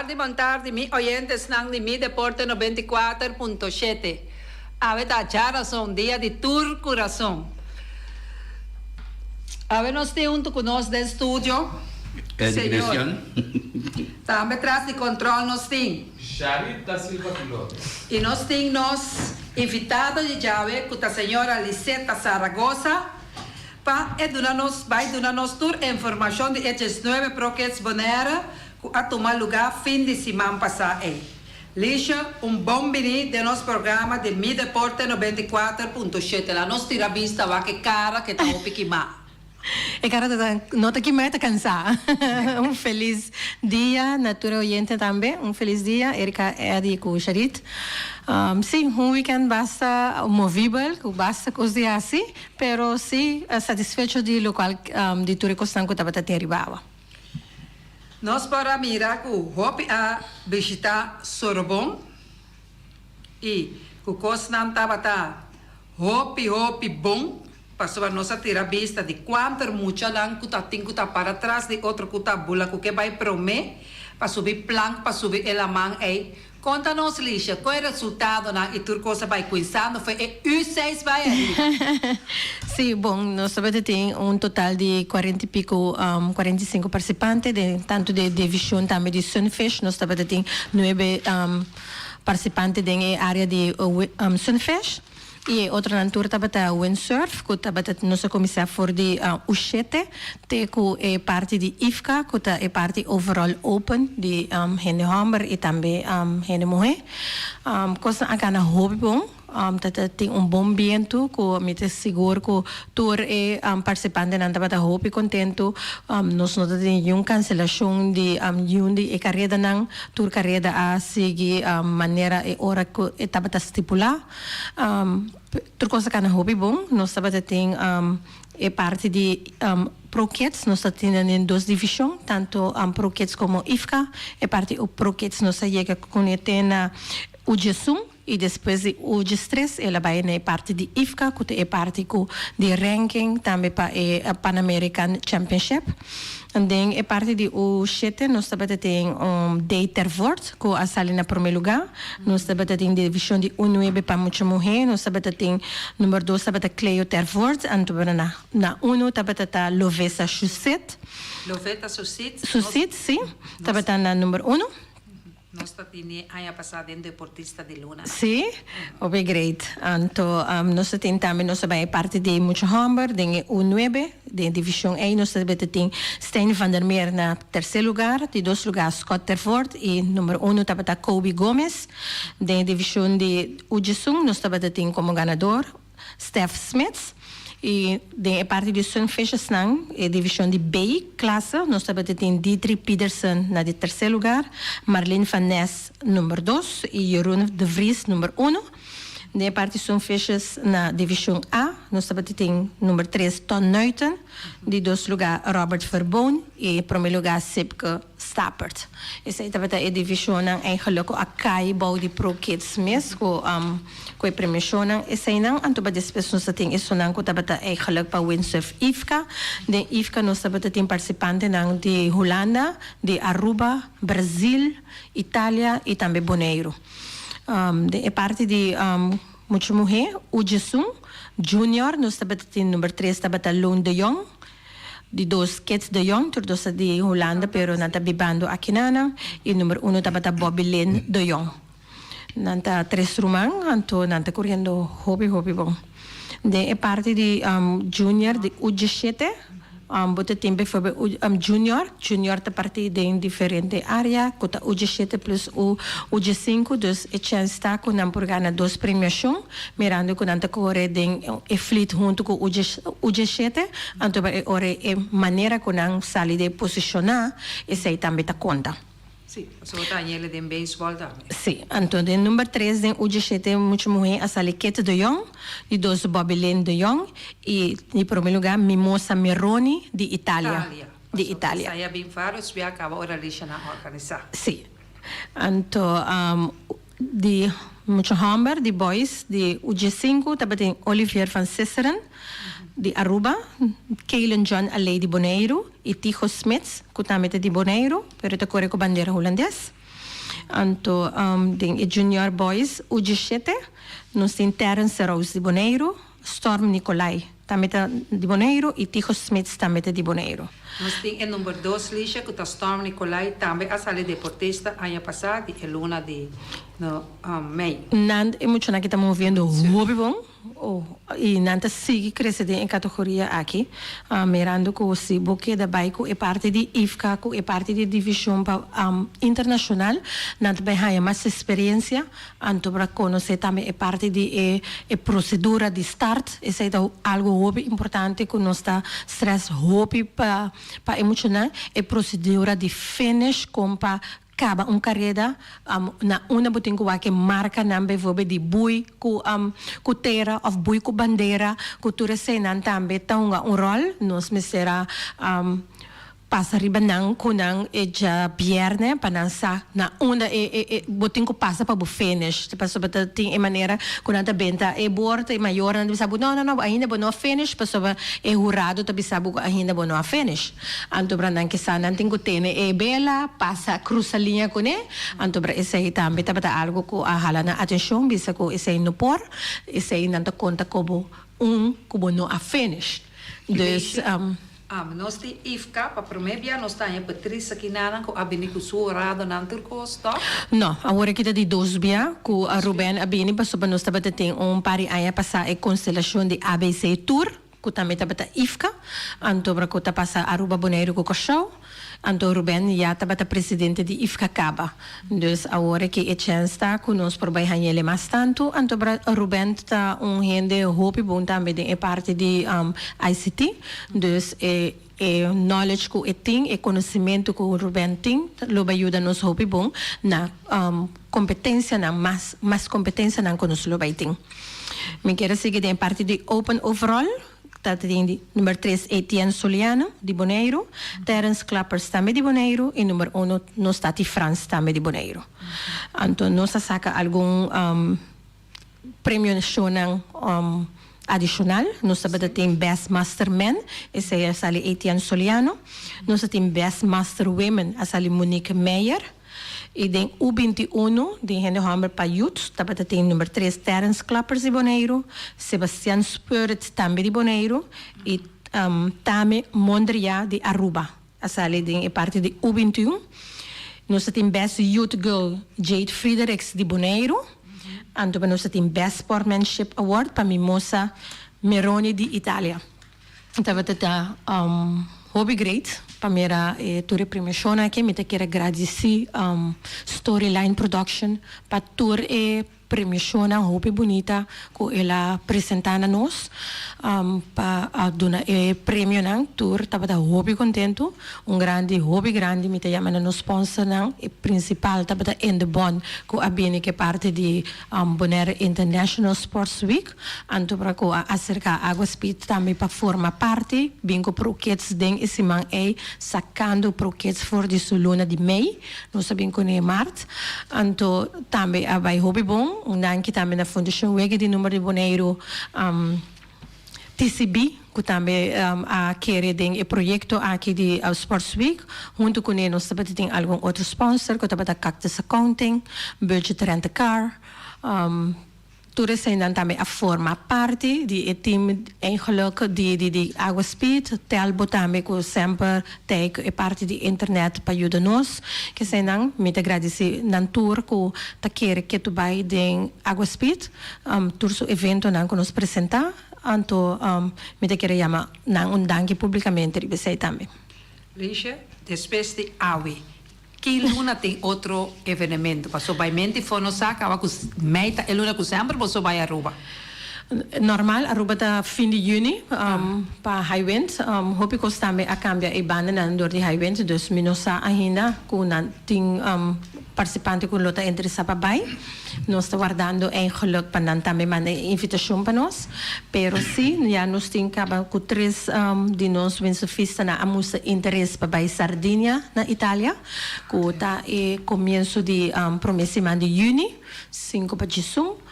tardi, bon tardi mi oyentesnan di Mi Deporte 94.7. Awe ta djarason, dia di tur kurason. Awe nos tin huntu ku nos den studio, Eddie señor. Christian. Tambe tras di control nos tin. Sharit da Silva Piloto. Y nos tin nos invitado di djawe cu ta señora Liseta Zaragoza pa e duna nos bay duna nos tur e informacion di e diesnuebe Pro Kids Bonaire cu a tuma luga fin di siman pasa ey. Lisha, un bon bini den nos programa di Mi Deporte 94.7. La nos tira bista wak e cara ke ta hopi kima. E cara ta no ta kima e ta cansa. Un feliz dia na tur e oyente tambe. Un feliz dia Erika, Eddy cu Sharit. Si, un weekend basta movibel cu basta cos di haci, pero si satisfecho di locual di tur e cosnan cu tabata tin riba awa. Nos por a mira cu hopi a bishita Sorobon y cu cosnan tabata hopi hopi bon pasobra nos a tira bista di cuanter muchanan cu ta tin cu ta para tras di otro cu ta bula cu ke bay prome pa subi plank pa subi e laman ey. Conta nos Lisha, con e resultadonan y tur cos a bay cuinsando foe e U seis bay ariba? Sí, bon, nos tabata tin un total di cuarenta y pico, 45 participante den tanto di division tambe di Sunfish. Nos tabata tin nuebe participante den e area di Sunfish y e otronan tur tabata windsurf cu tabata nos a cuminsa for di U shete te cu e parti di IFCA cu ta e parti overall open di hende homber y tambe hende muhe. Cosnan a cana hopi bon. Ta ta tin un bon bientu cu mi ta sigur cu tur e participantenan tabata hopi contento. Nos no ta tin niun cancelacion di niun di e caredanan. Tur careda a sigui manera e ora cu e tabata stipula. Tur cos a cana hopi bon. Nos tabata tin e parti di Pro Kids, nos ta tin den dos division, tanto Pro Kids como IFCA. E parti Pro Kids nos a yega cune te na Ujesun. I despues di Uges tres el a bai na e parti di IFCA ku ta e parti ku di ranking tambe pa e Pan American Championship. Den e parti di U shete nos tabata tin un Day Tervoort ku a sali na prome luga. Nos tabata tin divishon di U nuebe pa mucha muhe nos tabata tin number dos tabata Cleo Tervoort anto na na uno tabata ta Lovesa Shusit. Loveta Susit. Susit si tabata na number uno. Nos ta tene aña pasá den Deportista di Luna. Sí, hopi great. Anto nos ta tin tambe nos ta bai e parti di mucha hòmber den e U nuebe, den e divishon ei nos ta bete tin Stijn van der Meer na terser lugar, di dos lugar Scott Tervoort i number uno tabata Kobe Gomez. Den e divishon di U diesun nos tabata tin komo ganador Stef Smits y den e parti di Sunfishesnan, e division di B klase, nos tabata tin Diedri Pedersen na di tercer lugar, Marlene van Nes number dos y Jeroen de Vries number uno. Den e parti Sunfishes na division A, nos tabata tin number tres Ton Nuiten, di dos lugar Robert Verboon y prome lugar Sipke Stapert. Esei tabata e divisionnan eigenlijk cu a cay bou di Pro Kids mes cu cu e premiacionnan eseinan. Anto pa despues nos ta tin esunnan cu tabata eigenlijk pa Windsurf IFCA. Den IFCA nos tabata tin participantenan di Hulanda, di Aruba, Brazil, Italia y tambe Boneiru. Den e parti di mucha muhe, Ujesun Junior nos tabata tin number tres tabata Loon de Jong. Di dos Kets de Jong, tur dos ta di Hulanda pero nan ta bibando akinana y number uno tabata Bobby Lynn de Jong. Nan ta tres ruman anto nan ta coriendo hopi hopi bon. Den e parti di junior di U diesshete bo ta tin bijvoorbeeld U junior, junior ta parti den diferente area cu ta U diesshete plus U U diesinku dus e chens ta cu nan por gana dos premiacion. Mirando cu nan ta core den e fleet hunto cu U diesshete, anto e ora e manera cu nan sali den posiciona, esey tambe ta conta. Sí, pasobra ta añele den beisbol tambe. Sí, anto den number tres den U diesshete mucha muhe a sali Kate de Jong, di dos Bobby Lynn de Jong y di prome lugar Mimosa Meroni di Italia. Italia. Di Italia. Esey a bin varios bia caba ora Alicia nan organisa. Sí, anto Di mucha hòmber di boys di U diesinku tabatin Olivier van Sisseren di Aruba, Kaylen John Aley di Boneiru i Tigo Smits ku tambe ta di Boneiru pero ta kore ku bandera hulandes. Anto den e Junior Boys U 17 nos tin Terence Roos di Boneiru, Storm Nicolai tambe ta di Boneiru y Tigo Smits tambe ta di Boneiru. Nos tin e number dos Lisha ku ta Storm Nicolai tambe a sali deportista aña pasá di e luna di mei. Nan e muchanan aki ta moviendo hopi bon. Oh, i nan ta sigui krese den e kategoria aki, mirando ku si bo keda bai ku e parti di IFCA, ku e parti di divishon pa internashonal, nan ta bai haña mas esperiensia, anto por a konosé tambe e parti di e e prosedura di start, esei ta algu hopi importante ku nos ta stress hopi pa pa e muchanan, e prosedura di finish kon pa Kaba un kareda na unda bo tin ku wak e markanan bijvoorbeeld di bui ku ku tera òf bui ku bandera ku tur eseinan tambe ta hunga un ròl. Nos mester a pasa riba nan ku nan e djabièrnè pa nan sa na unda e e e bo tin ku pasa pa bo finish pasobra ta tin e manera ku nan ta benta e bord e mayornan ta bisa bo no no no ainda bo no a finish pasobra e hurado ta bisa bo ku ainda bo no a finish. Anto bra nan ke sa nan tin ku tene e bela, pasa krusa liña kuné. Anto bra esei tambe tabata algu ku a hala nan atenshon, bisa ku esei no por, esei nan ta konta komo un ku bo no a finish. Dus. Nos di IFCA pa promé bia nos ta haña Patrice akinanan ku a bini ku su horadonan tur kos, tòg? No, awor aki ta di dos bia ku Ruben a bini pasobra nos tabata tin un par di aña pasá e konstelashon di ABC Tour. Ku tambe tabata IFCA, anto ora ku ta pasa Aruba, Boneiru ku Kòrsou, anto Ruben ya tabata presidente di IFCA kaba. Dus awor aki e chèns ta ku nos por bai hañ'el e mas tantu, anto ora Ruben ta un hende hopi bon tambe den e parti di ICT, dus e e knowledge ku e tin, e konosementu ku Ruben tin lo bai yuda nos hopi bon na kompetensianan mas mas kompetensianan ku nos lo bai tin. Mi kier a sigui den e parti di Open Overall, ta tin di number tres Etienne Soliano di Boneiru, Terence Klappers tambe di Boneiru y number uno nos Tati Frans tambe di Boneiru. Anto nos a saca algun premionacionnan adicional, nos tabata tin Best Master Men, esey a sali Etienne Soliano, nos a tin Best Master Women a sali Monique Meijer. I den U 21 den hende hòmber pa youth tabata tin number tres Terence Klappers di Boneiru, Sebastian Spurrit tambe di Boneiru i Tame Mondria di Aruba a sali den e parti di U 21. Nos ta tin Best Youth Girl Jade Friederichs di Boneiru, anto nos ta tin Best Sportmanship Award pa Mimosa Meroni di Italia. Tabata ta hopi great pa mira e tur e premiacionnan aki. Mi ta kier a gradici Storyline Production pa tur e premiacionnan hopi bunita cu el a presenta na nos pa a duna e premionan. Tur tabata hopi contento. Un grandi, hopi grandi mi ta yama na nos sponsornan. E principal tabata Indebon cu a bini cu e parti di Bonaire International Sports Week. Anto pra ku a aserká Agua Speed tambe pa forma parti, bin ku Pro Kids den e siman ei, sakando Pro Kids for di su luna di mei, nos a bin kuné mart. Anto tambe a bai hopi bon. Un danki tambe na Fundashon Wega di Number di Boneiru, TCB, ku tambe a kere den e proyekto aki di Sports Week. Huntu kuné nos tabata tin algun otro sponsor ku tabata Cactus Accounting, Budget Rent a Car, Tur eseinan tambe a forma parti di e team eigenlijk di di di Agua Speed. Telbo tambe ku semper ta ku e parti di internet pa yuda nos. Keseinan mi ta gradisi nan tur ku ta kere ketu bai den Agua Speed. Tur su eventonan ku nos presenta. Anto mi ta kere yama nan un danki publikamente riba esei tambe. Liesje, despues di awe, Ki luna tin otro evenemento? Paso bai menti for no sa caba cu mei ta e luna cu semper boso bai Aruba. Normal Aruba ta fin di juni pa high wind. Hopi cos tambe a cambia e bandanan door di high wind dus mi no sa ainda cu nan tin participante cu lo ta interesa pa bai. Nos ta wardando eigenlijk pa nan tambe manda e invitacion pa nos. Pero si, ya nos tin caba cu tres di nos windsurfistanan a mustra interes pa bay Sardinia na Italia, cu ta e comienso di prome siman di juni, cinco pa djesun.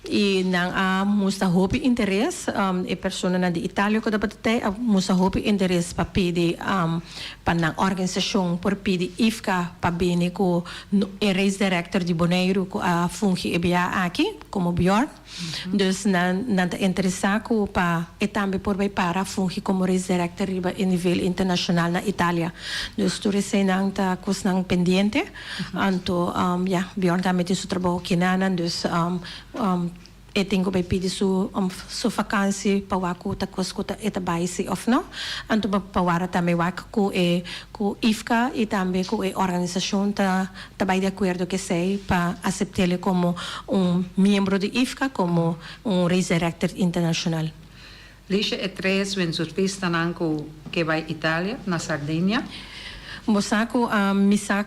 I nan a mustra hopi interes, e personanan di Italia ku tabata tei a mustra hopi interes pa pidi pa nan organisashon por pidi IFCA pa bini ku e race director di Boneiru ku a fungi e bia aki komo Bjorn. Dus nan nan ta interesá ku pa e tambe por bai para fungi komo race director riba e nivel internashonal na Italia. Dus tur eseinan ta kosnan pendiente. Anto ya, Bjorn tambe tin su trabou kinanan, dus e tin ku bai pidi su su vakansi pa wak ku ta kos ku ta e ta bai si òf no. Anto pa wara tambe wak ku e ku IFCA i tambe ku e organisashon ta ta bai di akuerdo ku esei pa asept'el komo un miembro di IFCA komo un race director internashonal. Lisha e tres windsurfistanan ku ke bai Italia, na Sardinia. Bo sa ku mi sa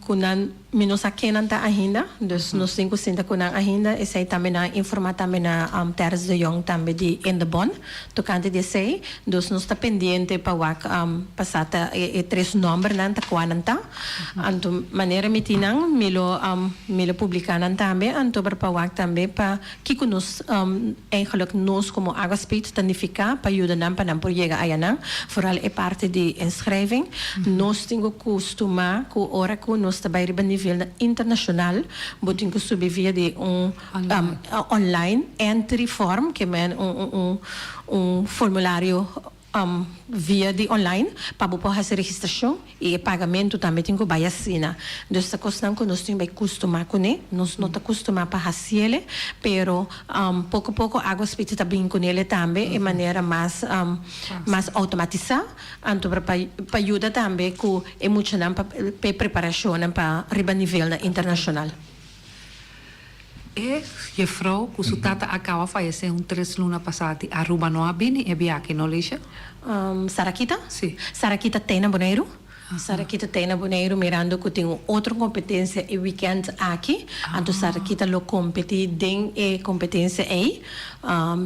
ku nan, mi no sa ken nan ta ainda, dus nos tin ku sinta ku nan ainda. Esei tambe nan a informá tambe na Terrence de Jong tambe di In de Bon tokante di esei. Dus nos ta pendiente pa wak pasá ta e tres nòmbernan ta kua nan ta. Anto manera mi tin nan mi lo mi lo publiká nan tambe anto pa wak tambe pa Kiko nos, eigenlijk nos komo Aguaspeed ta nifiká pa yuda nan pa nan por yega ayanan, vooral e parti di inschrijving. Nos tin ku kustumá ku ora ku nos ta bai riba nivelnan internashonal, bo tin ku subi via di un online entry form, ke men un un formulario via di online pa bo por hasi registrashon i e pagamentu tambe tin ku bai asina. Dus ta kosnan ku nos tin bai kustumá kuné. Nos no ta kustumá pa hasiele, pero poko poko Aguas Piti ta bin kunele tambe e manera mas mas outomatisá. Anto pa pa yuda tambe ku e muchanan pa pa e preparashonnan pa riba nivelnan internashonal. E jefrouw cu su tata a caba fayece un tres luna pasa di Aruba no a bini e biahe no Lisha? Sarakita? Si. Sarakita t'e na Boneiru. Sarakita t'e na Boneiru mirando cu tin un otro competencia e weekend aki. Anto Sarakita lo competi den e competencia ey.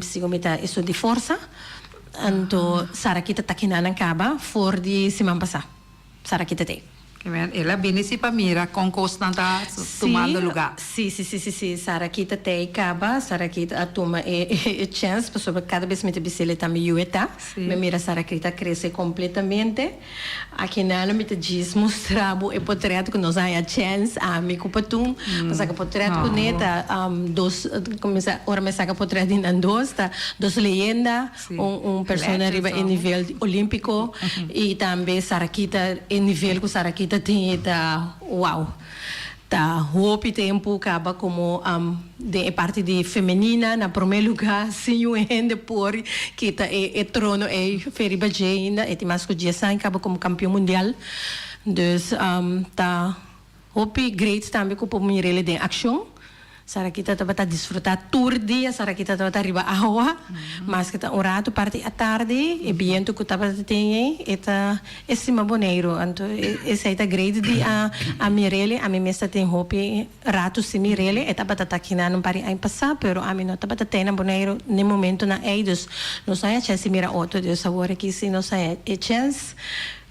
Segun mi ta esun di forsa. Anto Sarakita ta kinanan caba for di siman pasa. Sarakita t'e. El a bini si pa mira kon kosnan ta tumando lugá. Sí, sí, sí, sí, sí. Sarakita t'ei kaba. Sarakita a tuma e e chèns pasobra kada bes mi ta bis'el e tambe yu e ta. Mi a mira Sarakita krese kompletamente. Akinan mi ta djis mustra bo e potrèt ku nos a haña chèns, ami ku Patun, pa saka potrèt kuné. Ta dos, kuminsá ora mi a saka potrèt di nan dos, ta dos leyenda. Un un persona riba e nivel olímpiko i tambe Sarakita e nivel ku Sarakita tin e ta wow. Ta hopi tempu kaba komo den e parti di femenina na promé lugá sin un hende por kita e e trono ei fe riba dje ainda. E tin mas ku dies aña kaba komo kampion mundial. Dus ta Hopi great tambe ku por mir'el den akshon. Sarakita tabata disfrutá tur dia, Sarakita tabata riba awa, maske ta un ratu parti atardi, e bientu ku tabata tin ei, e ta estima Boneiru. Anto esei ta great di a a mir'el, ami mes ta tin hopi ratu sin mir'el, e tabata ta kinan un par di aña pasá, pero ami no tabata tei na Boneiru n'e momentunan ei, dus nos no haña chèns di mira otro, dus awor aki si nos haña e chèns.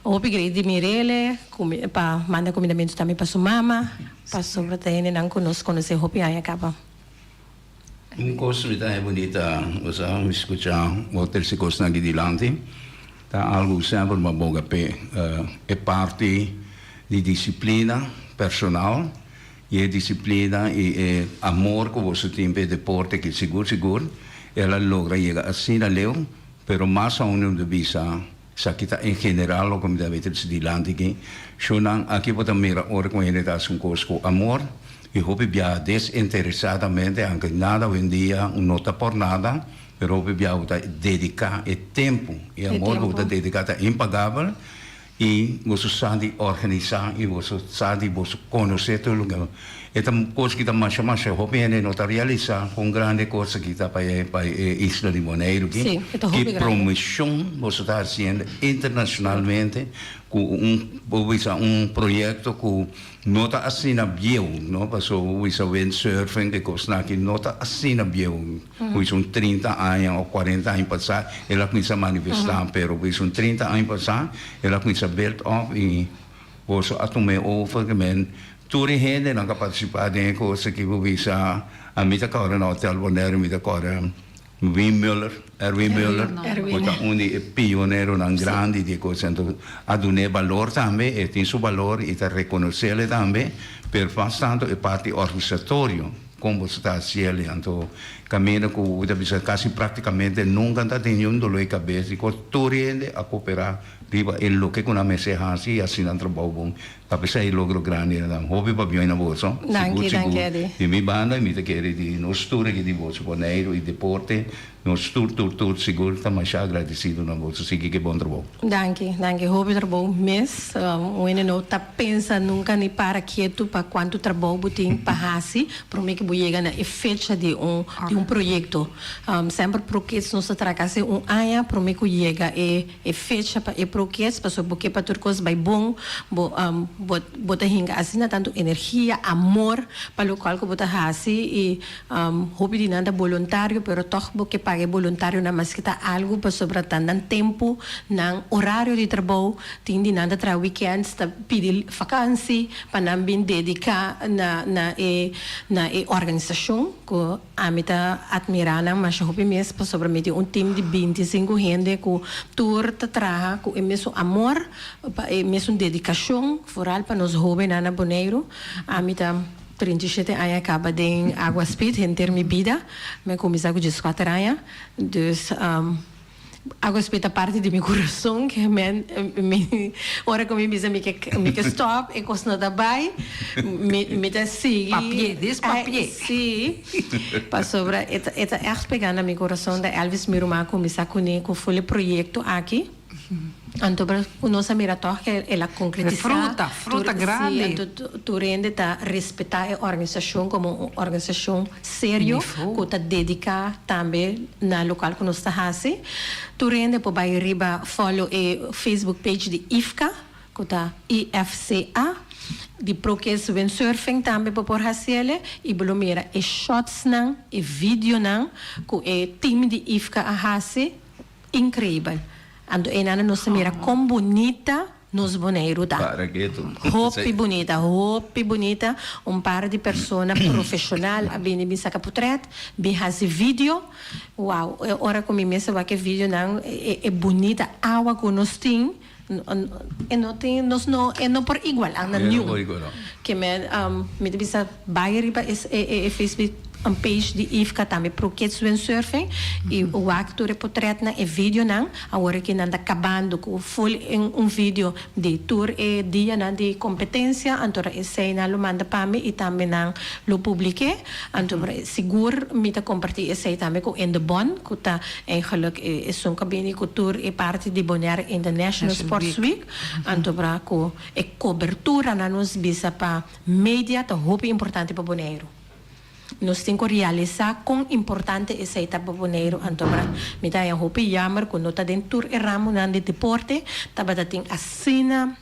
Hopi grei di mirele pa manda kumindamentu tambe pa su mama, pasobra ta hendenan ku nos konosé hopi aña kaba. Un kos mi ta haña bunita, osea, mi skucha bo terse kosnan aki dilanti, ta algu semper mi a boga p'e, e parti di disiplina personal i e disiplina i e amor ku boso tin p'e deporte aki sigur sigur el a logra yega asina leu, pero mas aun mi ta bisa Esaki ta en general loke mi ta mete su dilanti aki. Shownan aki bo ta mira ora ku hende ta hasi un kos ku amor i hopi biaha desinteresadamente, anke nada hoendia no ta por nada, pero hopi biaha bo ta dediká e tempu, e amor ku bo ta dediká ta impagabel i boso sa di organisá i boso sa di boso konosé tur loke. E ta un kos ki ta masha masha hopi hende no ta realisá kon grandi e kos aki ta pa e pa e isla di Boneiru aki. Sí, e ta hopi Ki grandi. promoshon boso ta hasiendo internashonalmente ku un bo bisa un proyekto ku no ta asina bieu, no, paso bo bisa windsurfing e kosnan aki no ta asina bieu. Bo bisa un 30 aña o 40 aña pasá el a kuminsá manifestá, pero bo bisa un 30 aña pasá el a kuminsá build up i boso a tuma e over, ke men. Tur e hendenan ku a partisipá den e kos aki por bisa, ami ta kòrda na Hotel Bonaire, mi ta kòrda Wim Muller, Erwin Muller, ku ta un di e pioneronan grandi di e kos. Anto a dun'é balor tambe, e tin su balor i ta rekonos'é tambe, pero mas tantu e parti organisatorio, kon bo ta hasiel. Anto kaminda ku ta bisa kasi praktikamente nunka ta tin niun doló di kabes, dikos tur hende a koperá riba e loke ku nan mester hasi i hasi nan trabou bon. Ta p'esei logro grandi na nan. Hopi pabia na boso. Danki, Sigur, danki sigur. Eddie. Di mi banda mi ta kere di nos tur aki di boso Boneiru i deporte, nos tur, tur, tur sigur ta masha agradesido na boso. Sigui ku e bon trabou. Danki, danki. Hopi trabou mes. Un hende no ta pensa nunka ni para ketu pa kuantu trabou bo tin pa hasi prome ku bo yega na e fecha di un di un proyekto. Semper Prokids nos ta traha kasi un aña prome ku yega e E fecha pa e prokes, pasobra bo ke pa tur kos bai bon, bo bo bo ta hinka asina tantu energia, amor pa lokual ku bo ta hasi i hopi di nan ta boluntario pero tòg bo ke paga e boluntarionan maske ta algu pasobra ta nan tempu, nan orario di trabou, tin di nan ta traha wikènds ta pidi fakansi pa nan bin dediká na na e na e organisashon ku Ami ta admirá nan masha hopi mes pasobra mi tin un tim di 25 hende ku tur ta traha ku e mesun amor, pa e mesun dedikashon, foral pa nos hóbennan na Boneiru. Ami ta 37 aña kaba den Agua Speed henter mi bida. Mi a kuminsá ku 14 aña. Dus. Ago spit ta parti di mi kurason ke men mi ora ku mi bisa mi ke mi ke stop e kos no ta bai mi mi ta sigui Papié, dis papié. Si, pasobra e ta e ta ègt pegá na mi kurason ta Elvis mi ruman a kuminsá kuné ku ful e proyekto aki anto ku nos a mira tòg ke el a konkretisá Fruta, fruta grandi. Si, anto tur hende ta respetá e organisashon komo un organisashon serio ku ta dediká tambe na lokual ku nos ta hasi. Tur hende por bai riba follow e Facebook page di IFCA, ku ta IFCA, di Prokes Windsurfing tambe bo por hasiele i bo lo mira e shotsnan, e videonan ku e team di IFCA a hasi, inkreibel. Anto einan nos ta mira kon bunita Nos Boneiru ta. Para ketu. Hopi bunita, hopi bunita. Un par di persona profeshonal a bini bin saka potret, bin hasi video. Wow, e ora ku mi mes a wak e videonan, e bunita awa ku nos tin, e no tin, nos no, e no por igualá na niun. Ke men, mi ta bisa bai riba e Facebook page di IFCA tambe Pro Kids Windsurfing i wak tur e potretnan, e videonan. Awor ki nan ta kabando ku ful en un video di tur e dianan di kompetensia, anto esei nan lo manda pa mi i tambe nan lo publik'é. Anto sigur mi ta kompartí esei tambe ku In de Bon, ku ta eigenlik esun ku a bini ku tur e parti di Bonaire International Sports Week. Anto ku e kobertura nan nos bisa pa media ta hopi importante pa Boneiru. Nos tin ku realisá kon importante esei ta pa Boneiru. Anto mi ta haña hopi yammer ku no ta den tur e ramonan di deporte tabata tin asina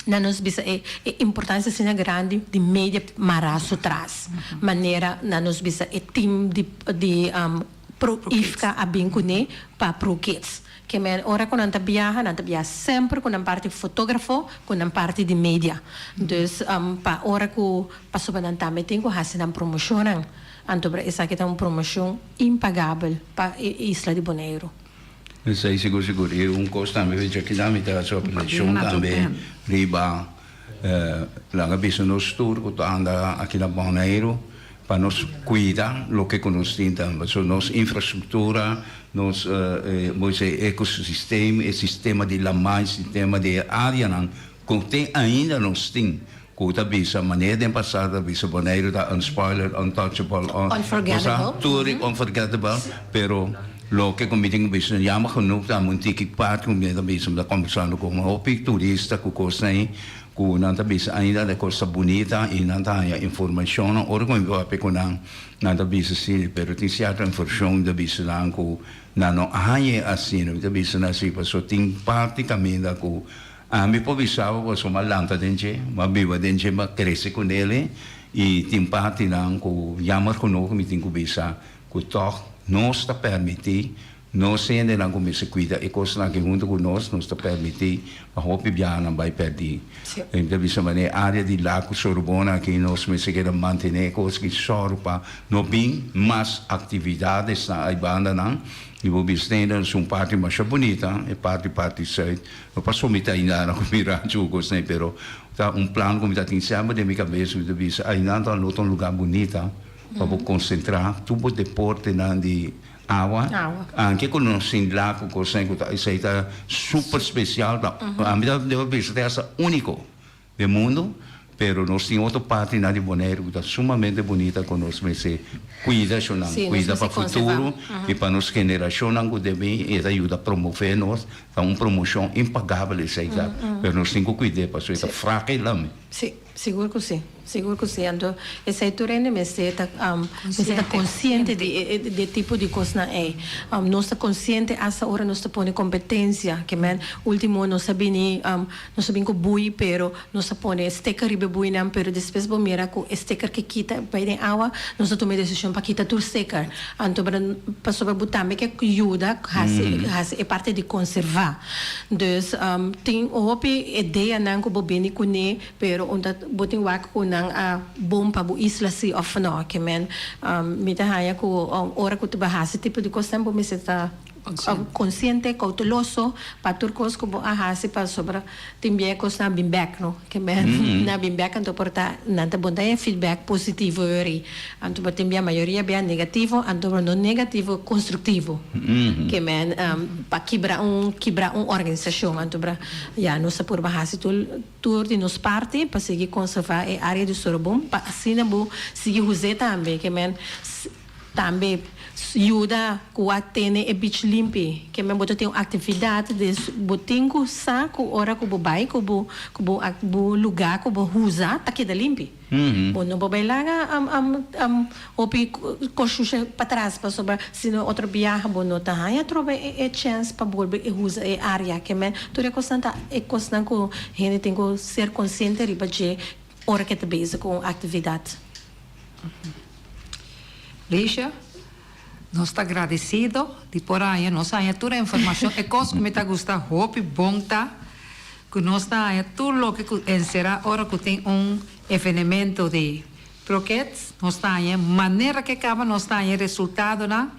na nos bisa e e importansia asina grandi di media mará su tras. Manera na nos bisa e tim di di Pro IFCA a bin kuné pa Pro Kids. Ke men ora ku nan ta biaha, nan ta biaha semper ku nan parti fotografo, ku nan parti di media. Dus pa ora ku pasobra nan tambe tin ku hasi nan promoshonnan. Anto esaki ta un promoshon impagabel pa e isla di Boneiru. Esei sigur sigur. I un kos tambe weet je kina mi ta hasi apelashon tambe riba Laga bisa nos tur ku ta anda aki na Boneiru pa nos kuida loke ku nos tin tambe. So nos infrastruktura, nos bo esei ekosistem, e sistema di lamá, e sistema di e áreanan ku te ainda nos tin ku ta bisa manera den pasado ta bisa Boneiru ta unspoiled, untouchable, Unforgettable. Tur unforgettable, pero loke ku mi tin ku bisa jammer genoeg ta un tiki part ku mi ta bisa mi ta kombersando ku hopi turista ku kosnan ei ku nan ta bisa ainda e kos ta bunita i nan ta haña informashonnan ora ku mi papia ku nan nan ta bisa si pero tin sierto informashon mi ta bisa nan ku nan no a haña e asina mi ta bisa nan si pasobra tin parti kaminda ku ami por bisa bo pasobra mi a lanta den dje mi a biba den dje mi a krese ku nele i tin partinan ku jammer genoeg mi tin ku bisa ku tòg nos ta permití. Nos hendenan ku mester kuida e kosnan aki huntu ku nos, nos ta permití pa hopi biahanan bai pèrdí. Mi ta bisa manera e área di Lac ku Sorobona aki nos mester keda mantené e kos aki sòru pa no bin mas aktividades na ai bandanan. I bo bisa tende nos un parti masha bunita, e parti parti sùit. No pasobra mi ta ainda ku mi rancho ku kosnan ei, pero ta un plan ku mi ta tin semper den mi kabes, mi ta bisa ainan ta no ta un lugá bunita pa bo konsentrá tur bo deportenan di Awa, anke ku nos sin lak ku kosnan ku ta esei ta super spesial ta ami ta debe bisa ta hasta úniko den mundu pero nos tin otro partinan di Boneiru ku ta sumamente bunita ku nos mester kuida eshonan kuida pa futuro i pa nos generashonnan ku debe e ta yuda promove nos ta un promoshon impagabel esei ta pero nos tin ku kuid'é pasobra e ta frágil tambe. Sigur ku si, sigur ku si. Anto esei tur hende mester ta mester ta konsiente di e di e tipo di kosnan ei. Nos ta konsiente asta ora nos ta pone kompetensia ke men ultimo nos a bini nos a bin ku bui pero nos a pone sticker riba e buinan pero despues bo mira ku e sticker ke kita bai den awa nos a tuma e desishon pa kita tur sticker. Anto pasobra bo tambe ke yuda hasi hasi e parti di konservá. Dus tin hopi ideanan ku bo bini kuné, pero un ta bo tin wak ku nan a bon pa bo isla si òf nò. Ke men mi ta haña ku ora ku bo hasi tipo di kosnan bo mester ta konsiente, kouteloso pa tur kos ku bo a hasi pasobra tin bia e kosnan a bin bèk no. Ke men nan a bin bèk anto por ta nan ta bon ta haña feedback positivo yori. Anto bo tin bia mayoria bia negativo anto no negativo constructivo. Ke men pa kibra un kibra un organisacion anto bra ya nos a purba haci tur tur di nos parti pa sigui conserva e area di Sorobon pa asina bo sigui huz'é tambe ke men tambe yuda ku a tene e beach limpi ke men bo ta tin un actividad des bo tin ku sa ku ora ku bo bai ku bo ku bo bo lugar ku bo huza ta keda limpi. Bo no por bai laga hopi kos shusha patras pasobra si no otro biaha bo no ta haña atrobe e chèns pa bolbe e usa e área. Ke men tur e kosnan ta e kosnan ku hende tin ku ser konsiente riba dje ora ke ta bezig ku un aktividat. Lisha, Nos ta gradesido di por haña nos haña tur e informashon. E kos ku mi ta gusta hopi bon ta ku nos ta haña tur loke ku enserá ora ku tin un evenemento di Pro-Kids. Nos ta haña manera ke kaba nos ta haña e resultadonan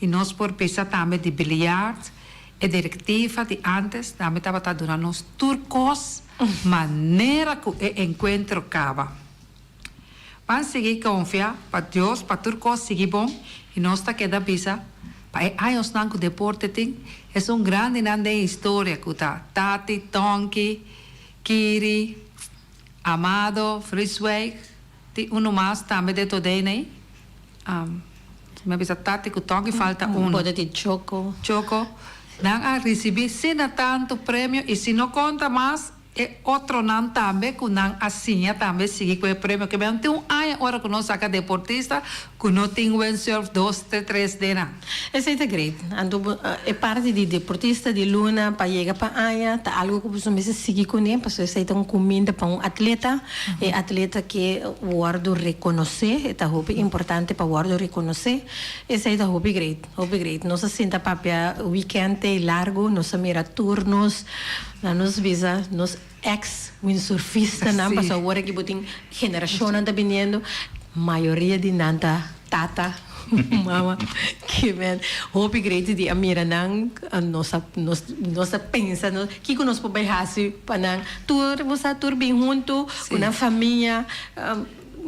i nos por bisa tambe di biliard. E direktiva di antes tambe tabata duna nos tur kos manera ku e enkuentro kaba. Ban sigui konfia pa Dios pa tur kos sigui bon i nos ta keda bisa pa e añosnan ku deporte tin esun grandinan den historia ku ta Tati, Tonky, Kiri, Amado, Vrieswijk, tin unu mas tambe den Todene mi a bisa Tati ku Tonky falta unu. Por tin Choco. Choco. Nan a risibi sina tantu premio i si no konta mas E otronan tambe ku nan a siña tambe sigui ku e premio ke ben tin un aña ora ku nos saka deportista ku no tin windsurf dos te tres den nan. Esei ta great. Anto bo e parti di deportista di luna pa yega pa aña ta algo ku boso mester sigui kuné pasobra esei ta un kuminda pa un atleta. E atleta ke wòrdu rekonosé e ta hopi importante pa wòrdu rekonosé. Esei ta hopi great, hopi great. Nos a sinta papia weekend te largu, nos a mira tur nos. Na nos bisa nos ex windsurfistanan pasobra awor aki bo tin generashonnan ta biniendo, mayoria di nan ta tata, mama, ke men hopi great di a mira nan, nos a nos nos a pensa kiko nos por bai hasi pa nan tur bo sa tur bin huntu ku nan famia.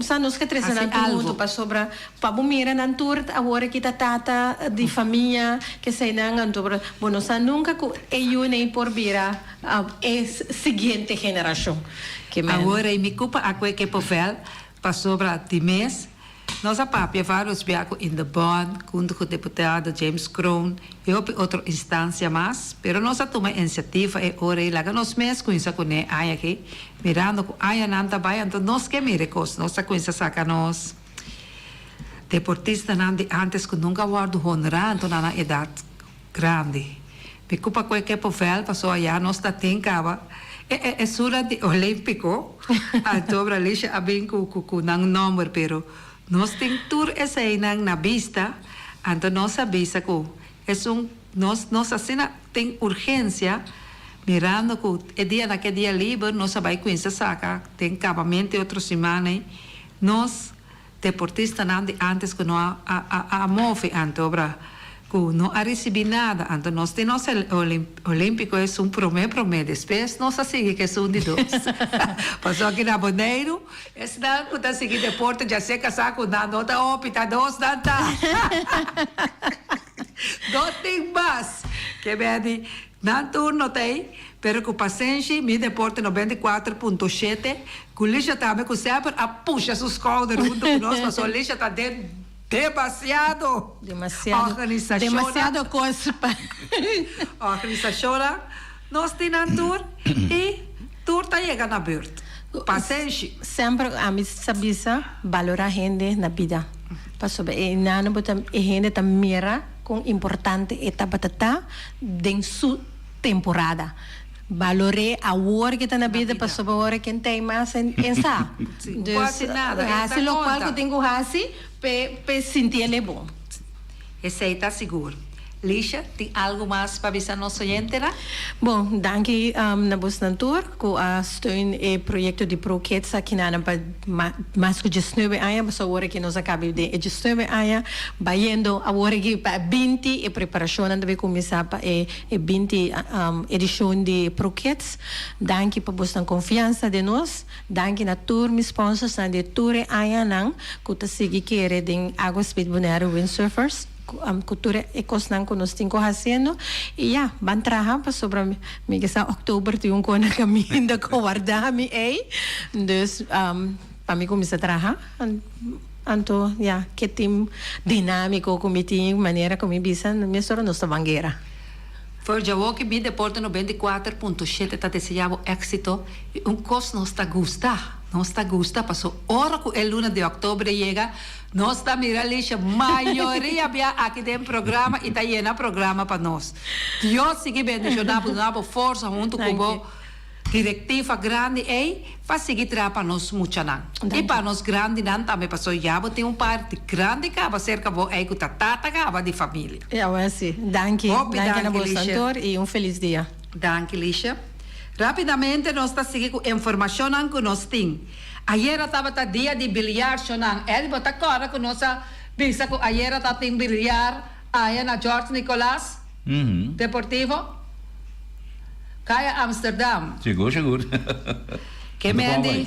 Sa nos ke trese nan tur huntu pasobra pa bo mira nan tur awor aki ta tata di famia keseinan anto bo no sa nunka ku e yunei por bira e siguiente generashon. Awor ei mi kupa a kue ke povel pasobra di mes nos a papia varios bia ku In de Bond huntu ku deputado James Kroon i hopi otro instancia mas pero nos a tuma e inisiativa e ora ei laga nos mes kuinsa kuné aña aki Mirando ku añanan ta bai anto nos ke mira e kos. Nos ta kuminsa saka nos deportistanan di antes ku nunka a wòrdu honrá anto nan na edat grandi. Mi kupa ku e kepo vèl paso ayá nos ta tin kaba e e e sura di Olímpiko anto Bralisha a bin ku ku ku nan nòmber pero nos tin tur eseinan na bista anto nos a bisa ku esun. Nos nos asina tin urgencia mirando cu e dianan ke dia liber nos a bay cuinsa saca den cabamento e otro siman ey nos deportistanan di antes cu no a a a move anto obra cu no a ricibi nada anto nos tin nos olimpico esun prome prome despues nos a sigui cu esun di dos pasobra aki na Boneiru Esnan ku ta sigui deporte dja se kasá ku nan no ta hopi, ta dos nan ta. No tin mas. Ke bèdi nan tur no ta ei, pero ku pasenshi mi deporte 94.7 ku Lisha tambe ku semper a pusha su skouder huntu ku nos pasobra Lisha ta den demasiado Demasiado, organisashonnan. demasiado kos pa. Organisashonnan nos tin nan tur i tur ta yega na bùrt. Pasenshi. Semper ami sa bisa balorá hende na bida pasobra e nano bo ta e hende ta mira kon importante e tabata ta den su temporada. Balor'é awor ke ta na bida pasobra ora ke n'tei mas e sa. Dus hasi lokual ku tin ku hasi p'e sinti el e bon. Esei ta sigur. Lisha, tin algu mas pa bisa nos oyentenan? Bon, danki na bosnan tur ku a steun e proyekto di Pro Kids akinanan pa mas ku diesnuebe aña, pasobra awor aki nos a kabi den e diesnuebe aña, bayendo awor aki pa e binti, e preparashonnan ta bay kuminsá pa e binti edishon di Pro Kids. Danki pa bosnan konfiansa den nos. Danki na tur mi sponsorsnan di tur e añanan ku ta sigui kere den Agua Speed Bonaire Windsurfers ku tur e kosnan ku nos tin ku hasiendo i ya ban traha pasobra mi ke sa oktober tin un kona kaminda ku warda mi ei dus pa mi kuminsa traha anto ya ke team dinamiko ku mi tin manera ku mi bisa mesora nos ta ban guera. For djawoki Mi Deporte 94.7 ta desea bo éxito y un cos nos ta gusta, nos ta gusta paso ora cu e luna di october yega nos ta mira Lisha mayoria bia aki den programa y ta yena programa pa nos. Dios sigui bendiciona bo duna bo forsa hunto cu bo Directiva grandi ey pa sigui traha pa nos muchanan y pa nos grandinan tambe paso ya bo tin un par di grandi caba cerca bo ey cu ta tata caba di familia. Ya bo haci. Danki. Hopi Danki na danki bo Lisha. Santor y un feliz dia. Danki Lisha. Rapidamente nos ta sigui cu informacionnan cu nos tin. Ayera tabata dia di biliar shonan. Eddy bo ta corda cu nos a bisa cu ayera ta tin biliar aya na George Nicolas? Deportivo Kaya Amsterdam. Sigur sigur. Ke mendi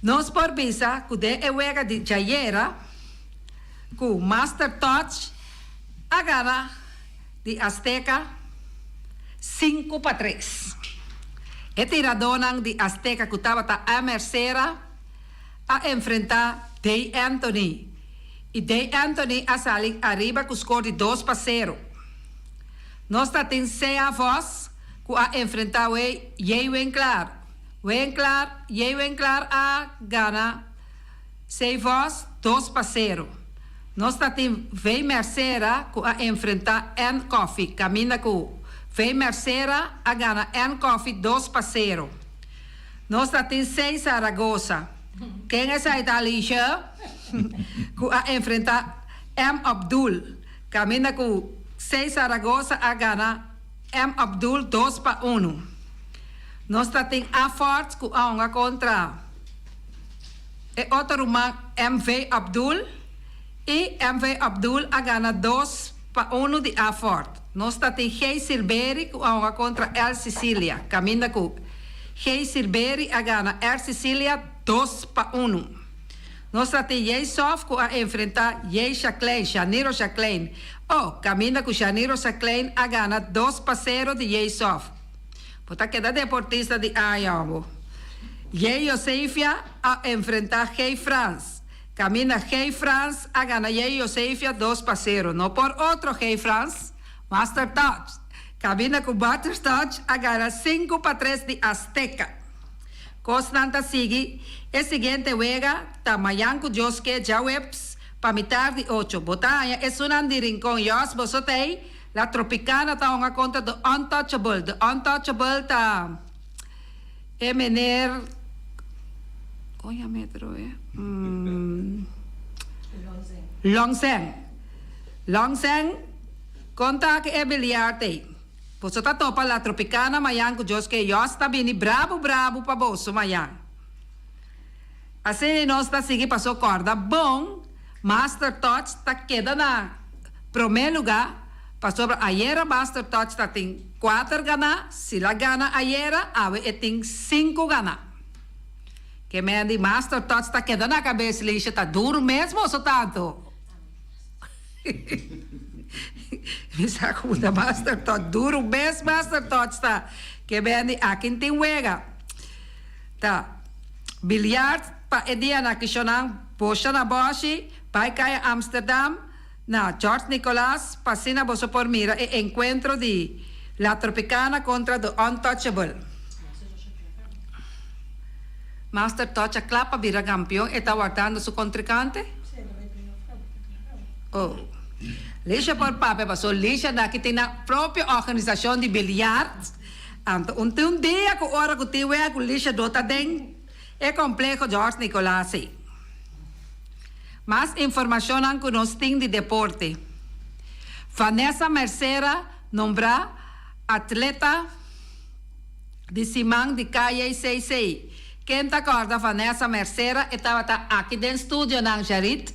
nos por bisa ku den e wega di djayera ku Master Touch a gana di Azteca 5-3. E tiradónan di Azteca ku tabata Amer Sera a enfrentá Day Anthony I Day Anthony a sali ariba ku skor di 2-0. Nos ta tin Sea Vos ku a enfrentá we Jay Winklaar. Winklaar, Jay Winklaar a gana Sea Vos 2-0. Nos ta tin V Mercera ku a enfrentá N Coffee kaminda ku V Mercera a gana N Coffee 2-0. Nos ta tin Sei Zaragoza. Ken esai ta Alicia? Ku a enfrentá M. Abdul. Kaminda ku Sei Zaragoza a gana M. Abdul 2-1. Nos ta tin A. Fort ku a hunga kontra e otro ruman MV. Abdul i MV. Abdul a gana 2-1 di A. Fort. Nos ta tin G. Silberi ku a hunga kontra L. Sicilia. Kaminda ku G. Silberi a gana R. Sicilia 2-1. Nos ta tin J. Sof ku a enfrentá J. Shaclain, Shaniro Shaclain. Oh, kaminda ku Shaniro Shaclain a gana 2-0 di J. Sof. Bo ta keda deportista di aña, bo. J. Josefia a enfrentá G. Frans. Kaminda G. Frans a gana J. Josefia 2-0. No por otro G. Frans, Master Touch. Kaminda ku Butter Touch a gana 5-3 di Azteca. Kosnan ta sigui. E siguiente wega ta mañan ku Dios ke djaweps pa mitar di ocho. Bo ta haña esunnan di Rincon Yòs boso ta ei. La Tropicana ta hunga kontra The Untouchable. The Untouchable ta e meneer kon yama e otro e? Longzeng. Longzeng. Kon ta ku e biliard ei? Boso ta topa La Tropicana mayan ku Joske Jos ta bini brabu brabu pa boso mayan. Asina nos ta sigui paso kòrda bon, Master Touch ta keda na promé lugá pasobra ayera Master Touch ta tin kuater ganá, si la gana ayera awe e tin sinku ganá. Ke men di Master Touch ta keda na kabes Lisha ta duru mes boso tantu. Mi sa ku ta Master Touch duru mes Master Touch ta. Ke men di akin tin wega. Ta Biljart pa e dia na kishonan bosha na boshi bai kaya Amsterdam na George Nicolaas pa asina boso por mira e enkuentro di La Tropicana kontra The Untouchable. Master Touch a kla pa bira kampion e ta wardando su kontrinkante? Oh. Lisha por papia paso Lisha daki tin nan propio organisashon di biljart. Anto un tin un dia ku ora ku tin wea ku Lisha do ta den e kompleho George Nicolaas ei. Mas informashonnan ku nos tin di deporte. Vanessa Mercera nombrá atleta di siman di KJCC. Ken ta kòrda Vanessa Mercera e tabata aki den studionan Jarit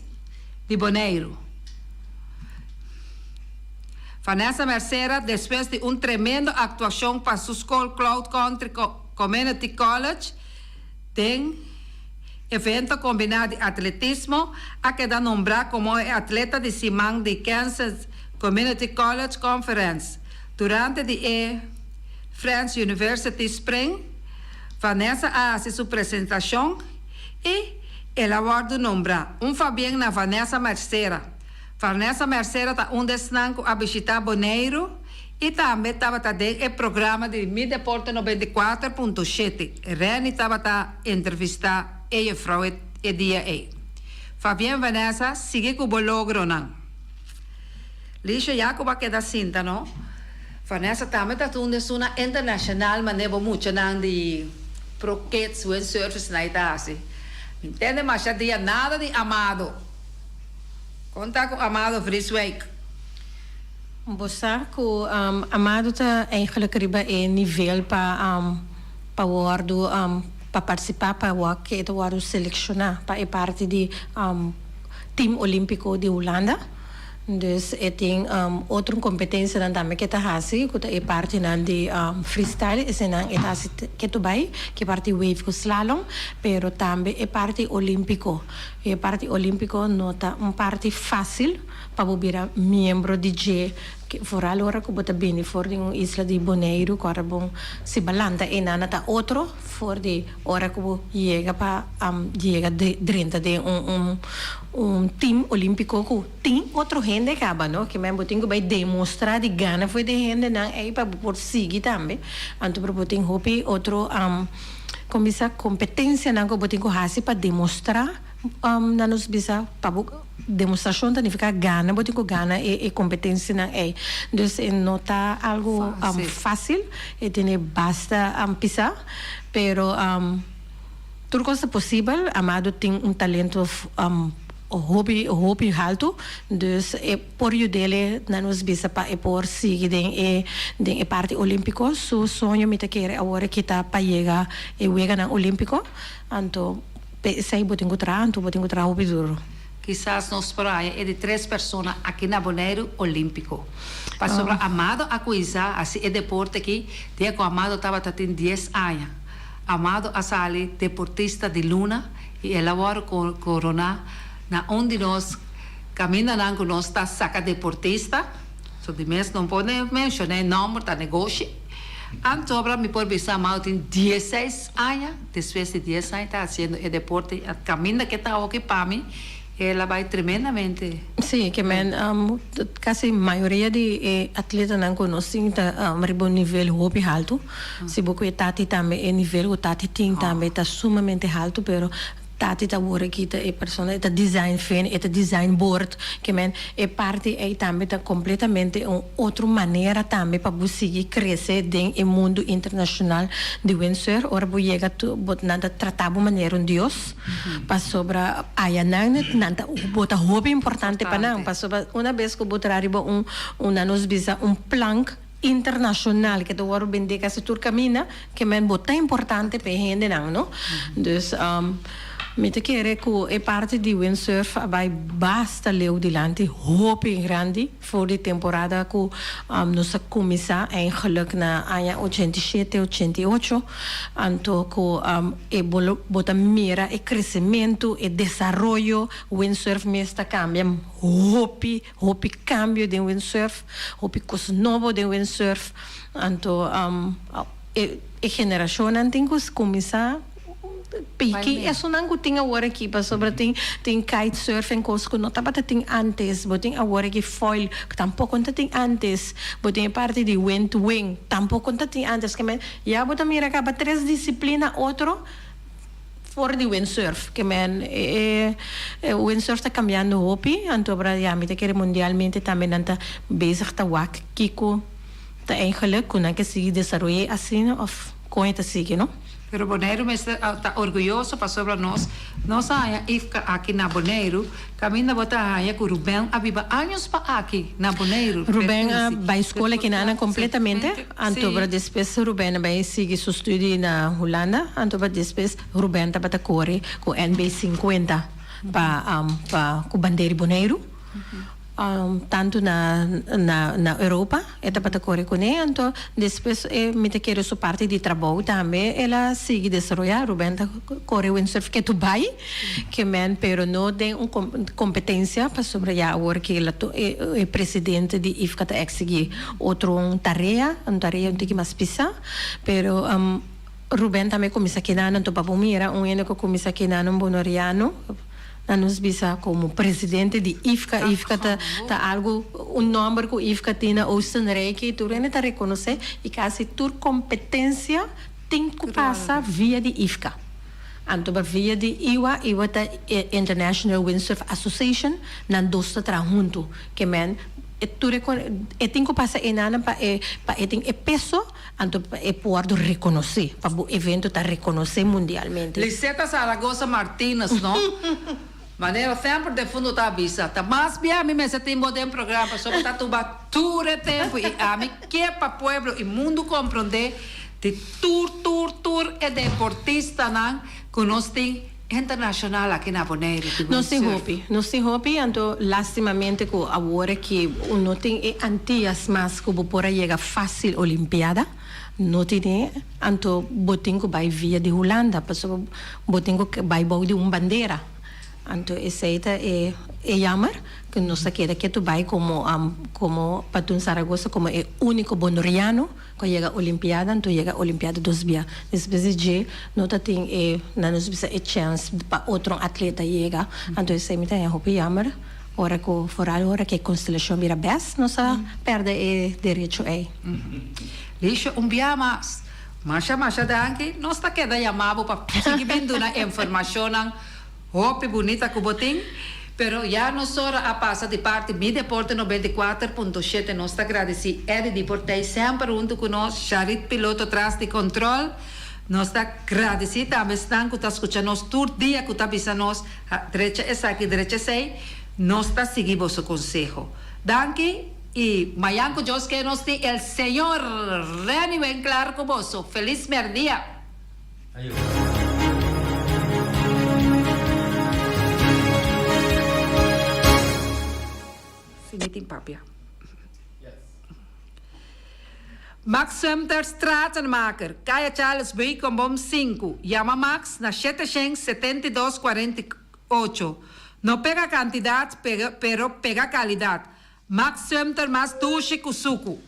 di Boneiru. Vanessa Mercera despues di un tremendo aktuashon pa su skol Cloud Country Community College den evento kombiná di atletismo a keda nombrá komo e atleta di siman di Kansas Community College Conference durante di e Friends University Spring. Vanessa a hasi su presentashon i el a wòrdu nombrá. Un fabien na Vanessa Mercera. Vanessa Mercera ta un d'esnan ku a bishitá Boneiru i tambe tabata den e programa di Mi Deporte 94.7. Renny tabata entrevistá e jefrou e dia ei. Fabien Vanessa, sigui ku bo logronan. Lisha Jacob a keda sinta no. Vanessa tambe ta un d'esunnan internashonal manera bo muchanan di Pro Kids Windsurfers nan ta hasi. Mi ntende masha dia nada di Amado. Kon ta ku Amado Vrieswijk? Bo sa ku Amado ta eigenlijk riba e nivel pa pa wòrdu pa partisipá pa wak e ta wòrdu selekshoná pa e parti di team olímpiko di Hulanda. Dus e tin otro kompetensianan tambe ku e ta hasi ku ta e partinan di freestyle esenan e ta hasi ketu bai ku e parti wave ku slalom pero tambe e parti olímpiko. E parti olímpiko no ta un parti fásil pa bo bira miembro di dje, foral ora ku bo ta bini for di un isla di Boneiru ku ora bo si bo lanta einan ta otro for di ora ku bo yega pa yega drenta den un un tim olímpiko ku tin otro hende kaba no, ke men bo tin ku bai demostrá di gana for di e hendenan ei pa bo por sigui tambe, anto bo tin hopi otro. Kon bisa kompetensianan ku bo tin ku hasi pa demostrá na nos bisa pa bo demostrashon ta nifiká gana bo tin ku gana e e kompetensianan ei. Dus e no ta algu fásil e tene basta pisá pero tur kos ta posibel Amado tin un talento Hopi hopi haltu, dus e por yud'ele na nos bisa pa e por sigui den e den e parti olimpico. Su soño mi ta kere awor e kita pa yega e weganan olimpico, anto p'esei bo tin ku traha, anto bo tin ku traha hopi duro. Kisas nos por haya e di tres persona aki na Boneiru olimpico. Pasobra Amado a cuinsa haci e deporte aki dia cu Amado tabata tin dies aña. Amado a sali deportista di luna I el a wòrdu koroná na un di nos kamindanan ku nos ta saka deportista. So di mes no por menshoná e nòmber, ta negoshi. Anto mi por bisa Amado tin dieseis aña, despues di dies aña ta hasiendo e deporte i kaminda ke ta hoki pa mi el a bai tremendamente. Sí, ke men kasi mayoria di e atletanan ku nos tin ta riba un nivel hopi haltu. Si bo ku e tati tambe e nivel ku tati tin tambe ta sumamente haltu pero. Tati ta awor aki ta e persona e ta design fin, e ta design board, ke men e parti ei tambe ta completamente un otro manera tambe pa bo sigui crece den e mundo internacional di windsurf. Ora bo yega tu bo nan ta trata bo manera un dios pasobra aya nan nan ta bo ta hopi importante pa nan pasobra una bes ku bo traha riba un un nan nos bisa un plank internacional ke ta wòrdu bendé kasi tur kaminda ke men bo ta importante pa e hendenan no dus mi ta kere ku e parti di windsurf a bai basta leu dilanti hopi grandi for di temporada ku nos a kuminsá eigenlijk na aña 87 88 anto ku e bo ta mira e kresementu e desaroyo windsurf mes ta kambia hopi Hopi cambio den windsurf, hopi cos nobo den windsurf, anto e e generacionnan tin cu cuminsa piki esunnan cu tin awor aki pasobra tin tin kitesurf en cos cu no tabata tin antes, bo tin awor aki foil cu tampoco no ta tin antes, bo tin e parti di wind wing tampoco no ta tin antes, ya bo ta mira caba tres disciplina otro. For di windsurf, ke men e windsurf ta kambiando hopi, anto ora ya mi ta kere mundialmente tambe nan ta bezig ta wak kiko ta eigenlijk ku nan ke sigui desaroy'é asina òf kon e ta sigui no. Pero Boneiru mester ta orguyoso pasobra nos nos a haña IFCA aki na Boneiru, kaminda bo ta haña ku Ruben a biba años pa aki na Boneiru. Ruben a bai skol aki na Ana kompletamente. Anto bra despues Ruben a bai sigui su studi na Hulanda, anto bra despues Ruben tabata kore ku NB 50 pa pa ku bandera di Boneiru. Tantu na na na Europa e tabata kore kuné, anto despues e mi ta kere su parti di trabou tambe el a sigui desaroyá. Ruben ta kore windsurf ke tu bai ke men pero no den un kompetensia pasobra ya awor ke el a e presidente di IFCA ta eksigí otro un tarea, un tarea un tiki mas pisá, pero Ruben tambe kuminsá keda nan topa bo mira un hende ku kuminsá keda nan bonoriano nan nos bisa komo presidente di IFCA, IFCA ta ta algu un nòmber ku IFCA tin na Oostenrijk i tur hende ta rekonosé i kasi tur kompetensia tin ku pasa via di IFCA. Anto pa via di IWA, IWA ta e International Windsurf Association, nan dos ta traha huntu. Ke men e tur e e tin ku pasa enanan pa e pa e tin e peso, anto pa e por wòrdu rekonosé, pa bo evento ta rekonosé mundialmente. Liseta Zaragoza Martinez no. Manera semper defunto ta bisa, ta mas bien mi mester tin bo den programa pasobra ta tuba tur e tempo y ami ke pa pueblo y mundo comprende di tur tur tur e deportistanan cu nos tin internacional aki na Bonaire di Nos tin windsurf. hopi, nos tin hopi, anto lastimamente cu awor aki no tin e Antillas mas cu bo por a yega facil Olimpiada, no tine, anto bo tin cu bay via di Hulanda pasobra bo tin cu bay bou di un bandera. Anto esei ta e e jammer ku nos ta keda ketu bai komo komo Patun Zaragoza komo e úniko bonoriano ku a yega Olimpiada, anto yega Olimpiada dos bia. Despues di dje no ta tin e nan nos bisa e chèns pa otro atleta yega. Anto esei mi ta haña hopi jammer ora ku foral ora ku e konstelashon bira bes nos a pèrdè e derecho ei. Lisha un bia mas. Masha masha danki. Nos ta keda yama bo pa sigui bin duna informashonnan hopi bunita ku bo tin. Pero ya nos ora a pasa di parti Mi Deporte 94.7 nos ta gradisi Eddy di Portey semper huntu ku nos, Sharit Piloto tras di control. Nos ta gradisi tambe esnan ku ta skucha nos tur dia ku ta bisa nos drecha esaki drecha esei. Nos ta sigui boso konseho. Danki. Y mayan cu Dios ke nos tin el Señor Renny Winklaar cu boso. Feliz merdia. Ayo. Si mi tin papia. Max Sumter Stratenmaker, Kaya Charles Buikenboom 5. Yama Max na 772 48. No pega cantidad, pero pega calidad. Max Sumter mas dushi ku suku.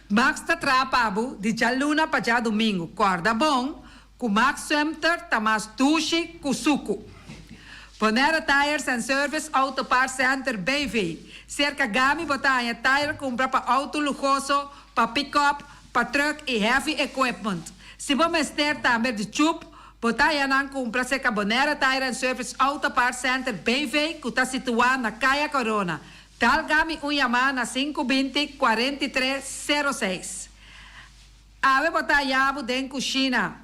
Max ta traha pa bo di djaluna pa djadumingu. Kòrda bon ku Max Sumter ta mas dushi ku suku. Bonaire Tires and Service Auto Parts Center BV. Serka Gami bo ta haña tire kumpra pa outo luhoso, pa pick-up, pa truck i heavy equipment. Si bo mester tambe di chup, Bo ta haña nan kumpra serka Bonaire Tire and Service Auto Parts Center BV ku ta situá na Kaya Corona. Dal Gami un yamá na 520 43 06. Awe bo ta haña bo den kushina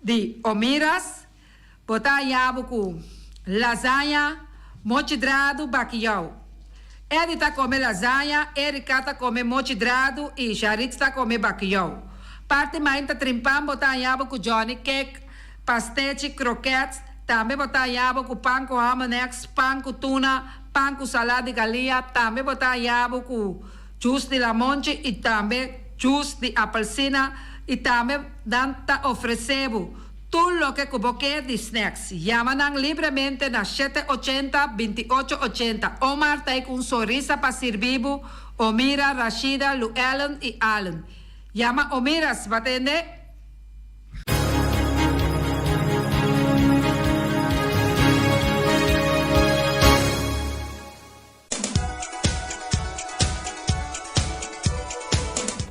di Omiras, bo ta haña bo ku lasaña, mochi dradu, bakiyou. Eddie ta kome lasaña, Erika ta kome mochi dradu i Sharit ta kome bakiyou. Parti mainta trimpan bo ta haña bo ku Johnny cake, pastechi, krokèt, tambe bo ta haña bo ku pan ku ham and eggs, pan ku tuna, pan ku salad di galia, tambe bo ta haña bo ku jus di lamonchi i tambe jus di apelsina i tambe nan ta ofresé bo tur loke ku bo ke di snacks. Yama nan libremente na 780, 28 80. Omar ta ei ku un sonrisa pa sirbi bo, Omira, Rashida, Luellen i Allen. Yama Omiras, bo a tende?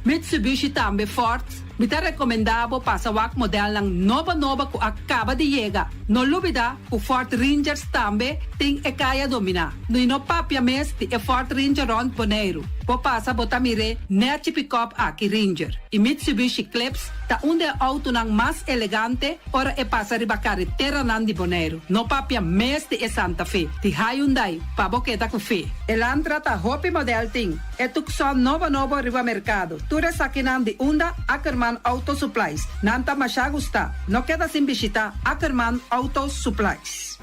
Mitsubishi tambe Ford, mi ta recomenda bo pasa wak modelnan nobo nobo cu a caba di yega. No lubida cu Ford Rangers tambe tin e caya domina. Y no papia mes di e Ford Ranger rond Boneiru. Bo pasa bo ta mir'é nechi pick-up aki Ranger. Y Mitsubishi Eclipse ta un di e autonan mas elegante ora e pasa riba careteranan di Boneiru. No papia mes di e Santa Fe, di Hyundai. Pa bo keda ku fe. Elantra ta hopi model tin. E Tucson nobo nobo riba merkado. Tur esakinan di unda Ackerman Auto Supplies. Nan ta masha gusta. No keda sin bishita Ackerman Auto Supplies.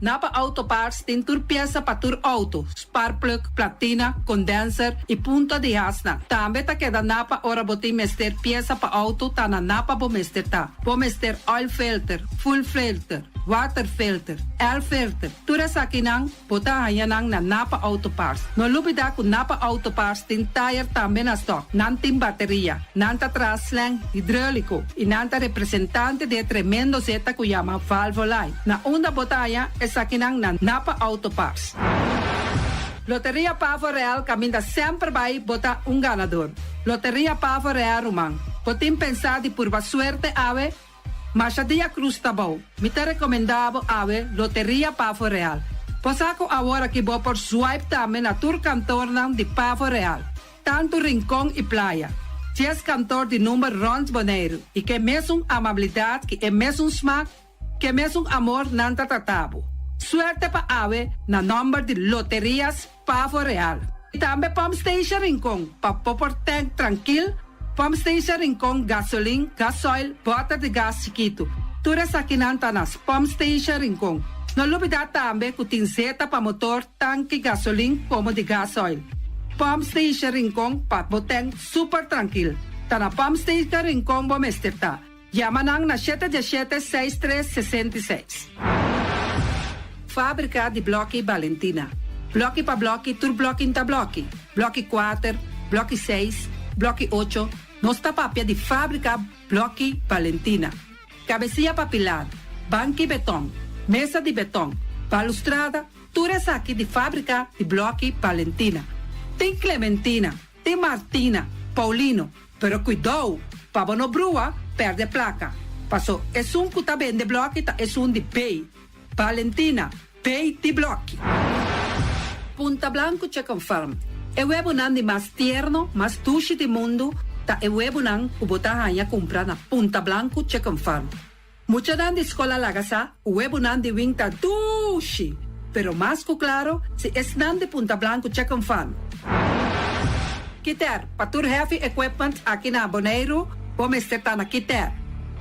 Napa Auto Parts tin tur piesa pa tur auto, sparkplug, platina, condenser y punta di hasnan. Tambe ta keda Napa ora bo tin mester piesa pa auto ta na Napa bo mester ta. Bo mester oil filter, fuel filter. Water filter, air filter, tur esakinan bo ta haña nan na Napa Auto Parts. No lubida ku Napa Auto Parts tin tayer tambe na stock. Nan tin bateria, nan ta traha slang hidreulico y nan ta representante di e tremendo zeta ku yama Valvoline. Na unda bo ta haña esakinan na Napa Auto Parts. Loteria Pavo Real kaminda semper bai bo ta un ganador. Loteria Pavo Real ruman, bo tin pensa di purba suerte awe? Masha dia cruz ta bou. Mi ta recomenda bo awe Loteria Pavo Real. Bo sa cu awor aki bo por swipe tambe na tur kantornan di Pavo Real, tanto Rincon y Playa. Dies kantor di number rond Boneiru y ke mesun amabilidad ki e mesun smaak, ke mesun amor nan ta trata bo. Suerte pa awe na nomber di Loterias Pavo Real. Y tambe Pump Station Rincon pa bo por tank trankil, Pump Station Rincon gasolin, gasoil, boter di gas chikitu. Tur esakinan ta na Pump Station Rincon. No lubida tambe cu tin zeta pa motor, tanki gasolin como di gasoil. Pump Station Rincon pa bo tank super trankil. Ta na Pump Station Rincon bo mester ta. Yama nan na shete diesshete seis tres 66. Fábrika di blòki Balentina. Blòki pa blòki tur blòki n'ta blòki. Blòki kuater, blòki seis, blòki ocho, nos ta papia di fábrika blòki Balentina. Kabesia pa pilar, banki betòn, mesa di betòn, balustrada, tur esaki di fábrika di blòki Balentina. Tin Clementina, tin Martina, Paulino, Pero kuidou, pa bo no brua, pèrdè plaka. Paso esun ku ta bende blòki ta esun di B. Valentina, B di blòki. Punta Blanco Chicken Farm, E webonan di mas tierno, mas dushi di mundu ta e webonan ku bo ta haña kumpra na Punta Blanco Chicken Farm. Muchanan di skol a laga sa ku webonan di wing ta dushi, pero mas ku klaro si esnan di Punta Blanco Chicken Farm. Kiter, pa tur heavy equipment aki na Boneiru, bo mester ta na Kiter.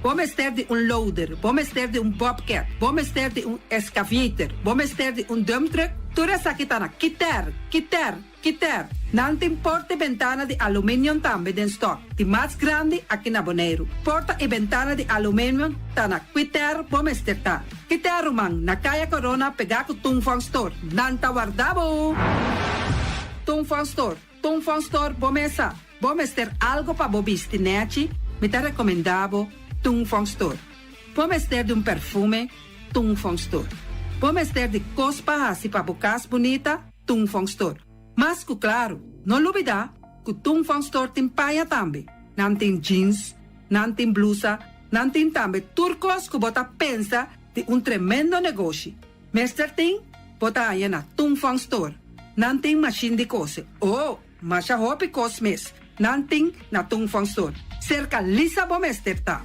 Bo mester di un loader, bo mester di un bobcat, bo mester di un excavator, bo mester di un dump truck, tur esaki ta na Kiter, Kiter, Kiter, nan tin porta i bentana di aluminium tambe den stock, di mas grandi aki na Boneiru. Porta i bentana di aluminium ta na Kiter bo mester ta. Kiter ruman, na Kaya Corona pegá ku Tung Fong Store. Nan ta warda bo! Tung Fong Store, Tung Fong Store bo mesa. Bo mester algo pa bo bisti nechi, mi ta rekomendá bo Tung Fong Store. Bo mester di un perfume, Tung Fong Store. Bo mester di kos pa hasi pa bo kas bunita, Tung Fong Store. Mas ku klaru, no lubidá ku Tung Fong Store tin paña tambe. Nan tin jeans, nan tin blusa. Nan tin tambe tur kos ku bo ta pensa di un tremendo negoshi. Mester tin, bo ta haña na Tung Fong Store. Nan tin mashin di kose. Oh, masha hopi kos mes nan tin na Tung Fong Store. Serka Lisa bo mester ta.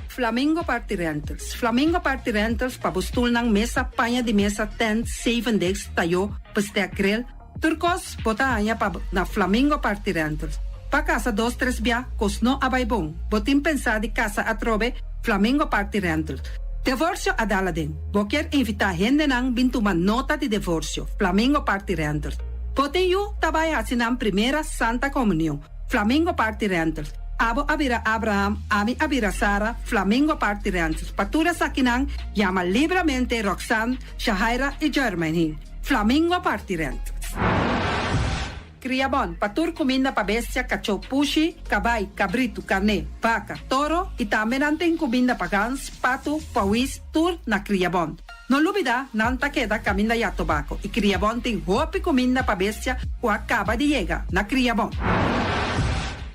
Flamingo Party Rentals. Flamingo Party Rentals pa bo stulnan, mesa, paña di mesa, tent, zevendegs, tayó, bestek, grill. Tur kos bo ta haña pa na Flamingo Party Rentals. Pa kasa dos tres bia kos no a bai bon. Bo tin pensá di kasa atrobe? Flamingo Party Rentals. Devorsio a dal aden. Bo kier invitá hendenan bin tuma nota di devorsio? Flamingo Party Rentals. Bo tin yu ta bai hasi nan primera Santa Komunion? Flamingo Party Rentals. Abo a bira Abraham, ami a bira Sara, Flamingo Party Rentals. Pa tur esakinan yama libramente Roxanne, Shahaira i Jermaine. Flamingo Party Rentals. Kriabon, pa tur kuminda pa bestia, kachó, pushi, kabai, kabritu, karné, baka, toro i tambe nan tin kuminda pa gans, patu, pawis, tur na Kriabon. No lubida, nan ta keda kaminda ya tobako i Kriabon tin hopi kuminda pa bestia ku a kaba di yega na Kriabon.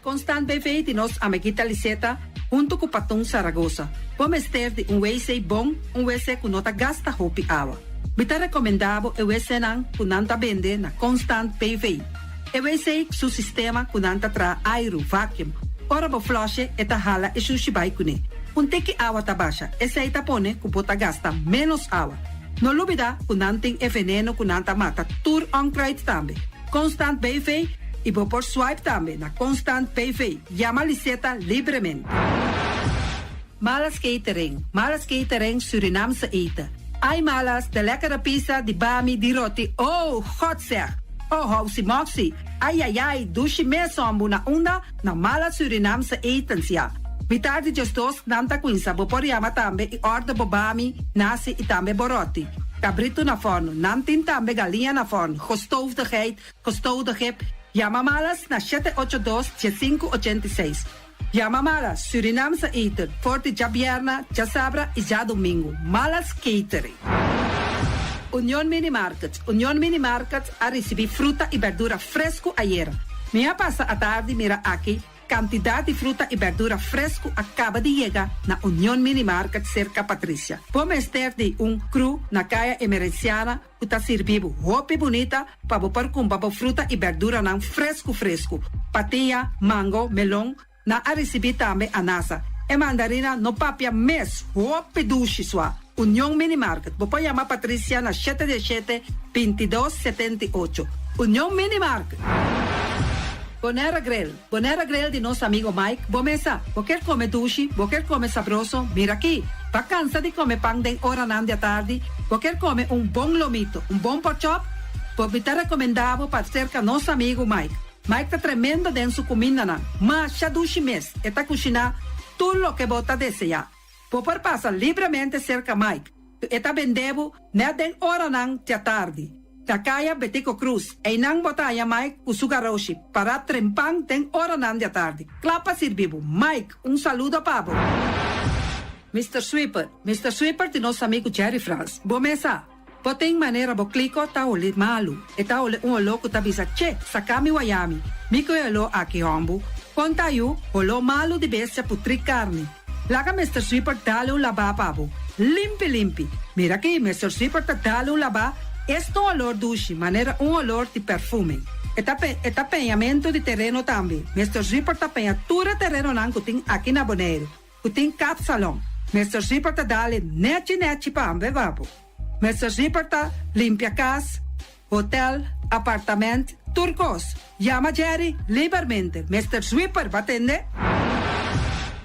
Constant BV di nos amiguita Liseta huntu ku Patun Saragosa. Bo mester di un wc bon, un wc ku no ta gasta hopi awa. Mi ta rekomendá bo e wcnan ku nan ta bende na Constant BV. E wc su sistema ku nan ta traha airu, vacuum. Ora bo flush'e e ta hala e shushi bai kuné. Un tiki awa ta basha, esei ta pone ku bo ta gasta ménos awa. No lubidá ku nan tin e veneno ku nan ta mata tur onkruid tambe. Constant BV i bo por swipe tambe na Constant BV. Yama Liseta libremente. Malas Catering, Malas Catering Surinaamse eten. Ai Malas, de lekkere pizza, di bami, di roti, oh, God zeg! Oh, housi moxi, ai ai ai, dushi mes hombu na unda? Na Malas Surinaamse etens, ya. Mitar di 12 nan ta cuinsa, bo por yama tambe y order bo bami, nasi y tambe bo roti. Cabrito na forno, nan tin tambe galiña na forno, gestoofde geit, gestoofde kip. Yama Malas na 782 1586. Yama Malas, Surinaamse eten, for di djabierna, djasabra y djadomingo. Malas Catering. Union Mini Market. Union Mini Market a ricibi fruta y berdura fresco ayera. Mi a pasa atardi mira aki cantidad di fruta y berdura fresco a caba di yega na Union Mini Market cerca Patricia. Bo mester di un crew na Caya Emerenciana ku ta sirbi bo hopi bunita pa bo por kumpra bo fruta i berduranan fresku fresku. Patia, mango, melon, nan a risibí tambe anasa. E mandarina no papia mes, hopi dushi sua. Union Mini Market, bo por yama Patricia na shete di shete, 22 78. Union Mini Market. Bonera Grill, Bonera Grill di nos amigo Mike, bo mesa, bo kier come dushi, bo kier come sabroso, mira aki, ba cansa di come pan den oranan di atardi, bo kier come un bon lomito, un bon pork chop, bo mi ta recomenda bo pa cerca nos amigo Mike. Mike ta tremendo den su cumindanan, masha dushi mes, e ta cushina tur loke bo ta desea. Bo por pasa libremente cerca Mike, e ta bende bo net den oranan di atardi. Na Caya Betico Croes, einan bo ta haya Mike cu su garoshi, para trempan den oranan di atardi. Cla pa sirbi bo. Mike, un saludo pa bo. Mr. Sweeper, Mr. Sweeper di nos amigo Jerry Frans. Bo mesa, bo tin manera bo kliko ta hole malu. E ta hole un oló ku ta bisa, che, saka mi wayami. Mi ku e oló aki hombu. Konta yu, oló malu di bestia putri karni. Laga Mr. Sweeper dale un labá pa bo. Limpi, limpi. Mira aki, Mr. Sweeper ta dale un labá. Esto olor dushi, manera un olor di perfume. E ta, pe, e ta peñamento di tereno tambe. Mr. Sweeper ta peña tur e terenonan ku tin aki na Bonaire. Ku tin kapsalon. Mr. Sweeper ta dale nechi nechi pa bo. Mr. Sweeper ta limpia kas, hotel, apartamento, tur kos. Yama Jerry liberamente. Mr. Sweeper, bo a tende?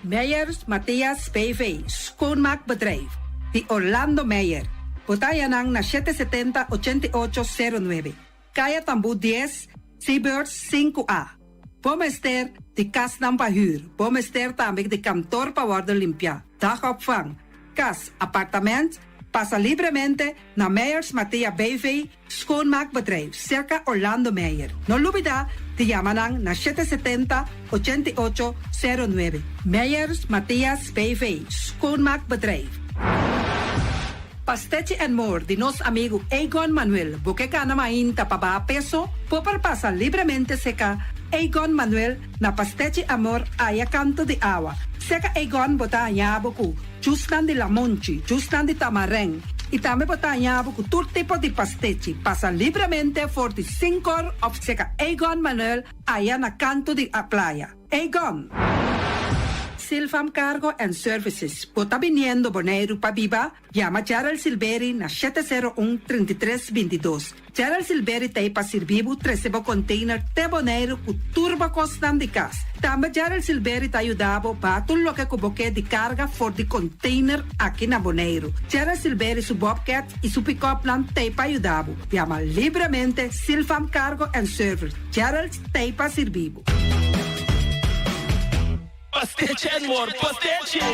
Meyers Matthias BV, Schoonmaakbedrijf, di Orlando Meyer. Bo ta haya nan na 770 8809. Kaya Tambu 10, Seabirds 5A. Bo mester di kasnan pa huur. Bo mester tambe di kantor pa wordu limpia. Dagopvang, kas, apartamento, pasa libremente na Meyers Matthias BV, Schoonmaakbedrijf, cerca Orlando Meyer. No lubida di yama nan na 770 8809. Meyers Matthias BV, Schoonmaakbedrijf. Pastechi and More di nos amigo Egon Manuel. Bo ke kana mainta pa baha peso, por pasa libremente serka Egon Manuel na Pastechi Amor aya kantu di awa. Seka Egon bo ta haña bo ku jusnan di lamonchi, jusnan di tamarèn i tambe bo ta haña bo ku tur tipo di pastechi. Pasa libremente for di sinkor òf seka Egon Manuel aya na kantu di a playa. Egon! Silvam Cargo and Services, bo ta biniendo Boneiru pa biba? Yama Gerald Silberi na 701 33 22. Gerald Silberi ta ei pa sirbi bo trese bo container te Boneiru ku tur bo kosnan di kas. Tambe Gerald Silberi ta yuda bo baha tur loke ku bo ke di karga for di container aki na Boneiru. Gerald Silberi su bobcat i su pick-upnan ta ei pa yuda bo. Yama libremente Silfam Cargo and Service. Gerald ta ei pa sirbi bo. Pastechi and more pastechi!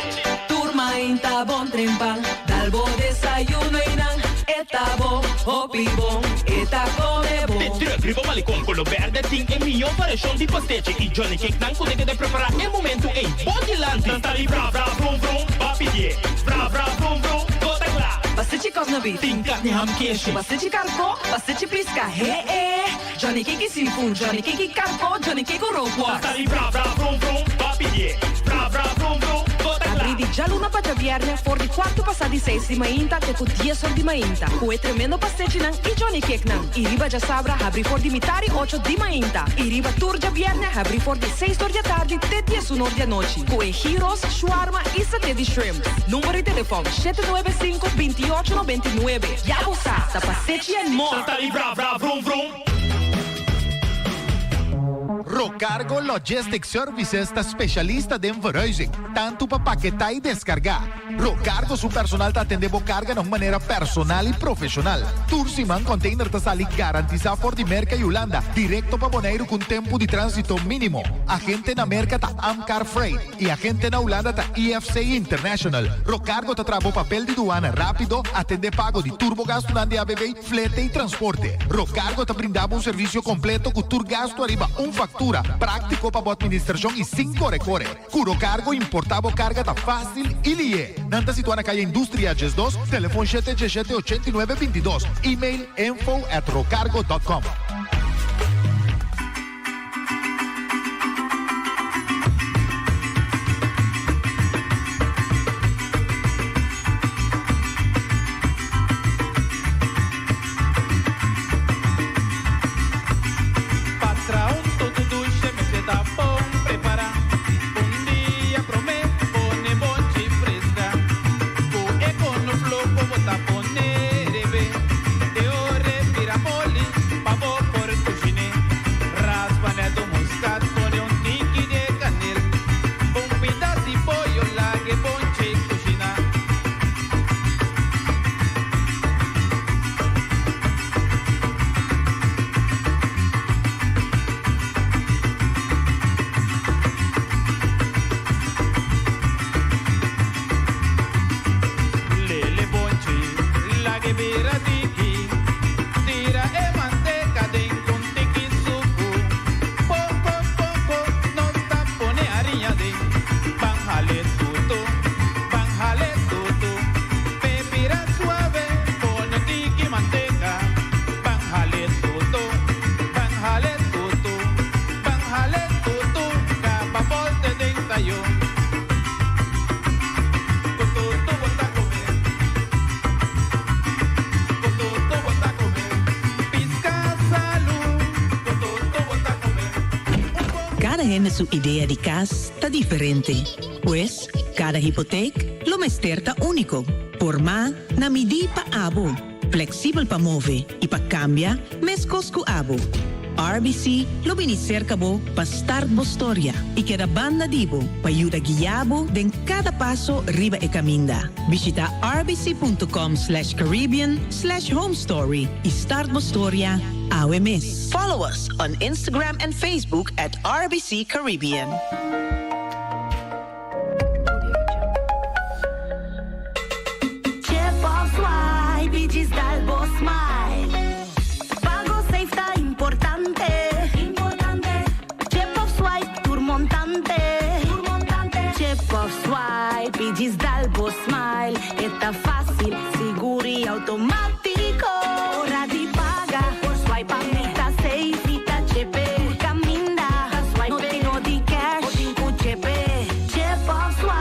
Tur mainta bon trempan, dal bo desayuno y nan e ta bon, hopi bon, e ta come bon. De truck riba Malecon Colo Berde tin e mihó variashon di pastechi y Johnny Cake nan ku ta keda prepará e momentu ei bo dilanti. Nan ta di bra bra vrum vrum, ba pidié bra bra vrum vrum, bo ta kla. Pastechi kòsna beef. Tin karni ham keshi. Pastechi karkó, pastechi piska, he e. Johnny Cake seafood, Johnny Cake karko, Johnny Cake rookworst. Ta di bra bra vrum vrum, ba pidié bra bra vrum vrum, bo ta kla. Abrí di djaluna pa djabièrnè for di kuartu pasá di seis di mainta te ku dies or di mainta ku e tremendo pastechinan i Johnny Cakenan. I riba djasabra habrí for di mitar i ocho di mainta i riba tur djabièrnè habrí for di seis or di atardi te diesun or di anochi ku e gyros, shawarma i saté di shrimp. Number di telefòn, 795 28 99. Ya bo sa, ta pastechi and more! Ta di bra bra vrum vrum. Rocargo Logistic Services ta specialista den verhuizing, tanto pa paketá y descargá. Rocargo su personal ta atendé bo carga na un manera personal y profesional. Tur siman container ta sali garantisa for di Merca y Hulanda directo pa Boneiru cu un tempo di transito minimo. Agente na Merca ta Amcar Freight. Y agente na Hulanda ta IFC International. Rocargo ta traha bo papel di duana rapido, atende pago di tur bo gastunan di ABV, flete y transporte. Rocargo ta brinda bo un servicio completo cu tur gastu ariba un factura, practico pa bo administracion y sin core core. Cu Rocargo importa bo carga ta facil y lihe. Nan ta situa na Calle Industria 12, telefon shete djeshete 89 22, email info at rocargo dot com. Pa traha un tutu dushe mester ta bon prepará. Un dia promé pone bonchi fresca. Ku e kono floko bo ta pone rebe. E ora e bira moli pa bo por kushiné. Raspa net un muscat, pone un tiki di e kanel. Un pidas di pollo laga e bonchi kushiná. Lele bonchi, laga e bira diki. Tira e manteca den un tiki suku. Poco poco nos ta pone hariña den. Ban hale tutu, ban hale tutu. P'e bira suave, pone un tiki manteca. Ban hale tutu, ban hale tutu. Ban hale tutu, caba bolte den tayo. Cu tutu bo ta come. Cu tutu bo ta come. Pisca salu. Cu tutu bo ta come. Un poco. Cada hende su idea di cas ta diferente. Pues, cada hipoteek lo mester ta unico, formá na midí pa abo, flexibel pa move y pa cambia mescos cu abo. RBC lo bini cerca bo pa start bo storia y keda banda di bo pa yuda guia bo den cada paso riba e caminda. Bishita rbc.com slash caribbean slash homestory y start bo storia awe mes. Follow us on Instagram and Facebook at RBC Caribbean. Chip of swipe y djis dal bo smile. Pago safe ta importante. Chip of swipe tur montante. Chip of swipe y djis dal bo smile. E ta facil, sigur y automatico. Ora di paga, por swipe a mi ta safe. Mi ta chepe, tur caminda. No tin no di cash, o tin cu chepe. Chip of swipe.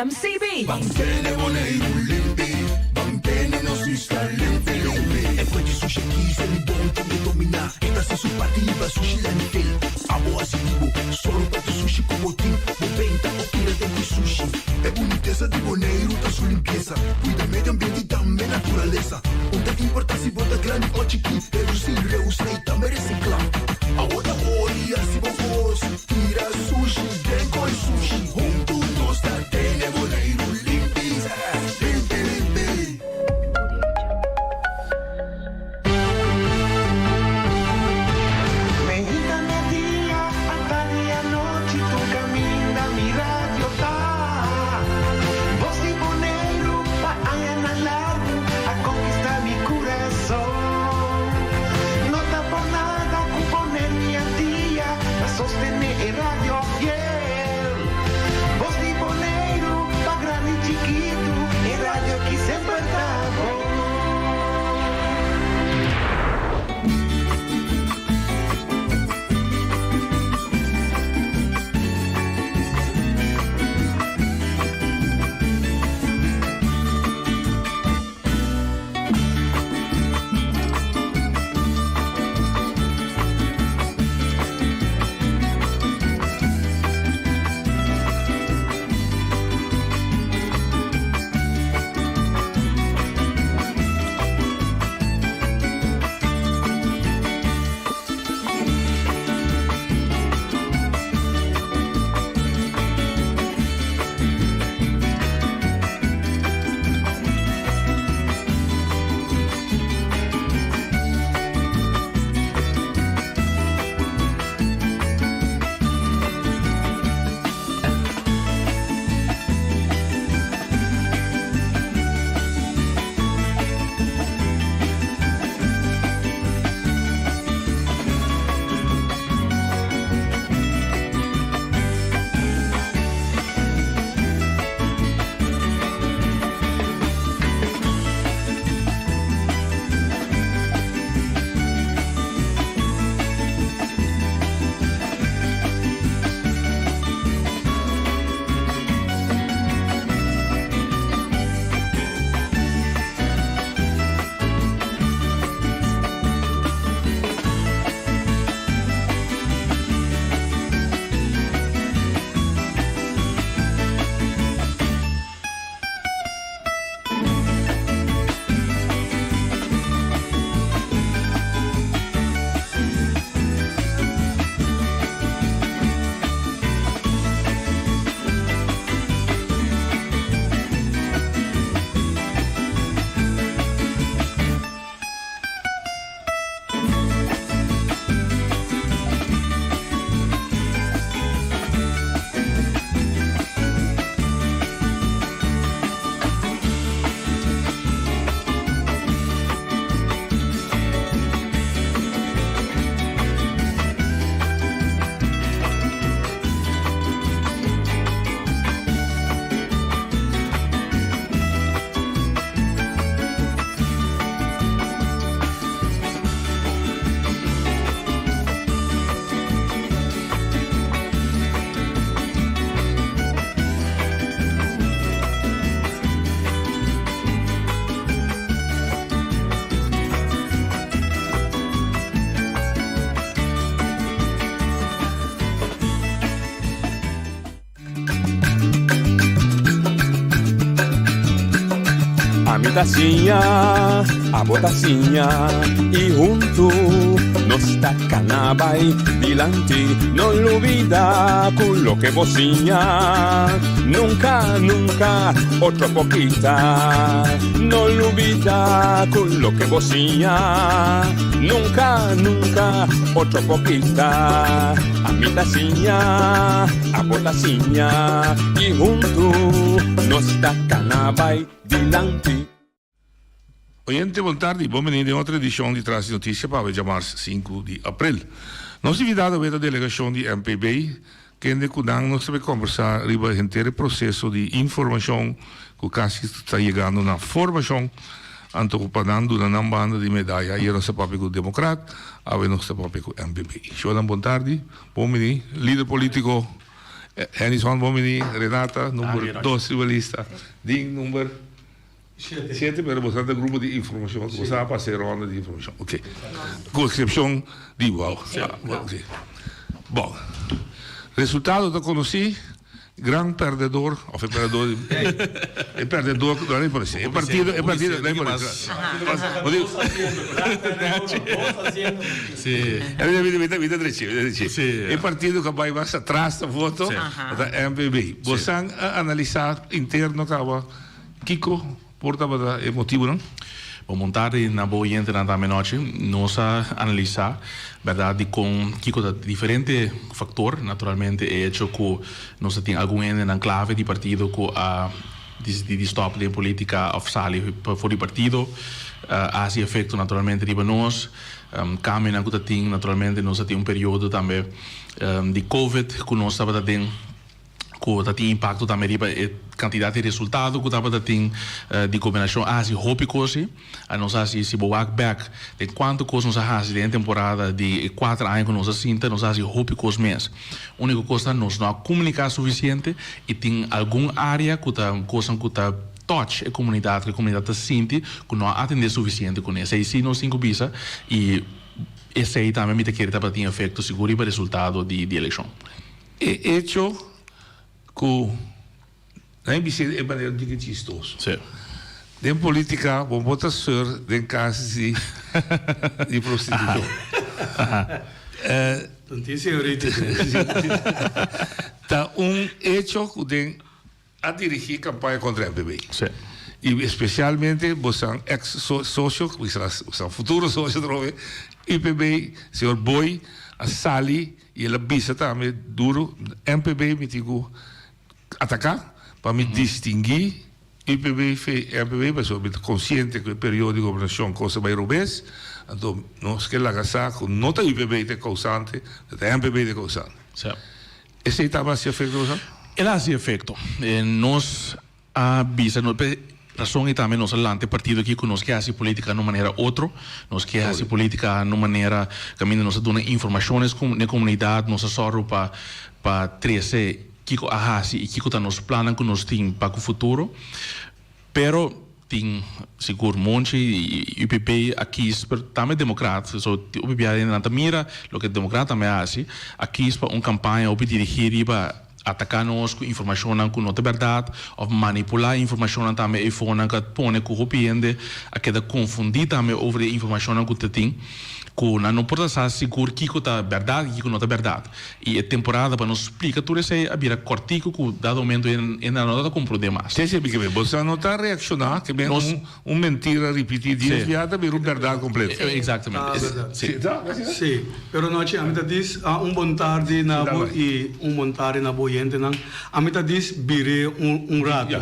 MCB. Ban tene Boneiru limpi, ban tene nos isla limpi limpi. E kue di sushi aki sa mi bon tin e dominá. E ta hasi su parti riba sushi landfill. Abo hasi di bo, sòru pa tur sushi ku bo tin. Bo benta o tira den ku sushi. E bunitesa di Boneiru ta su limpiesa. Kuida medio ambiente i tambe naturalesa. Un ta importá si bo ta grandi o chikí, redusí, reusá i tambe resiklá. Awo ta ora di hasi bo kos, tira sushi den koi sushi. Huntu nos ta tene Boneiru limpi, limpi, limpi. Meinta merdia, atardi anochi, tur caminda mi radio ta. Bos di Boneiru pa añanan largu a conquista mi curason. No ta por nada cu Boneiru y Antia ta sostene e radio fiel. Bos di Boneiru pa grandi y chikitu, e radio ki semper ta bon. Ami ta siña, abo ta siña y huntu nos ta cana bay dilanti. No lubida cu loke bo siña nunca, nunca otro por kita. No lubida cu loke bo siña nunca, nunca otro por kita. Ami ta siña, abo ta siña y huntu nos ta cana bay dilanti. Oyente bon tardi, bon bini den otro edicion di Tras di Noticia pa awe djamars sinku di april. Nos invitado awe ta delegacion di MPB, kende cu nan nos ta bay combersa riba henter e proceso di informacion cu casi ta yegando na formacion, anto cu pa nan duna nan banda di medaya. Ayer nos ta papia cu Democrat, awe nos ta papia cu MPB. Shonan bon tardi, bon bini, lider politico. Hennyson bon bini, Renata number dos riba lista, Ding number shete pero boso ta grupo di informacion, boso a pasa e ronda di informacion, ok, cu excepcion di Wou. Bon, resultado ta conoci. Gran perdedor of e perdedor e perdedor no era por e partido e partido no era por Sí. E partido que bai mas atrás na voto ta MPB. Bosan a analisa interno caba kico Por tabata e motibunan? Bon bon tardi na bo oyentenan tambe nochi. Nos a analisá bèrdat dikon kiko ta diferente faktor. Naturalmente e echo ku nos ta tin algun hendenan klave di partido ku a disidí di stòp den polítika òf sali for di partido a hasi efekto naturalmente riba nos. Kambionan ku ta tin naturalmente nos a tin un periodo tambe di covid ku nos tabata den. ku ta tin impakto tambe riba e kantidat di resultado ku tabata tin di gobernashon a hasi hopi kos si. A nos a hasi si bo wak bèk den kuantu kos nos a hasi den e temporada di e kuater aña ku nos a sinta nos a hasi hopi kos mes. Uniko kos ta nos no a komuniká sufisiente i tin algun área ku ta kosnan ku ta touch e komunidat ku e komunidat ta sinti ku no a atendé sufisiente kuné. Esei si nos tin ku bisa i esei tambe mi ta kere tabata tin efekto sigur riba resultado di elekshon. E echo ku nan e bis'é e manera un tiki chistoso. Sí. Den politica bo por ta sur den kas di di prostitushon. Ta un echo ku den A dirigí kampaña kontra MPB. Sí. I espesialmente bosan eks sosio, bosan futuro sosio atrobe, UPB, señor Boy a sali i el a bisa tambe duro, MPB mi tin ku ataká pa mi distinguí UPB fe MPB pasobra mi ta konsiente ku e periodo di gobernashon kos a bai robes, anto nos ke laga sa ku no ta UPB ta e kousante, ta MPB ta e kousante. Sí. Esei tabata hasi efekto boso? El a hasi efekto. Nos a bisa, no p'e rason ei tambe nos a lanta e partido aki ku nos ke hasi politika na un manera otro. Nos ke hasi politika na un manera kaminda nos a duna informashon n'e komunidat, nos a sòru pa pa trese kiko a hasi i kiko ta nos plannan ku nos tin pa ku futuro. Pero tin sigur Monchi y UPP a kies pero tambe Democraat so hopi bia nan ta mira loke Democraat tambe a haci a kies pa un campaña hopi dirigi riba ataca nos cu informacionnan cu no ta berdad of manipula informacionnan tambe eyfonan cu a pone cu hopi hende a keda confundi tambe over e informacionnan cu ta tin cu nan no por ta sa sigur kico ta berdad y kico no ta berdad. I e temporada pa nos splika tur esei a bira kòrtiku ku dado momento e nan no ta komprondé mas. Sí, sí, mi bo no ta reakshoná ke men un un mentira ripití dies bia ta bira un bèrdat kompleto. Eksaktamente. Sí. Sí, pero nochi ami ta dis un bon tardi na bo i un bon tardi na bo oyentenan. Ami ta dis bir'é un un rato.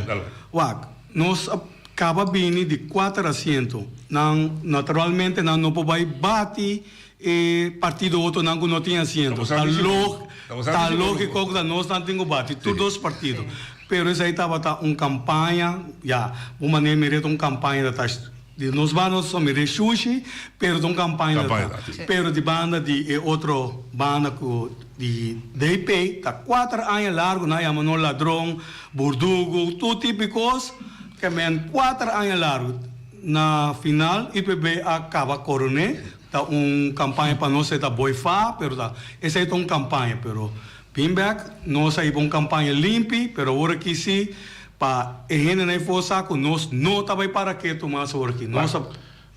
Wak, nos a kaba bini di kuater asiento. Nan naturalmente nan no por bai bati E partido otronan ku no tin asiento. Ta log, ta lógiko ku ta nosnan tin ku bati tur dos partido. Pero esei tabata un kampaña, ya, un manera mir'é ta un kampaña ta ta di nos banda nos ta mir'é shushi, pero ta un kampaña ta ta. Pero di banda di e otro banda ku di DP ta kuater aña largu nan a yama nos ladron, burdugu, tur tipo di kos, ke men kuater aña largu. Na final UPB a kaba koroné. Ta un campaña pa nos e ta boy fa pero ta esey ta un campaña pero bin bek nos a hiba un campaña limpi pero awor aki si pa e hendenan e for sa cu nos no ta bay para ketu mas awor aki nos a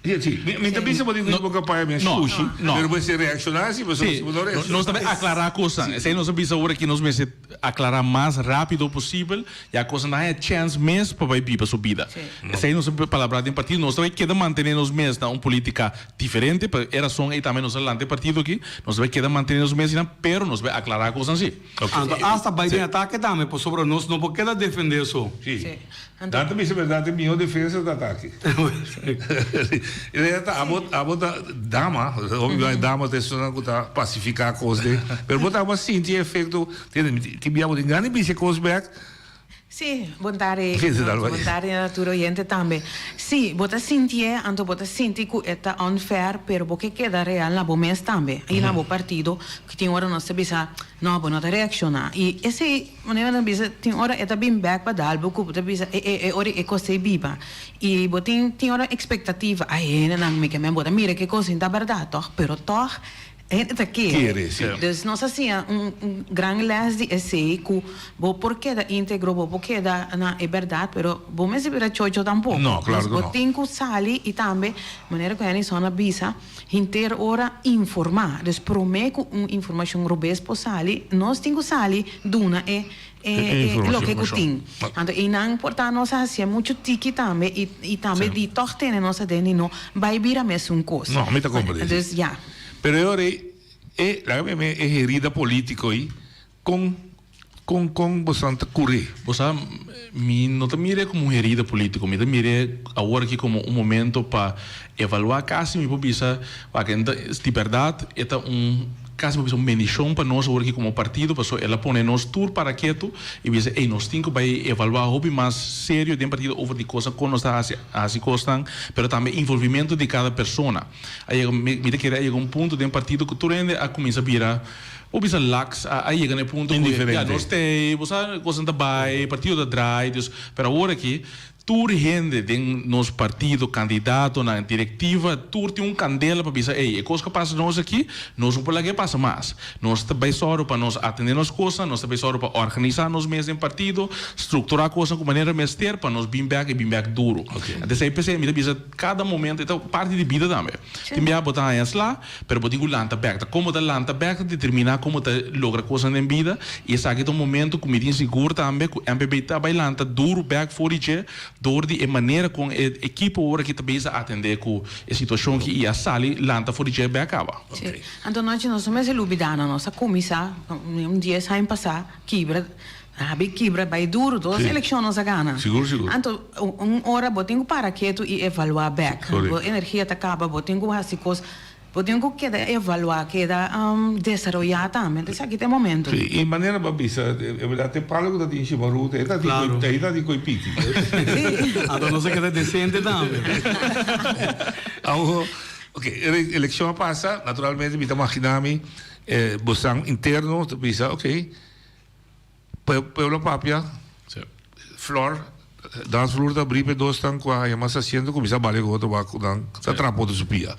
Sí, sí. Mi, mi ta bisa bo di ku campaña mi a shushi, pero bo mester reacciona si, pasobra si bo no reacciona. Nos ta bay aclara cosnan. Esey nos a bisa awor aki nos mester aclara mas rapido posibel. Ya cosnan ta haña chens mes pa bay biba su bida. Esey nos a palabrá den partido. Nos ta bay keda mantene nos mes na un politica diferente, pa e rason ey tambe nos a lanta e partido aki. Nos ta bay keda mantene nos mes einan, pero nos bay aclará cosnan si. Anto hasta bay den atake tambe, pasobra nos no por keda defende so. Si. Nan ta bisa berdad e miho defensa ta atake. E ta abo abo ta dama, hopi bia dama ta esunnan ku ta pasifiká kos den, pero bo ta abo a sinti e efekto, tin bia bo tin gana di bisa e kos bèk. Sí, bon tardi. Bon tardi na tur oyente tambe. Sí, bo ta sintié, anto bo ta sinti ku e ta unfair, pero bo ke keda real na bo mes tambe i na bo partido, ku tin ora nos ta bisa, no, bo no ta reakshoná. I esei, manera nan bisa, tin ora e ta bin bèk pa dal bo ku bo ta bisa, e e e ora e kos ei biba. I bo tin tin ora ekspektativa, ai hendenan mi ke men bo ta mira ke kos ei ta bèrdat tòg, pero tòg Hende ta kere. Kere, sí. Dus nos a siña un un gran les di esei ku bo por keda íntegro, bo por keda na e bèrdat, pero bo mester bira chocho tampoko. No, klaro Dus ku bo no. tin ku sali i tambe, manera ku Hennyson a bisa, henter ora informá. Dus promé ku un informashon robes por sali, nos tin ku sali duna e e E e loke ku informashon. tin. Anto einan por ta nos a hasié muchu tiki tambe i i tambe di tòg tene nos aden di no bai bira mesun kos. No, mi ta komprendé. Dus ya. Pero e ora ei, e, laga mi e herida politico ei, con, con, con bosan ta cur'é? Bo sa, mi no ta mir'é como un herida politico, mi ta mir'é awor aki como un momento pa evaluá, casi mi por bisa, wak, di berdad e ta un, casi mi por bisa un bendicion pa nos awor aki como partido, pasobra el a pone nos tur para ketu y bisa, ey, nos tin cu bay evaluá hopi mas serio den partido over di cosnan, con nos ta haci, haci cosnan, pero tambe involvimento di cada persona. A yega, mi mi ta kere a yega un punto den partido ku tur hende a kuminsá bira, bo bisa laks, a a yega na e punto ku ya nos t'ei, bo sa kosnan ta bai, partido ta drai, dus, pero awor aki tur hende den nos partido, kandidatonan, direktiva, tur tin un kandela pa bisa ei, e kos ku a pasa nos aki, nos no por laga e pasa mas. Nos ta bai sòru pa nos atendé nos kosnan, nos ta bai sòru pa organisá nos mes den partido, strukturá kosnan ku manera mester pa nos bin bèk i bin bèk duru. Antes ei p'esei mi ta bisa. Kada momento e ta parti di bida tambe. Tin biaha bo ta haña sla, pero bo tin ku lanta bèk. Ta kon bo ta lanta bèk ta determiná kon bo ta logra kosnan den bida. I esaki ta un momento ku mi tin sigur tambe ku MPB ta bai lanta duru bèk for di dje dor di e manera kon e ekipo ora aki ta bezig atendé ku e situashon aki i a sali lanta for di dje bèk kaba. Sí. Anto nochi nos no mester lubidá no. Nos a kuminsá un dies aña pasá kibra Abi kibra bai duru, dos elekshon nos a gana. Sigur, sigur. Anto un ora bo tin ku para ketu i evaluá bèk. Bo energia ta kaba, bo tin ku hasi kos, bo tin ku keda evaluá, keda desaroyá tambe. Entonces aki ta e momento. Sí, i manera bo a bisa, e bèrdat e palo ku ta tin shimaruta, e ta tin ku, e ta tin ku e piki. Anto nos a keda desente tambe. Awo, ok, e elekshon a pasa, naturalmente mi ta magina mi, bosan interno ta bisa, ok. Pueblo papia, flor, dansvloer ta abrí pa e dosnan ku a haña mas asiento kuminsá bale ku otro wak ku nan ta trapa otro su pia.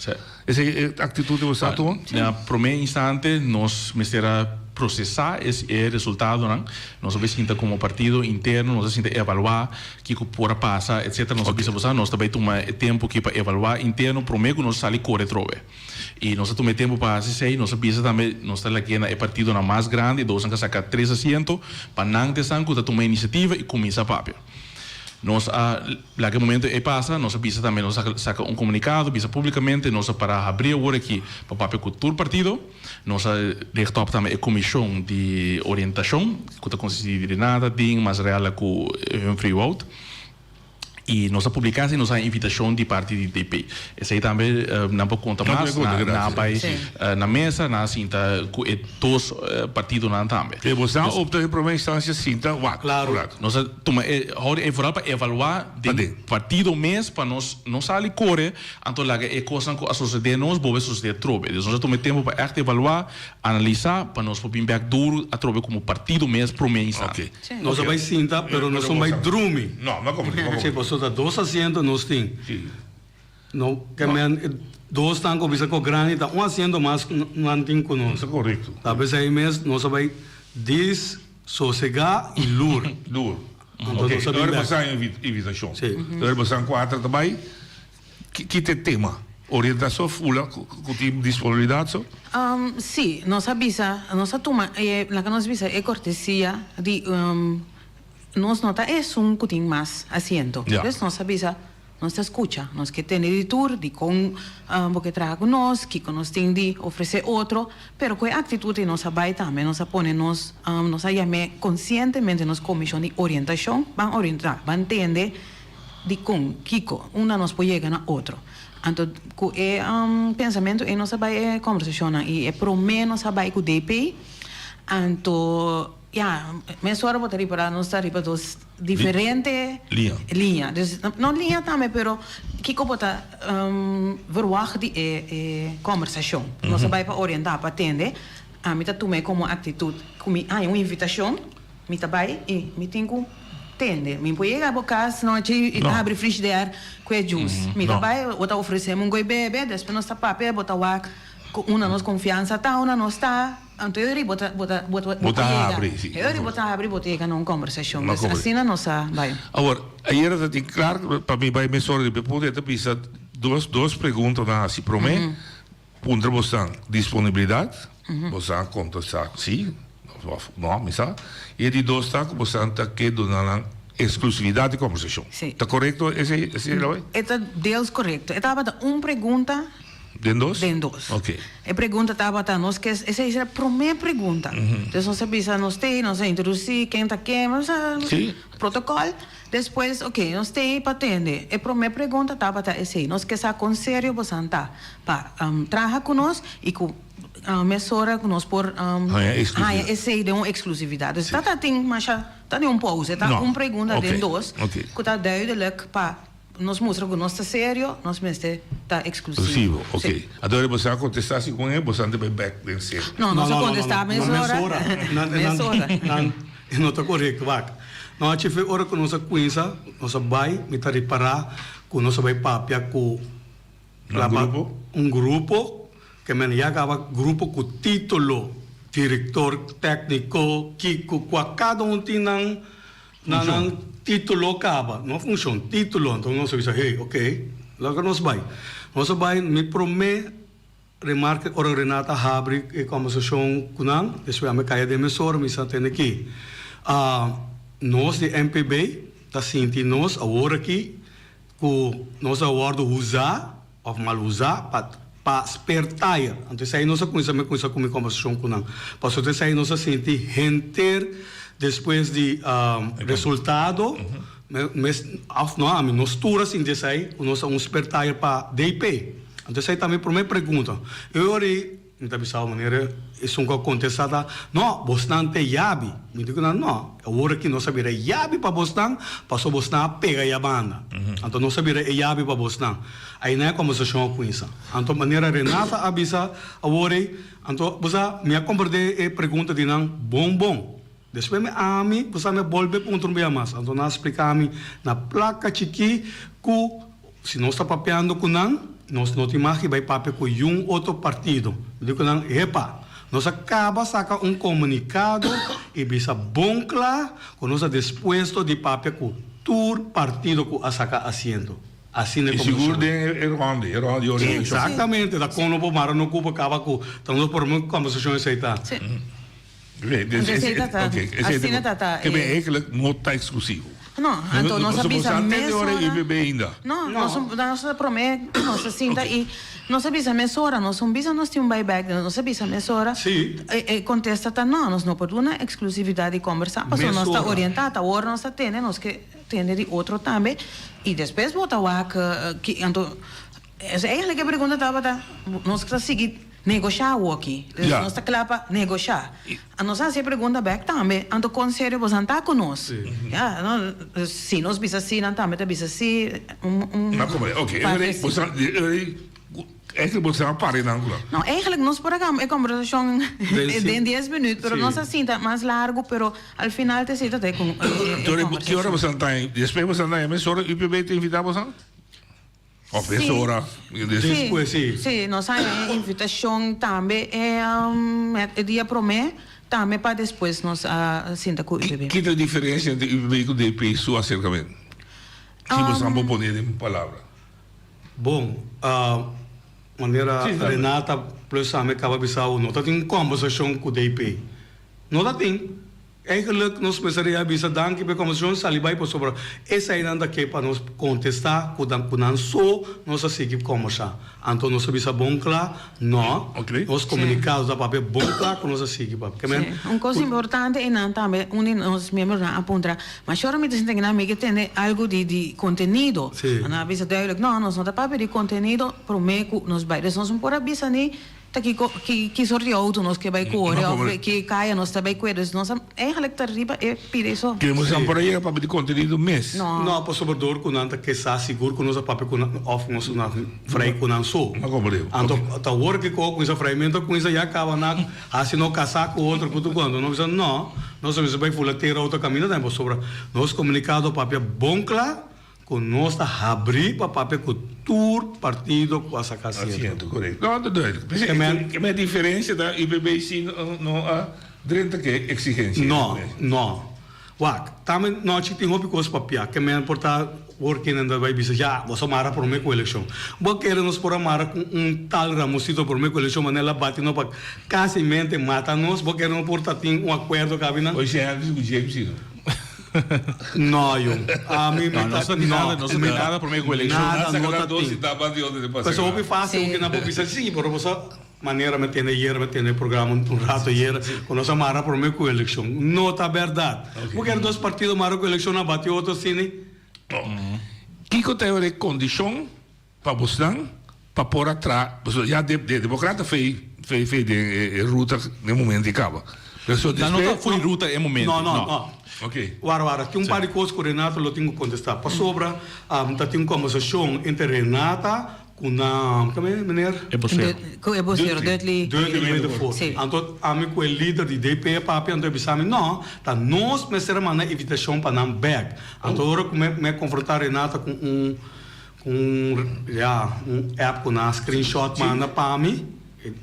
Esei e aktitut di bo sa tuma? Na promé instante nos mester a prosesá e resultadonan. Nos a bai sinta komo partido interno, nos a sinta evaluá kiko por a pasa etcétera. Nos a bisa bo sa nos ta bai tuma e tempu aki pa evaluá interno promé ku nos sali kore atrobe. I nos a tuma e tempu pa hasi esei. Nos a bisa tambe nos ta lag'é na e partidonan mas grandi, e dosnan ku a saka tres asiento, pa nan ta esnan ku ta tuma inisiativa i kuminsá papia. Nos a laga e momento ei pasa, nos a bisa tambe, nos a saka un komunikado, bisa públikamente, nos a para habrí awor aki pa papia ku tur partido. Nos a richt op tambe e komishon di orientashon ku ta konsistí di Renata, Ding, Masrella ku Humphrey Wout. I nos a publiká esei, nos a haña invitashon di parti di DP. Esei tambe nan por konta mas, nan a bai na mesa, nan a sinta ku e dos partidonan tambe. E bo sa opta den promé instansia sinta wak un rato. Nos a tuma e hòri ei foral pa evaluá den partido mes pa nos no sali kore anto laga e kosnan ku a sosodé nos bolbe sosodé atrobe. Dus nos a tuma e tempu pa ègt evaluá, analisá pa nos por bin bèk duru atrobe komo partido mes promé instante. Nos a bai sinta, pero nos no bai drumi. No, no comprende, no comprende. Sí, pasobra ta dos asiento nos tin. Sí. No, ke men dos tan ku bisa ku grandi ta un asiento mas ku nan tin ku nos. Ta korekto. Ta p'esei mes nos a bai dis, sosegá i lur. Lur. Anto Ok, nos a bin ora bèk. boso haña invitashon. Sí. Ora boso kuater ta bai. Ki ta e tema? Orienta so fula ku tin disponibilidat so? Sí, nos a bisa, nos a tuma e, laga nos bisa e kortesia di nos no ta esun ku tin mas asiento. Dus nos a bisa, nos ta skucha, nos ke tende di tur, dikon bo ke traha ku nos, kiko nos tin di ofresé otro, pero ku e aktitut ei nos a bai tambe, nos a pone nos, nos a yam'é konsientemente nos komishon di orientashon, ban orientá, ban tende. Dikon? Kiko? Unda nos por yega na otro? Anto ku e pensamentu ei nos a bai e kòmbersashonnan i e promé nos a bai ku DP. Anto. Ya, mesora bo ta ripará nos ta riba dos diferente Liña. liña. Dus no liña tambe pero kiko bo ta verwagt di e e kombersashon. Nos a bai pa orientá, pa tende. Ami ta tuma e komo aktitut ku mi haña un invitashon, mi ta bai i mi tin ku tende. Mi por yega bo kas nochi i habri frishider ku e jus. Mi ta bai, bo ta ofresé mi un goi bebe, despues nos ta papia, bo ta wak ku unda nos konfiansa ta, unda nos ta. Anto e ora bo ta bo ta bo ta Bo ta yega. habri, si. E ora bo ta habri bo ta yega na un kombersashon. Na Dus komber. asina nos a bai. Awor, ayera ta tin klar pa mi bai mesora riba e punto, e ta bisa dos dos preguntanan hasi. Promé, puntra bosan disponibilidat, bosan a kontestá si òf no, mi sa. I e di dos ta ku bosan ta ke duna nan eksklusividat di kombersashon. Si. Ta korekto esei esei Lauri? E ta deels korekto. E tabata un pregunta. Den dos? Den dos. Ok. E pregunta tabata, nos ke, esei es e promé pregunta. Entonces nos a bisa nos t'ei, nos a introdusí ken ta ken, nos a Sí. protokòl. Despues, ok, nos t'ei pa tende. E promé pregunta tabata esei, nos ke sa kon serio bosan ta pa traha ku nos i ku mesora ku nos por Haña eksklusividat. haña esei den un eksklusividat. Dus ta ta tin masha, ta den un pouze, ta No. un pregunta Ok, den dos ok. ku ta duidelijk pa Nos mustra ku nos ta serio, nos mester ta eksklusivo. Eksklusivo, ok. Anto boso a kontestá segun e, boso a bai bèk den serio? No, nos a kontestá mesora. Mesora. Nan no ta korekto. Wak, no a chife ora ku nos a kuinsa, nos a bai, mi ta ripará ku nos a bai papia ku Un grupo? Un grupo, ke men ya kaba grupo ku título, direktor tékniko, kiko, kua, kada un tin nan Na nan título kaba, no funshon, título. Anto nos a bisa, hey, ok, laga nos bai. Nos a bai, mi promé remarke ora Renata habri e kòmbersashon ku nan, despues ami a kaya den mesora, mi sa tende ki nos di MPB ta sinti nos awor aki ku nos a wòrdu usá Of mal usa pa pa spare tire. Anto esei nos a cuminsa mi a cuminsa cu mi conversacion cu nan. Pasobra esei nos a sinti henter despues di resultado mes of no ami nos tur a sinti esei cu nos a un spare tire pa DP. Anto esei ta mi prome pregunta. E ora ei Mi ta bisa manera esun ku a kontestá ta, No, bosnan ta e yabi. Mi di ku nan, No, awor aki nos a bira e yabi pa bosnan, pasobra bosnan a pega e banda. Anto nos a bira e yabi pa bosnan. Ainan e kombersashon a kuminsá. Anto manera Renata a bisa awor ei, anto bo sa, mi a komprendé e pregunta di nan bon bon. Despues mi ami, bo sa, mi a bolbe puntra un bia mas. Anto nan a splika mi na plaka chikí ku Si nos ta papiando ku nan, nos no tin mag di bai papia ku yun otro partido. Mi di ku nan, Epa, nos a kaba saka un komunikado i bisa bon kla ku nos ta dispuesto di papia ku tur partido ku a saka asiento. Asina e I sigur komunikashon. den e ronde, e ronde di orientashon. Eksaktamente, ta kon no por mara no ku por kaba ku ta nos prome kombersashon esei ta. Esei ta ta. Asina ta ta. Ke men eigenlijk no ta eksklusivo. No, anto nos a bisa mesora. UPB ainda. No, nos nos a prome nos a sinta i nos a bisa mesora, nos un bisa nos tin un bai bek, nos a bisa mesora. Sí. E kontesta ta no, nos no por duna eksklusividat di kombersá pasobra nos ta orientá, ta ora nos ta tende, nos ke tende di otro tambe i despues bo ta wak ki anto eigenlijk e pregunta tabata nos ta sigui. Negoshá awoki. Dus Ja. nos ta kla pa negoshá. A nos hasi e pregunta bèk tambe, anto kon serio bosan ta ku nos? Ya, no, dus si nos bisa sí, nan tambe ta bisa sí. Un, un Ma komprende. Oké, parte e sí. bosan, e eigenlijk bosan a pare nan ku nan. No, eigenlijk nos por a kaba e kombersashon den dies minuut, pero nos a sinta mas largu, pero al final te sita te ku e Ki ora kombersashon. bosan ta, despues bosan ta, mesora UPB ta invitá bosan? Of Sí. mesora. Despues, sí. Sí, nos haña e invitashon tambe e e dia promé, tambe pa despues nos a sinta ku UPB. Ki ta e diferensia entre UPB ku DP su aserkamentu? Si boso por pone den palabra. Bon, manera Renata plus ami kaba bisa bo, no ta tin un kombersashon ku DP. No ta tin. Eigenlijk nos mester a bisa danki pa e kombersashon sali bai pasobra eseinan ta ke pa nos kontestá ku nan ku nan so nos a sigui kombersá. Anto nos a bisa bon kla, no, nos komunikado ta papia bon kla ku nos a sigui papia. Ke men Un kos importante einan tambe un di nos miembronan a puntra, ma shora mi ta sinti kinan mi ke tende algu di di kontenido. Nan a bisa duidelijk, no, nos no ta papia di kontenido promé ku nos bai. Dus nos no por a bisa ni. Ta kiko ki ki sort di outo nos ke bai kore of ki kaya nos ta bai kue dus nos a eigenlijk ta riba e pida eso. Ke nos por a yega papia di kontenido mes. No. No, pasobra dor ku nan ta ke sa sigur ku nos a papia ku nan of nos a frei ku nan so. Anto ta wor ke ko kuminsa freimentu a kuminsa ya kaba na hasi no kasa ku otro ku tur kos. Anto nos bisa no, nos a mester bai fula tera otro kaminda tambe pasobra nos komunikado a papia bon kla Ku nos ta habrí pa papia ku tur partido ku a saka asiento. Asiento, korekto. No, ta duidelijk. P'esei, ke men diferensia ta UPB si no a drenta ke eksigensia. No, no. Wak, tambe nochi tin hopi kos papia. Ke men por ta wor kende ta bai bisa, ya, boso a mara prome ku elekshon. Bo kere nos por a mara ku un tal Ramosito prome ku elekshon manera el a bati no pa kasi mente mata nos? Bo kere no por ta tin un akuerdo kabinan? Oye, si Elvis ku James si no. No, jong. Ami mi No, ta nos no tin nada, nos no tin nada prome ku elekshon. Nada no ta tin. Pasobra hopi fácil ku nan por bisa sí, pero bo sa manera mi tende ayer, mi tende e programa un rato ayer, ku nos a mara prome ku elekshon. No ta bèrdat. Bo kere dos partido mara ku elekshon a bati otro asina? Kiko ta e kondishon Pa bosnan pa por a tra, pasobra ya de de democrata fei fei fei den e e ruta den momento e caba. Pero so Nan no ta despues fo'i ruta e momento, No, no, no. no. Ok. Wara, wara, tin un par di kos ku Renata lo tin ku kontestá. Pasobra ta tin un kombersashon entre Renata ku nan, kome meneer? E bosero. Ku e bosero, Dudley. Dudley Wedervoort. Sí. Anto ami ku e lider di DP a papia, anto e bisa mi, no, ta nos mester a manda invitashon pa nan bèk. Anto ora ku mi mi a konfrontá Renata ku un Un ya un app ku nan screenshot manda pa mi,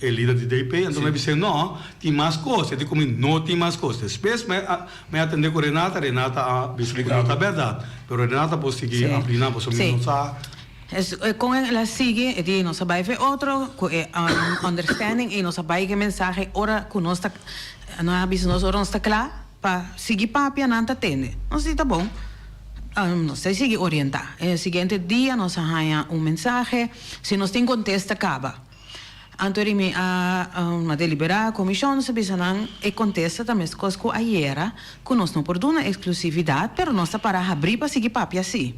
e lider di DP, anto mi a bis'é no, tin mas kos, e di ku mi no tin mas kos. Despues mi a mi a atendé ku Renata, Renata a bisa ku no ta bèrdat, pero Renata por sigui ampliná pasobra mi no sa. Es kon el a sigui, e di nos a bai fe otro ku e understanding ei nos a bai ku e mensahe ora ku nos ta nan a bisa nos ora nos ta kla. Pa sigui papia nan ta tende. Nos di ta bon. Nos ta sigui orientá. E siguiente dia nos a haña un mensahe, si nos tin kontesta kaba. Anto di mi a a deliberá komishon, nos a bisa nan e kontesta ta meskos ku ayera, ku nos no por duna eksklusividat, pero nos ta para habrí pa sigui papia sí.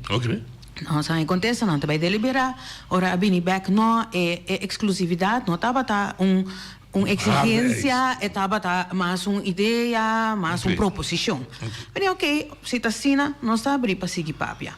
Nos a haña kontesta, nan ta bai deliberá. Ora a bini bèk, no, e e eksklusividat no tabata un Un exigencia e tabata mas un idea, mas un proposicion. Mi di ok, si ta asina, nos ta abri pa sigui papia.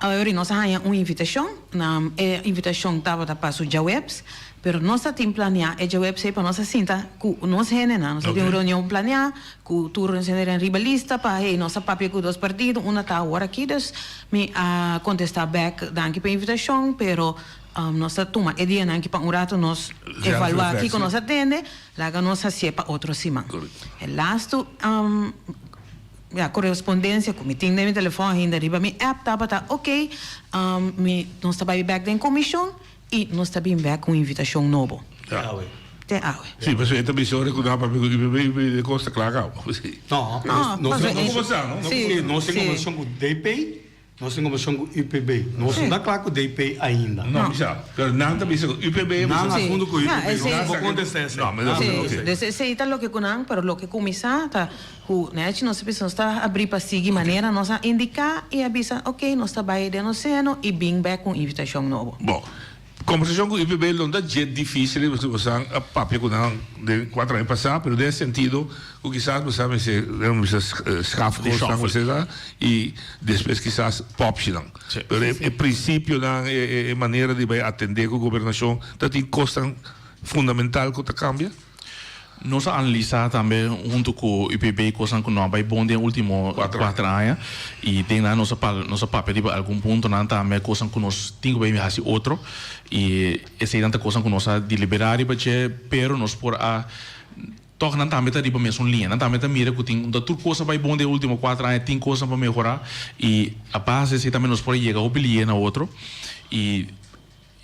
Awor nos a haña un invitacion, na e invitacion tabata pa su djaweps, pero nos ta tin planea e djaweps ei pa nos a sinta cu nos hendenan. Nos a tin un reunion planea cu tur nos hendenan riba lista pa hey nos a papia cu dos partido, una ta awor aki, dus mi a contesta bek danki pa e invitacion, pero Nos ta tuma e dianan aki pa un rato nos evaluá kiko nos a tende, laga nos hasié pa otro siman. E lastu ya korespondensia ku mi tin den mi telefòn ainda riba mi app tabata ok, mi nos ta bai bèk den komishon i nos ta bin bèk ku un invitashon nobo. Te awe. Te awe. Sí, pasobra e ta bisa ora ku nan papia ku UPB, UPB de kos ta kla kaba. No, nos tin kombersashon ku DP. Nos tin kombersashon ku UPB. Nos no ta kla ku DP ainda. No, mi sa. Pero nan ta bisa ku UPB. Nan a huntu ku UPB. Nos no por kontestá esei. No, mi ta Sí, dus esei ta loke ku nan, pero loke kuminsá ta ku nèchi nos a bisa nos ta abrí pa sigui manera nos a indiká i a bisa oke nos ta bai den nos seno i bin bèk ku un invitashon nobo. Bon, Kombersashon ku UPB lo no ta dje difísil pasobra bosan a papia ku nan den kuater aña pasá, pero den e sentido ku kisas bosan mester mester schaf kosnan ku esei i despues kisas popshinan. Pero e prinsipionan, e manera di bai atendé ku gobernashon ta tin kosnan fundamental ku ta kambia. Nos a analisá tambe huntu ku UPB kosnan ku no a bai bon den último kuater aña i den nan nos a nos a papia riba algun puntonan tambe kosnan ku nos tin ku bai hasi otro i eseinan ta kosnan ku nos a deliberá riba dje pero nos por a tòg nan tambe ta riba mesun liña nan tambe ta mira ku tin unda tur kos a bai bon den último kuater aña tin kosnan pa mehorá i a base di esei tambe nos por a yega hopi lié na otro i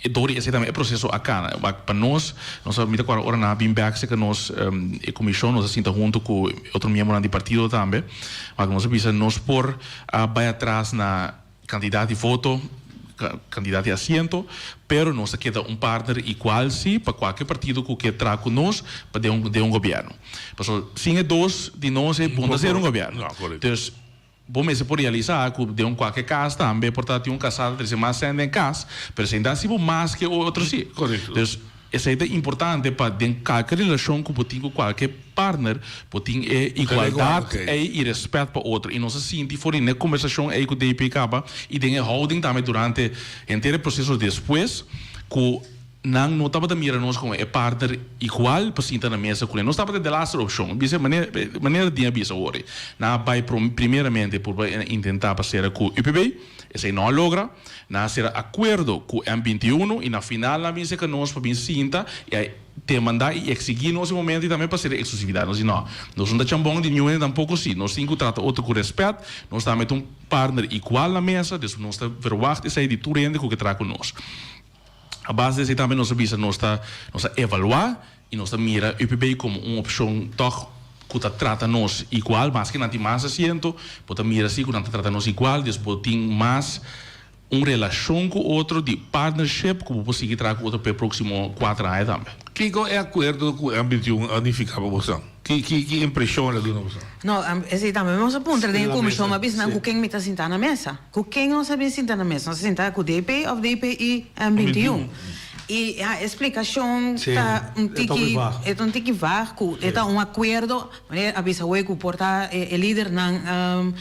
E dor di esei tambe e proseso a kana. Wak pa nos, nos a mi ta kòrda ora nan a bin bèk serka nos e komishon, nos a sinta huntu ku e otro miembronan di partido tambe. Wak nos a bisa nos por a bai atras na kantidat di voto, kantidat di asiento, pero nos ta keda un partner igual si pa kualke partido ku ke traha ku nos pa den un den un gobièrnu. Pasobra sin e dos di nos e bon ta ser un gobièrnu. Dus. Bo mester por realisá ku den un kualke kas tambe por ta tin un kasá ta trese mas sèn den kas, pero esei ta hasi bo mas ke otro si. Korekto. Dus. Esei ta importante pa den kalke relashon ku bo tin ku kualke partner, bo tin e igualdat ei i rèspèt pa otro. I nos a sinti for di n'e kombersashon ei ku DP kaba i den e houding tambe durante henter e proseso despues ku nan no tabata mira nos komo e partner igual pa sinta na mesa kuné. Nos tabata e delaster opshon. Bisa manera manera Dien a bisa awor ei. Nan a bai primeramente purba intentá pa sera ku UPB, esei no a logra. Nan a sera akuerdo ku M 21 i na final nan a bin seka nos pa bin sinta i a demandá i eksigí nos e momento i tambe pa sera eksklusividat. Nos di no, nos no ta chambon di niun hende tampoko si. Nos tin ku trata otro ku rèspèt, nos tambe ta un partner igual na mesa, dus nos ta verwagt esei di tur hende ku ke traha ku nos. A base di esei tambe nos a bisa nos ta nos a evaluá i nos ta mira UPB komo un opshon tòg ku ta trata nos igual, maske nan tin mas asiento, bo ta mira si ku nan ta trata nos igual, dus bo tin mas un relashon ku otro di partnership ku bo por sigui traha ku otro pa e próksimo kuater aña tambe. Kiko e akuerdo ku M 21 a nifiká pa boso? Ki ki ki impreshon el a duna boso? No, esei tambe mi a puntra den e komishon, mi a bisa nan ku ken mi ta sintá na mesa. Ku ken nos a bin sinta na mesa? Nos a sinta ku DP òf DP i M 21. I ya, e splikashon ta un tiki, e ta un tiki vaag ku e ta un akuerdo, manera a bisa hoy ku por ta e lidernan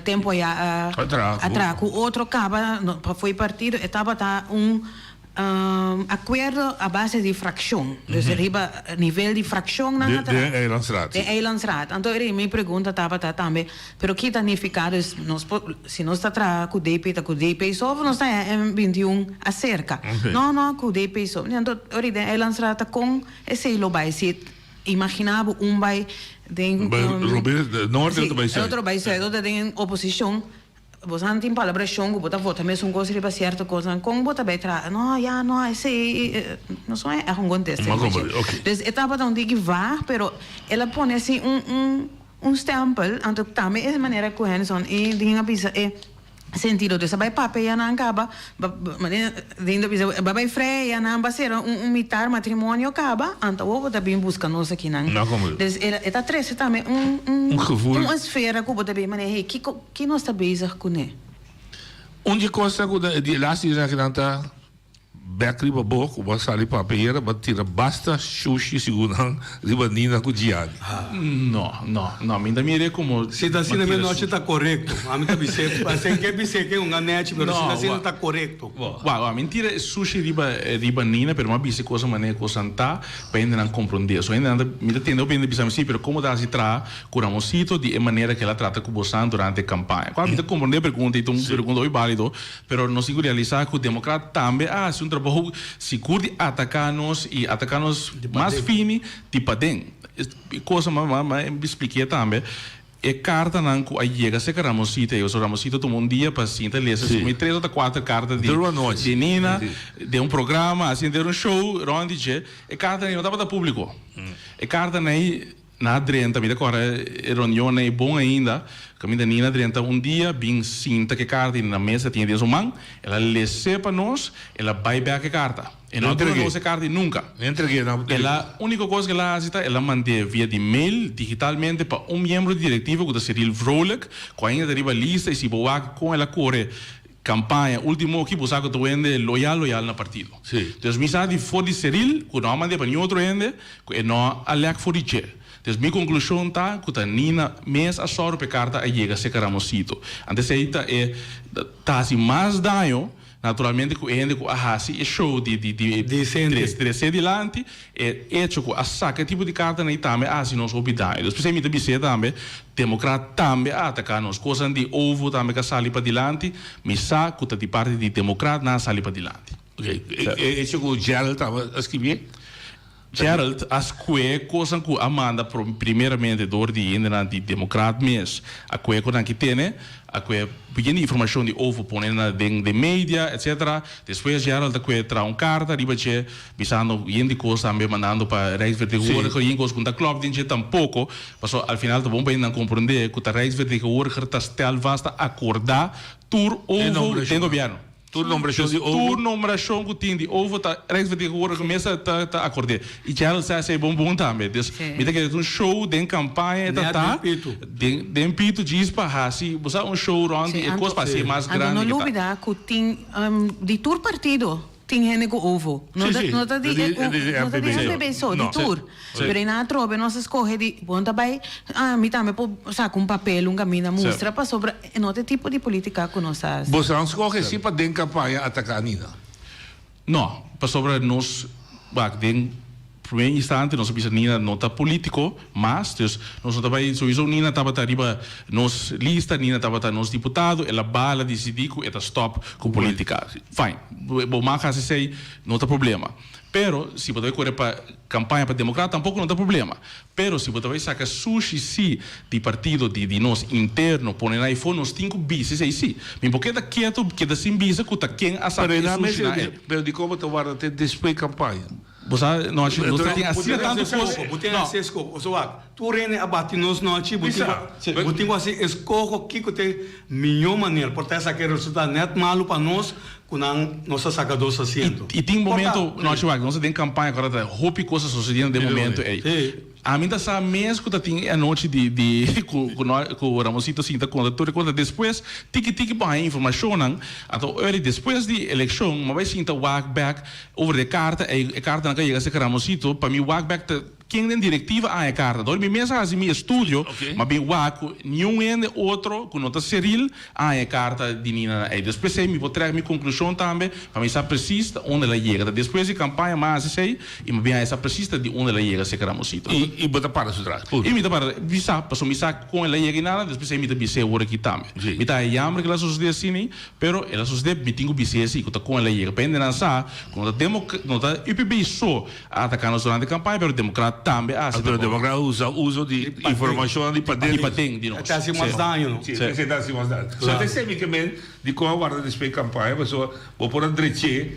tempu aya a traha ku otro kaba pa fo'i partido, e tabata un Akuerdo a base di frakshon, dus riba nivel di frakshon nan a traha. Den Eilandsraad. Den Eilandsraad. Anto eri mi pregunta tabata tambe, pero ki ta nifiká dus nos por, si nos ta traha ku DP ta ku DP so of nos ta haña M 21 aserka? No, no, ku DP so. Anto ori den Eilandsraad ta kon esei lo bai si imagina bo un bai den. Bai robes, norte otro bai zuid. Otro bai zuid, otro den oposishon. Bosan tin palabrashon ku bo ta vota mesun kos riba sierto kosnan, kon bo ta bai traha? No, ya, no, esei no son e un kontesta Ma komprende, oké. Dus e tabata un tiki vaag, pero el a pone así un un un stempel, anto tambe e manera ku Henderson i Dean a bisa e sentido. Dus a bai papia ya nan kaba, manera Dean ta bisa, ba bai frei ya nan ba sera un un mitar matrimonio kaba, anto awor bo ta bin buska nos akinan. Ma komprende. Dus e ta trese tambe un un Un gevoel. un esfera ku bo ta bin manera, hey, kiko. Ki nos ta bezig kuné? Un di e kosnan ku ta di e laatste dianan aki nan ta bek riba bo ku bo a sali papia ayera bo a tira basta shushi segun nan riba Nina ku Gianni. No, no, no, mi ta mir'é komo Si ta asina mi nochi ta korekto. Ami ta bis'é, pasen ke bis'é ke un a nechi pero si ta asina ta korekto. Wak, wak, mi tira e sushi riba riba Nina pero mi a bisa e kosa manera ku kosan ta pa hendenan komprondé. So hendenan ta, mi ta tende hopi hende bisa mi si pero komo ta hasi traha Ku Ramosito di e manera ku el a trata ku bosan durante e kampaña. Kua mi ta komprondé e pregunta i ta un pregunta hopi bálido, pero nos tin ku realisá ku Demokrat tambe a hasi un trabou sigur di ataká nos i ataká nos mas fini di paden. E kosa m'a splikié tambe, e kartanan ku a yega serka Ramosito ei, pasobra Ramosito tuma un dia pa sinta lesa su mi tres ota kuater karta di Nina den un programa, hasi henter un show rònt di dje. E kartanan ei no tabata públiko. E kartanan ei. Na drenta, mi ta kòrda e reunion ei bon ainda, kaminda Nina drenta un dia bin sinta ku e karta i na mesa tin e den su man, el a les'é pa nos, el a bai bèk e karta. E no a duna nos e karta ei nunka. El a, úniko kos ku el a hasi ta el a mand'é via di mail, digitalmente, pa un miembro di direktiva ku ta Cyril Vrolijk, ku ainda ta riba lista i si bo wak kon el a kore Campaña ultimo aki bo sa cu ta un hende loyal loyal na partido. Dus mi sa di for di Cyril cu no a mand'e pa niun otro hende cu e no a lek for di dje. Dus mi conclusion ta cu ta Nina mes a sòru pa e carta a yega cerca Ramosito. Anto esey ta e ta haci mas daño naturalmente cu e hende cu a haci e show di di di trece dilanti E echo ku a saka e tipo di kartanan ei tambe a hasi nos hopi daño. Dus p'esei mi ta bis'é tambe, Demokrat tambe a ataká nos. Kosnan di ovo tambe ku a sali padilanti, mi sa ku ta di parti di Demokrat nan a sali padilanti. Oké, e echo ku Gerald tambe a skibié? Gerald a skue kosnan ku a manda primeramente dor di hendenan di Demokrat mes a kue ku nan ki tene, a kue bien di informashon di ovo pone na den den media etcetera. Despues Gerald a kue traha un karta riba dje. Bisando yen di kos tambe mandando pa Rijksvertegenwoordiger yen kos ku no ta klòp den dje tampoko, pasobra al final ta bon pa hendenan komprondé ku ta Rijksvertegenwoordiger ta stel vast ta akordá tur ovo den gobièrnu. Tur nombrashon di ovo. Tur nombrashon ku tin di ovo ta Rijksvertegenwoordiger mes ta ta akord'é. I Gerald sa esei bon bon tambe. Dus mi ta kere ta un show den kampaña e ta ta den den pitu djis pa hasi bo sa un show rònt di e kos pa hasié mas Anto grandi no ke ta. lubida ku tin di tur partido. tin hende ku ovo. No Sí, ta sí. no ta di Di- e di- di no ta di MPB. MPB so, di No. tur. Sí. Pero einan atrobe nos a skohe di bon ta bai ah mi tambe por saka un papel un kaminda Sí. mustra pasobra e no ta e tipo di politica ku nos ta hasi. Boso a skohe si pa den kampaña ataká Nina? No, pasobra nos wak den prome instante nos a bisa Nina no ta politico mas, dus nos no ta bay sowiso Nina tabata riba nos lista, Nina tabata nos diputado, el a bala dicidi cu e ta stop cu politica. Fine, bo mag haci esey, no ta problema. Pero si bo ta bay core pa campaña pa democrata tampoco no ta problema. Pero si bo ta bai saca sushi si di partido di di nos interno pone na efo nos tin cu bisa esey si. Mi por keda keto keda sin bisa cu ta ken a saca Pero e e na sushi mester na e. Pero dicon bo ta warda te despues campaña? Bo sa nochi nos ta tin asina tanto cos. Bo tin haci escoho. Oso wak, tur hende a bati nos nochi bo tin bo tin cu haci escoho kico ta e miho manera. Por ta esaki e resultado net malo pa nos Cu nan nos a saca dos asiento. Y tin momento, nochi wak, nos ta den campaña cu ta hopi cos ta sucediendo den momento ey. Ami ta sa mes cu ta tin e anochi di di cu cu no cu Ramonsito sinta conta tur e cosa. Despues tiki tiki bo haña informacionnan. Anto ora despues di eleccion mi a bay sinta wak bek over di e carta ey. E cartanan cu a yega cerca Ramonsito pa mi wak bek ta Ken den directiva a haña carta? Dor mi mes a haci mi estudio, ma bin wak cu niun hende otro cu no ta Cyril a haña carta di Nina na ey. Despues ey mi por trek mi conclusion tambe pa mi sa precies ta unda el a yega. Ta despues di campaña mi a haci esey y mi bin haña sa precies ta di unda el a yega cerca Ramosito. Y bo ta para su tras, punto. Y mi ta para, mi sa, pasobra mi sa con el a yega y nada, despues ey mi ta bis'e awor aki tambe. Mi ta haña jammer cu el a sucede asina, pero el a sucede, mi tin cu bis'e asi cu ta con el a yega. Pa hendenan sa cu no ta demo, no ta UPB so A ataká nos durante kampaña, pero Demokrat tambe a hasi Pero trabou. Demokrat usa uso di informashonnan di paden. Di paden di nos. E ta hasi mas daño, no? Si, esei ta hasi mas daño. So ta esei mi ke men di kon a warda despues kampaña, pasobra bo por a drech'é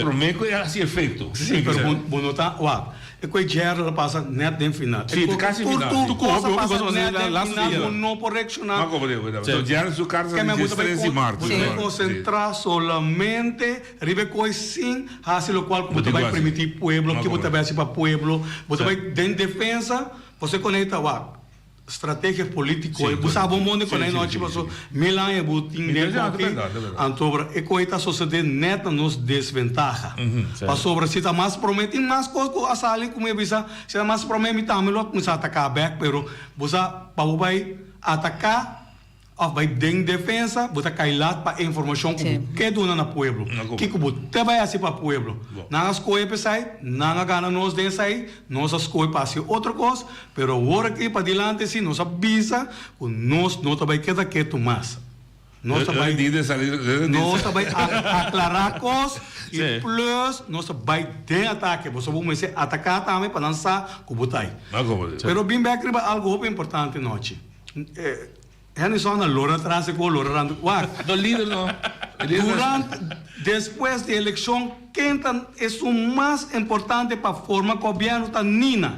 promé ku e hasi efekto. Si, pero bo no ta wak. E ku e Gerald a pasa nèt den final. Si, ta kasi final. Tur tur kos a pasa nèt den final, bo no por reakshoná. Ma komo digo, so Gerald su karta ta di diestres di mart. Bo ta bai konsentrá solamente Riba e koe sin hasi lokual ku bo ta bai permití pueblo, ke bo ta bai hasi pa pueblo, bo ta bai den defensa, pasobra e konei ta wak strategia politiko, bo sa bon bon di konei nochi pasobra mil aña bo tin den koki, anto e koe ta sosodé nèt na nos desventaha, pasobra si ta mas promé tin mas kos ku a sali ku mi a bisa, si ta mas promé mi tambe lo a kuminsá ataká bèk, pero bo sa pa bo bai ataká. Of bai den defensa, bo ta kai lat pa e informashon ku bo ke duna na pueblo. Kiko bo ta bai hasi pa pueblo? Nan a skohe pa esai, nan a gana nos den esai, nos a skohe pa hasi otro kos, pero awor aki padilanti si nos a bisa ku nos no ta bai keda ketu mas. Nos ta bai, nos ta bai aklará kos i plus nos ta bai den atake. Boso bo mester ataká tambe pa nan sa ku bo ta ai. Pero bin bek riba algu hopi importante nochi. Henderson a lora tras e ku lora rand wak. No lider no. Durante despues di elekshon ken ta esun mas importante pa forma gobièrnu ta Nina.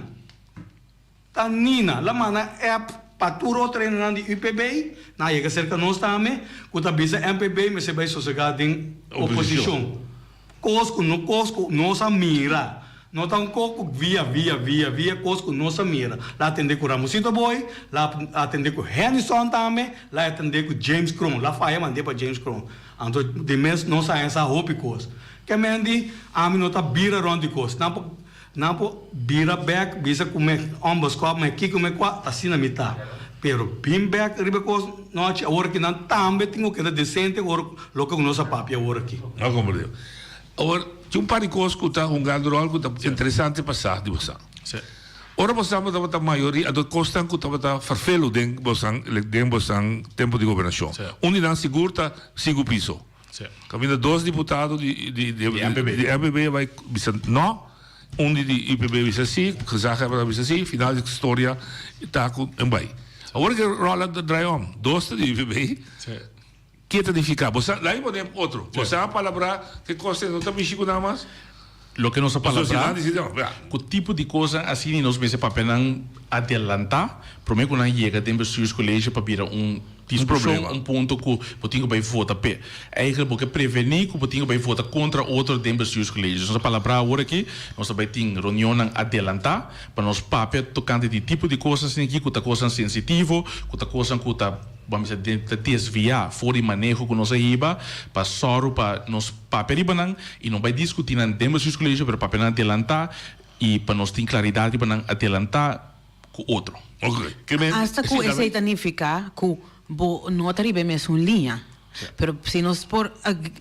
Ta Nina. La manda app pa tur otro hendenan di UPB, nan a yega serka nos tambe, ku ta bisa MPB mester bai sosegá den oposishon. Kos ku no kos ku nos a mira. No ta un kos ku via via via via kos ku nos a mira. La atende ku Ramosito Boy, la atende ku Hennyson tambe, la atende ku James Kroon. La faya mand'é pa James Kroon. Anto di mes nos a hesa hopi kos. Ke men di ami no ta bira rond di kos. Nan por nan por bira bek bisa ku mi onbeskòp mi kiko mi kua asina mi ta. Pero bin bek riba e kos nochi awor aki nan tambe tin ku keda desente ora loke ku nos a papia awor aki. No komprende. Awor, tin un par di kos ku ta hungando ròl ku ta interesante pa sa di bosan. Ora bosan bo tabata mayoria, anto kosnan ku tabata ferfelu den bosan den bosan tempu di gobernashon. Un di nan sigur ta sinku piso. Kaminda dos diputado di di di MPB a bai bisa no, un di di UPB a bisa si, gezaghebber a bisa si, final di storia ta ku en bai. Awor ke ròl a draai om, dos ta di UPB. Ke ta nifiká? Bo sa, la'i pone otro. Bo sa palabrá ke kos no ta mishi ku nan mas? Loke nos a Pasobra si palabrá, nan disi, no, ya. ku tipo di kosnan asina nos mester papia nan. adelantá promé ku nan yega den bestuurscollege pa bira un discusion, un punto ku bo tin ku bai vota p'e. Eigenlijk bo ke prevení ku bo tin ku bai vota kontra otro den bestuurscollege. Nos a palabrá awor aki, nos ta bai tin reunionnan adelantá pa nos papia tokante di tipo di kosnan asina aki ku ta kosnan sensitivo, ku ta kosnan ku ta, bo a bisa, ta desviá for di maneho ku nos a hiba pa sòru pa nos papia riba nan i no bai diskutí nan den bestuurscollege pero papia nan adelantá i pa nos tin klaridat riba nan adelantá ku otro. Asta ku esei ta nifiká ku bo no ta riba e mesun liña. Pero si nos por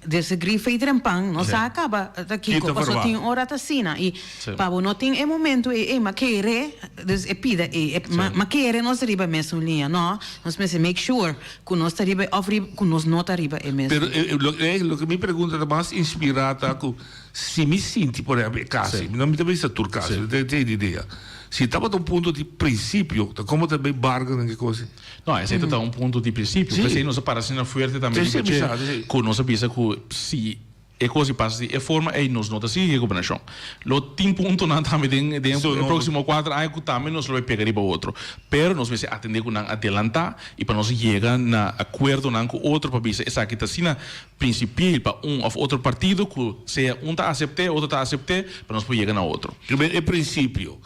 desagree fei trempan, nos sa kaba ta kiko, pasobra tin ora ta asina. I pa bo no tin e momento ei, ei m'a kere, dus e pida ei, m'a kere nos ta riba e mesun liña. No, nos mester make sure ku nos ta riba òf ku nos no ta riba e mesun. Pero loke mi pregunta ta mas inspirá ta ku Si mi sinti, por ehempel, e kasi, mi no mi ta bisa tur kasi, mi ta tin idea. Si tabata un punto di prinsipio, ta komo ta bay bargain ki kos? No, esei ta un punto di prinsipio. P'esei nos a para asina fuerte tambe riba dje, ku nos a bisa ku si e kos di pasa di e forma ei, nos no ta sigui e gobernashon. Lo tin puntonan tambe den den e próksimo kuater aña ku tambe nos lo bay pega riba otro. Pero nos mester atendé ku nan adelantá i pa nos yega na akuerdonan ku otro pa bisa esaki ta asina Principieel pa un of otro partido cu sea un ta acepte, otro ta acepte, pa nos por yega na otro. Primer e principio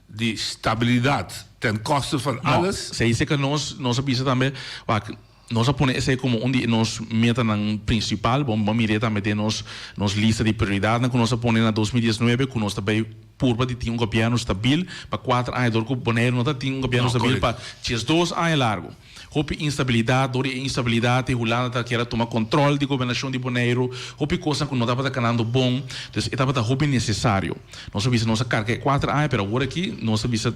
di stabilidad ten koste van alles. No, esey cu nos, nos a bisa tambe, wak, nos a pone esey como un di nos metanan principal, bo bo mire tambe den nos, nos lista di prioridadnan cu nos a pone na 2019 cu nos ta bay purba di tin un gobierno stabil pa cuater aña dor cu Bonaire no ta tin un gobierno stabil pa diesdos aña largo. Hopi instabilidat, dor di e instabilidat e Hulanda ta kier a tuma kontrol di gobernashon di Boneiru, hopi kosnan ku no tabata kanando bon, dus e tabata hopi nesesario. Nos a bisa nos a karga e kuater aña, pero awor aki nos a bisa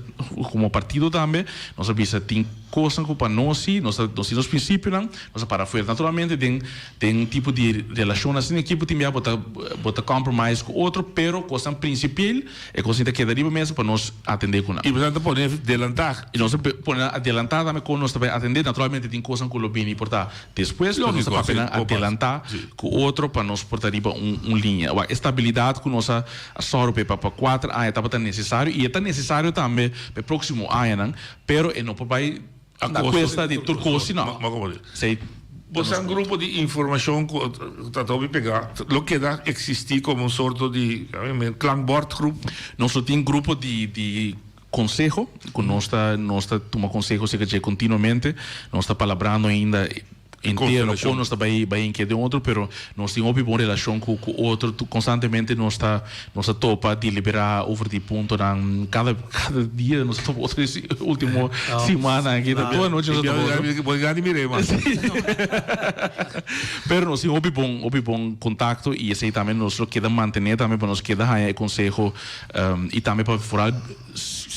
komo partido tambe, nos a bisa tin kosnan ku pa nos si, nos ta nos tin nos prinsipionan, nos a para fuerte. Naturalmente den den tipo di relashon asina aki bo tin bia bo ta bo ta compromise ku otro, pero kosnan prinsipiel E kos ta keda riba mesa pa nos atendé ku nan. I boso ta pone delantá. I nos ta pone nan adelantá tambe kon nos ta bai atendé. Naturalmente tin kosnan ku lo bini por ta despues, pero nos ta papia nan adelantá ku otro pa nos por ta riba un un liña. Wak, e stabilidat ku nos a sòru p'e pa pa kuater aña tabata nesesario i e ta nesesario tambe pa e próksimo añanan, pero e no por bai A kuesta di tur kos si no. Esei Bo sa un grupo di informashon ku ta hopi pegá lo keda eksistí komo un sorto di klankbordgroep? Nos lo tin grupo di di konseho ku nos ta nos ta tuma konseho serka dje kontinuamente. Nos ta palabrando ainda Interno kon nos ta bai bai inke den otro pero nos tin hopi bon relashon ku ku otro konstantemente nos ta nos ta topa deliberá over di puntonan kada kada dia nos ta topa otro e ultimo simannan aki ta tur anochi nos ta topa otro. Bo gana di mir'é mas. Pero nos tin hopi bon hopi bon kontakto i esei tambe nos lo keda mantené tambe pa nos keda haña e konseho i tambe pa foral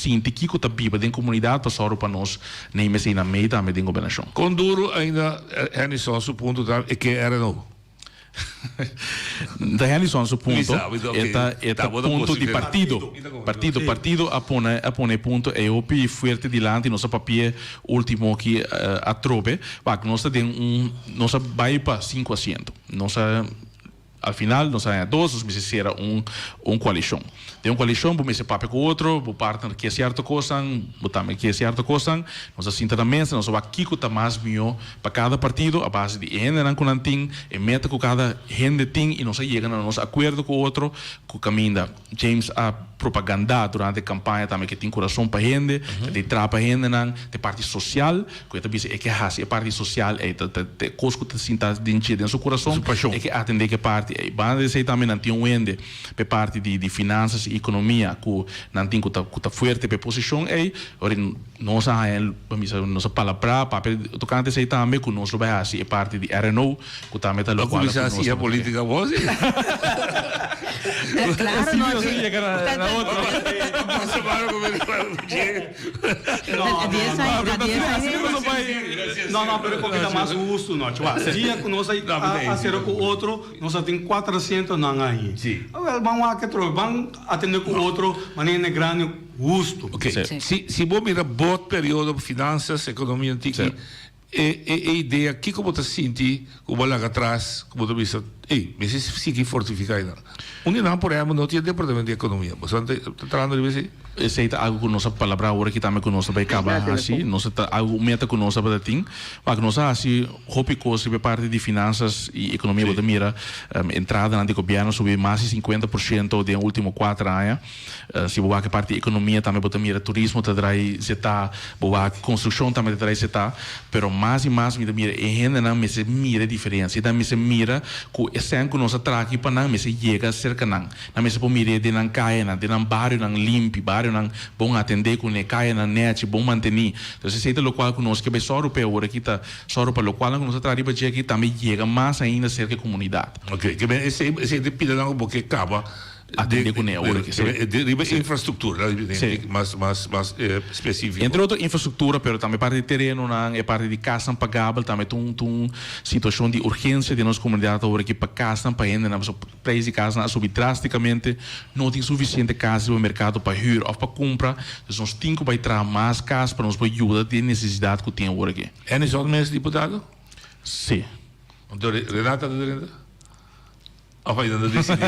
Sinti kiko ta biba den komunidat pa sòru pa nos neem esei na mei tambe den gobernashon. Kon duru ainda Hennyson su punto ta e ke RNO? Ta Hennyson su punto, e ta e ta punto di partido. Partido, partido a pone a pone e punto ei hopi fuerte dilanti, nos a papia ultimo aki atrobe. Wak, nos ta den un, nos a bai pa sinku asiento. Nos a. Al final nos a haña dos, nos mester sera un un koalishon. Den un koalishon bo mester papia ku otro, bo partner ke sierto kosnan, bo tambe ke sierto kosnan. Nos a sinta na mesa, nos a wak kiko ta mas mihó pa kada partido a base di e hendenan ku nan tin, e meta ku kada hende tin i nos a yega na nos akuerdo ku otro ku kaminda. James a propagandá durante kampaña tambe ke tin kurason pa hende, ke ta traha pa hendenan, ta e parti sosial, ku e ta bisa e ke hasi e parti sosial ei, ta ta e kos ku ta sinta den dje, den su kurason, e ke atendé ku e parti ei. Banda di esei tambe nan tin un hende pa e parti di di finansas i ekonomia ku nan tin ku ta ku ta fuerte pa e posishon ei. Ora nos a haña, pa bisa, nos a palabrá, papia tokante esei tambe ku nos lo bai hasi e parti di RNO, Ku tambe ta lokual ku nos tabata ke. Polítika bo si. Claro no si. Yega na otro. No no pero koke ta mas hustu no chua. Dia ku nos a sera ku otro nos a tin kuater asiento nan ahi. Awel ban wak atrobe ban atende ku otro manera na grandi hustu. Ok si bo mira bo periodo finansas ekonomia tiki E e idea, kiko bo ta sinti ku bo a laga atras, ku bo ta bisa. Ey, mester sigui fortifica einan. Un di nan, por ehempel, no tin e departamento di economia. Boso ta trahando riba esey? Esey ta algo cu nos a palabra awor aki tambe cu nos ta bay caba haci. Nos ta algo un meta cu nos tabata tin. Wak, nos a haci hopi cos riba e parti di finanzas y economia. Bo ta mira entradanan di gobierno subi mas di cincuenta por ciento den ultimo cuater aña. Si bo wak e parti di economia tambe bo ta mira turismo ta drai zeta, bo wak construccion tambe ta drai zeta. Pero mas y mas mi ta mira e hendenan mester mira e diferencia. Nan mester mira cu e cen cu nos a traha aki pa nan mester yega cerca nan. Nan mester por mir'é den nan kayanan, den nan barionan limpi, barionan bon atendé kuné, kayanan nèchi, bon mantení. Entonces esei ta lokual ku nos ke bai sòru p'e awor aki ta sòru pa lokualnan ku nos a traha riba dje aki tambe yega mas ainda serka e komunidat. Oke, ke men esei esei ta pidanan ku bo ke kaba Atendé kuné awor aki, sí. Riba infrastruktura, mas mas mas spesífiko. Entre otro infrastruktura, pero tambe parti di terenonan, e parti di kasnan pagabel tambe ta un ta un situashon di urgensia den nos komunidat awor aki pa kasnan pa hendenan pasobra Prijs di kasnan a subi drásticamente, no tin suficiente kas riba mercado pa huur of pa cumpra, dus nos tin cu bay traha mas kas pa nos por yuda den necesidad cu tin awor aki. Enison mes diputado? Si. Anto Renata ta drenta? Of ainda ta dicidi?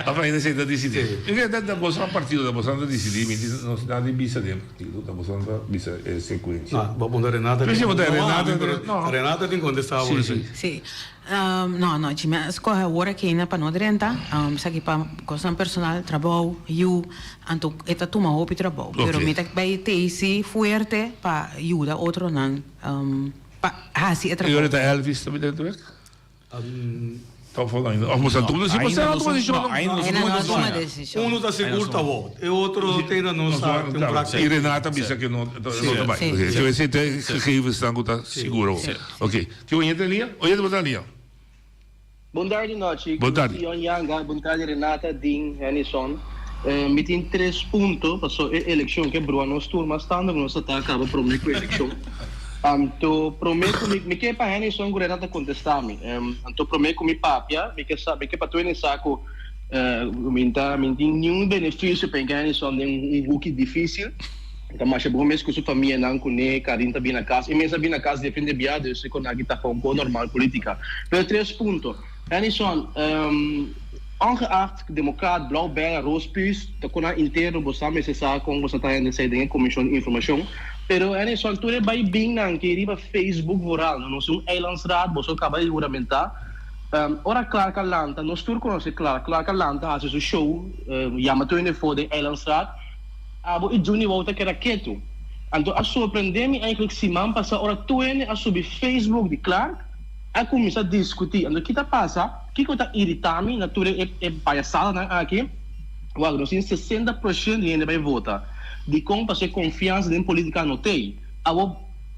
Of ainda esey ta dicidi? Mi kere ta ta boso partido, ta boso ta dicidi, mi tin nos nada di bisa den partido, ta boso ta bisa e secuencia. No, bo punta Renata. Mi si bo ta Renata, no. Renata tin contesta awor. Si, si. Si. No, no, mi a skohe awor aki pa no drenta, esaki pa kosnan personal, trabou, yu, anto e ta tuma hopi trabou. Pero mi ta bai tei si fuerte pa yuda otronan pa hasi e trabou. Y ora ta Elvis ta bini drenta bek? Of boso a tuma desishon? No, ainda no a tuma desishon. Uno ta sigur ta wou, e otro te na no sa tin un praktika. Y Renata bisa ke no ta bai. Esei ta e gegevensnan ku ta sigur awor. Ok. Tin oyente en liña? Oyente bo ta en liña. Bon tardi nochi, Bon tardi. Sion Yanga, bon tardi Renata, Dean, Hennyson. Mi tin tres punto paso e elekshon ke brua nos tur mas tanto ku nos ta ta kaba prome ku elekshon. Anto prome ku mi mi ke pa Hennyson ku Renata kontesta mi. Anto prome ku mi papia mi ke sa mi ke pa tur hende sa ku mi ta mi tin niun benefisio pa hinka Hennyson den un huki difisil. Ta masha bon mes ku su famianan kuné, Karin ta bin na kas, e mes a bin na kas defende bia, dus e konaki ta gewoon kon normal politika. Pero tres punto. Hennyson, ongeacht demokrat, blauw bèra, roos pus, ta kon nan interno bo sa mester sa kon bo sa ta hende esei den e komishon di informashon. Pero Hennyson, tur e bai bin nan ke riba Facebook vooral, no nos un eilandsraad, boso kaba di huramentá. Ora Clark a lanta, nos tur konosé Clark, Clark a lanta hasi su show, yama tur hende for den eilandsraad. Abo i Juni wou ta keda ketu. Anto a sorprende mi eigenlijk siman pasa ora tur hende a subi Facebook di Clark a kuminsa diskuti. Anto ki ta pasa? Kiko ta irita mi na tur e e payasadanan aki? Wak, nos tin 60 porshent di hende bai vota. Dikon? Pasobra e konfiansa den politika no t'ei. Abo,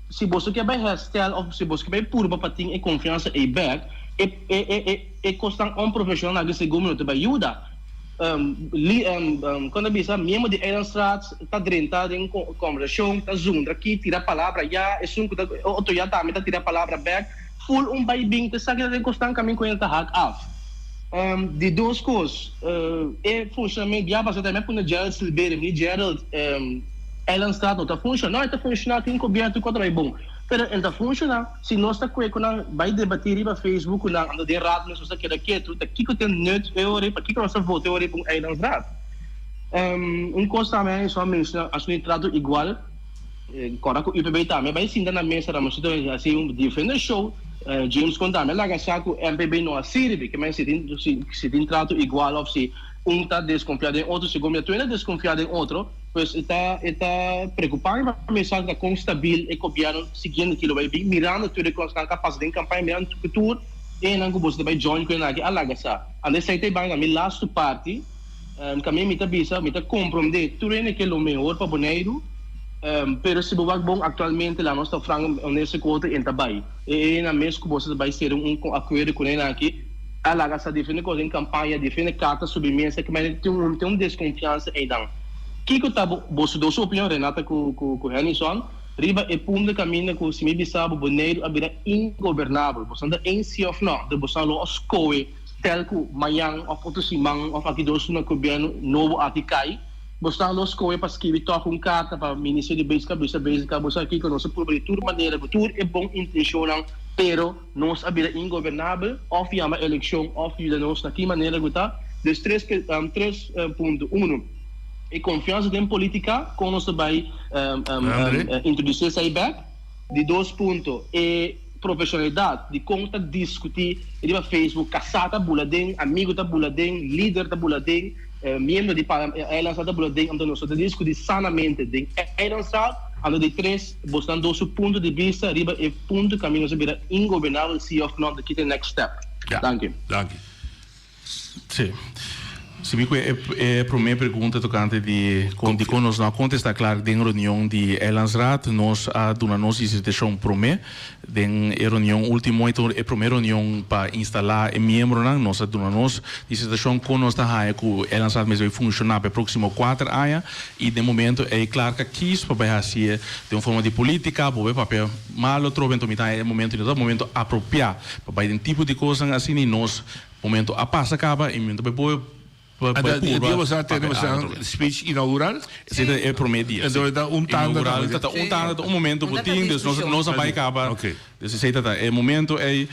si boso ke bai herstel of si boso ke bai purba pa tin e konfiansa ei bek, e e e e kosnan onprofeshonal aki segun mi no ta bai yuda. Kon ta bisa, miembro di Eilandstraat ta drenta den kombersashon, ta zundra aki, tira palabra ya, esun ku ta otro ya tambe ta tira palabra bèk, ful un bai bin, ta esaki ta den kosnan kamin ku hende ta hak af. Di dos kos, e funshonamento, bia pasa tambe a pone Gerald Silberio, mi di Gerald, Eilandstraat no ta funshoná, no e ta funshoná, tin kobierto ku a trabai bon, pero e ta funshoná. Si nos ta kue ku nan bai debatí riba Facebook ku nan, anto den raad mes nos ta keda ketu, ta kiko ten nut e ora ei? Pakiko nos ta vota e ora ei pa un eilandsraad? Un kos tambe a a menshoná asuntu di trato igual, kòrda ku UPB tambe bai sinta na mesa Ramosito hasi un diferente show, James Kroon tambe a laga sa ku MPB no a sirbi, ke men si tin si tin trato igual òf si un ta deskonfiá den otro, segun mi a tur hende a deskonfiá den otro. Pues e ta e ta preocupa mi pa mi sa ta con stabil e gobierno siguiente ki lo bay bin mirando tur e cosnan cu a pasa den campaña mirando cu tur enan cu boso ta bay join cu enan aki a laga sa. Anda esey ta e banda mi lastu parti caminda mi ta bisa mi ta comprende tur hende ke lo mehor pa Boneiru pero si bo wak bon actualmente la nos ta franco honesto cu otro en ta bay e enan mes cu boso ta bay cera un acuerdo cu enan aki a laga sa diferente cos den campaña diferente carta subi mesa ki mende tin un tin un desconfiansa eynan. Kiko ta bo boso dos opinion, Renata ku ku ku Hennyson, riba e punto kaminda ku si mi bisa bo Boneiru a bira ingobernabel? Boso ta eens si òf nò? Enton boso lo a skohe tel ku mañan òf otro siman òf aki dos luna gobièrnu nobo aki kai, boso lo skohe pa skibi tòg un karta pa Ministerio di Beska bisa Beska boso a kiko nos a purba di tur manera ku tur e bon intenshonnan. Pero nos a bira ingobernabel, òf yama elekshon òf yuda nos na ki manera ku ta. Dus tres tres punto. Uno, e konfiansa den politika, kon nos ta bai introdusí esei bèk. Di dos punto, e profeshonalidat di kon ta diskutí riba Facebook, kasá ta bula den, amigu ta bula den, lider ta bula den, miembro di Eilandsraad ta bula den, anto nos no ta diskutí sanamente den Eilandsraad. Anto di tres, bosnan dos su punto di bista riba e punto kaminda nos a bira ingobernabel, si òf no, anto kita e next step. Danki. Danki. Sí. Si mi ku e e promé pregunta tokante di kon dikon nos no a kontestá klar den reunion di Eilandsraad, nos a duna nos disertashon promé den e reunion último i tur e promé reunion pa instalá e miembronan nos a duna nos disertashon kon nos ta haña ku Eilandsraad mester bai funshoná pa e próksimo kuater aña i den momento ei Clark a kis pa bai hasié den un forma di polítika, bo bai papia malo atrobe anto mi ta haña e momento no ta momento apropiá pa bai den tipo di kosnan asina i nos Momento a pasa caba y mi ta bay boe pa Anda, bay e dia purba boso a tene papia boso algo atrobe. speech inaugural? Esey ta e prome dia, si. Entonces ta un tanda Inaugural tambe. ta ta un tanda, ta un momento Un cu ta ta tin, dus nos discusion. nos a bay caba. Ok. Dus esey ta ta e momento ey.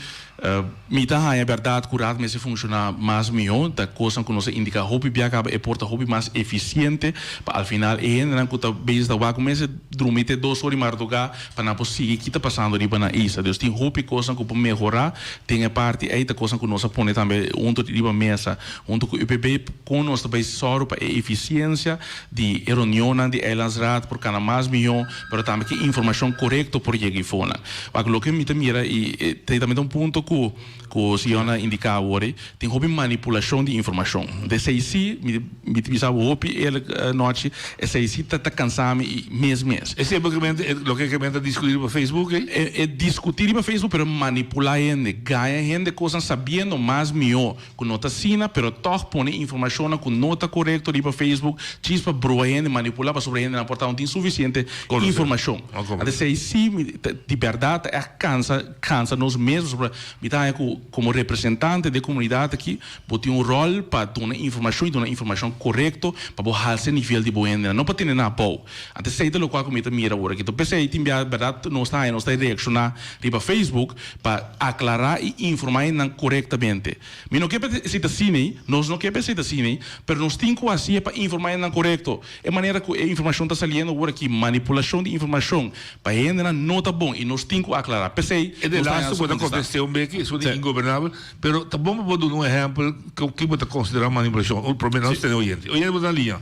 Mi ta haña berdad cu raad mester funciona mas miho, ta cosnan cu nos a indica hopi bia caba e por ta hopi mas eficiente pa al final e hendenan cu ta bezig ta wak mester drumi te dos ora di marduga pa nan por sigui ki ta pasando riba nan isla. Dus tin hopi cosnan cu por mehora Den e parti ei ta kosnan ku nos a pone tambe huntu riba mesa huntu ku UPB kon nos ta bai sòru pa e efisiensia di e reunionnan di Eilandsraad por kana mas mihó pero tambe ku e informashon korekto por yega eifonan. Wak loke mi ta mira i ta tambe ta un punto ku ku Sion a indiká awor ei tin hopi manipulashon di informashon. Esei si mi mi ta bisa bo hopi eerlijk nochi esei si ta ta kansa mi i mes mes. Esei básicamente loke ke men ta diskutí riba Facebook ei? E e diskutí riba Facebook pero manipulá hende, gaña hende kosnan sabiendo mas mihó ku no ta asina pero tòg pone informashonnan ku no ta korekto riba Facebook djis pa brua hende, manipulá pasobra hendenan por ta no tin sufisiente informashon. Anto esei si mi ta di bèrdat ta ègt kansa kansa nos mes pasobra mi ta haña ku komo representante di e komunidat aki Bo tin un ròl pa duna informashon i duna informashon korekto pa bo halsa e nivel di bo hendenan, no pa tene nan abou. Anto esei ta lokual ku mi ta mira awor aki. P'esei tin bia bèrdat nos ta haña nos ta reakshoná riba Facebook pa aklará i informá hendenan korektamente. Mi no ke pa esei ta asina, nos no ke pa esei ta asina, pero nos tin ku hasié pa informá hendenan korekto. E manera ku e informashon ta saliendo awor aki, manipulashon di informashon pa hendenan no ta bon i nos tin ku aklará. P'esei E de nos ta haña laatste nos bo ta kontestá. kontest'é un beki, esun di ingobernabel. Pero ta bon pa bo duna un ehèmpel ki bo ta konsiderá manipulashon. Un promé nos tene oyente. Oyente bo ta na liña.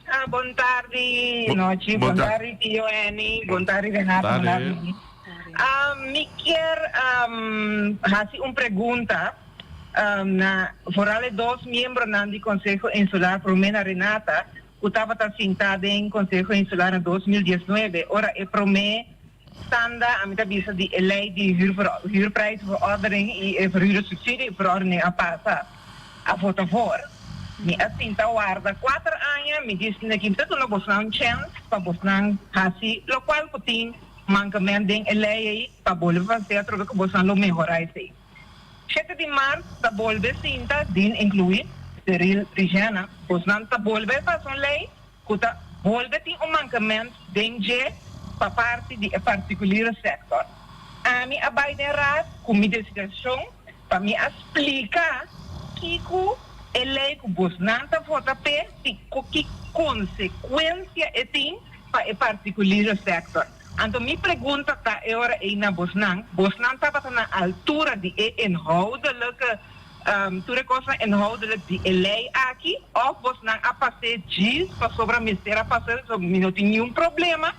Ah, bon tardi, nochi. Bon tardi, tio Annie. Bon tardi, Renato. Bon tardi. Ah, mi kier um, hasi un pregunta um, na vooral e dos miembronan di Conseho Insular, promé na Renata, ku tabata sintá den Conseho Insular na 2019, ora e promé Tanda, ami ta bisa di e ley di huurprijsverordening y e verhuurdersubsidieverordening a pasa, a vota voor. Mi a sinta warda cuater aña, mi di esaki mi ta duna bosnan un chens pa bosnan haci locual cu tin mancament den e ley ey pa bolbe pas'e atrobe cu bosnan lo mehora esey. Shete di mart ta bolbe sinta, din inclui Cyril Rijena, bosnan ta bolbe pasa un ley ku ta bolbe tin un mankament den dje pa parti di e particuliere sector. Ami a bai den raad ku mi desigashon pa mi a splika kiko e lei ku bosnan ta vota p'e i ku ki konsekuensia e tin pa e particuliere sector. Anto mi pregunta ta e ora ei na bosnan, bosnan tabata na altura di e inhoudelijke Tur e kosnan inhoudelijk di e lei aki of bosnan a pas'é djis pasobra mester a pas'é, so mi no tin niun problema,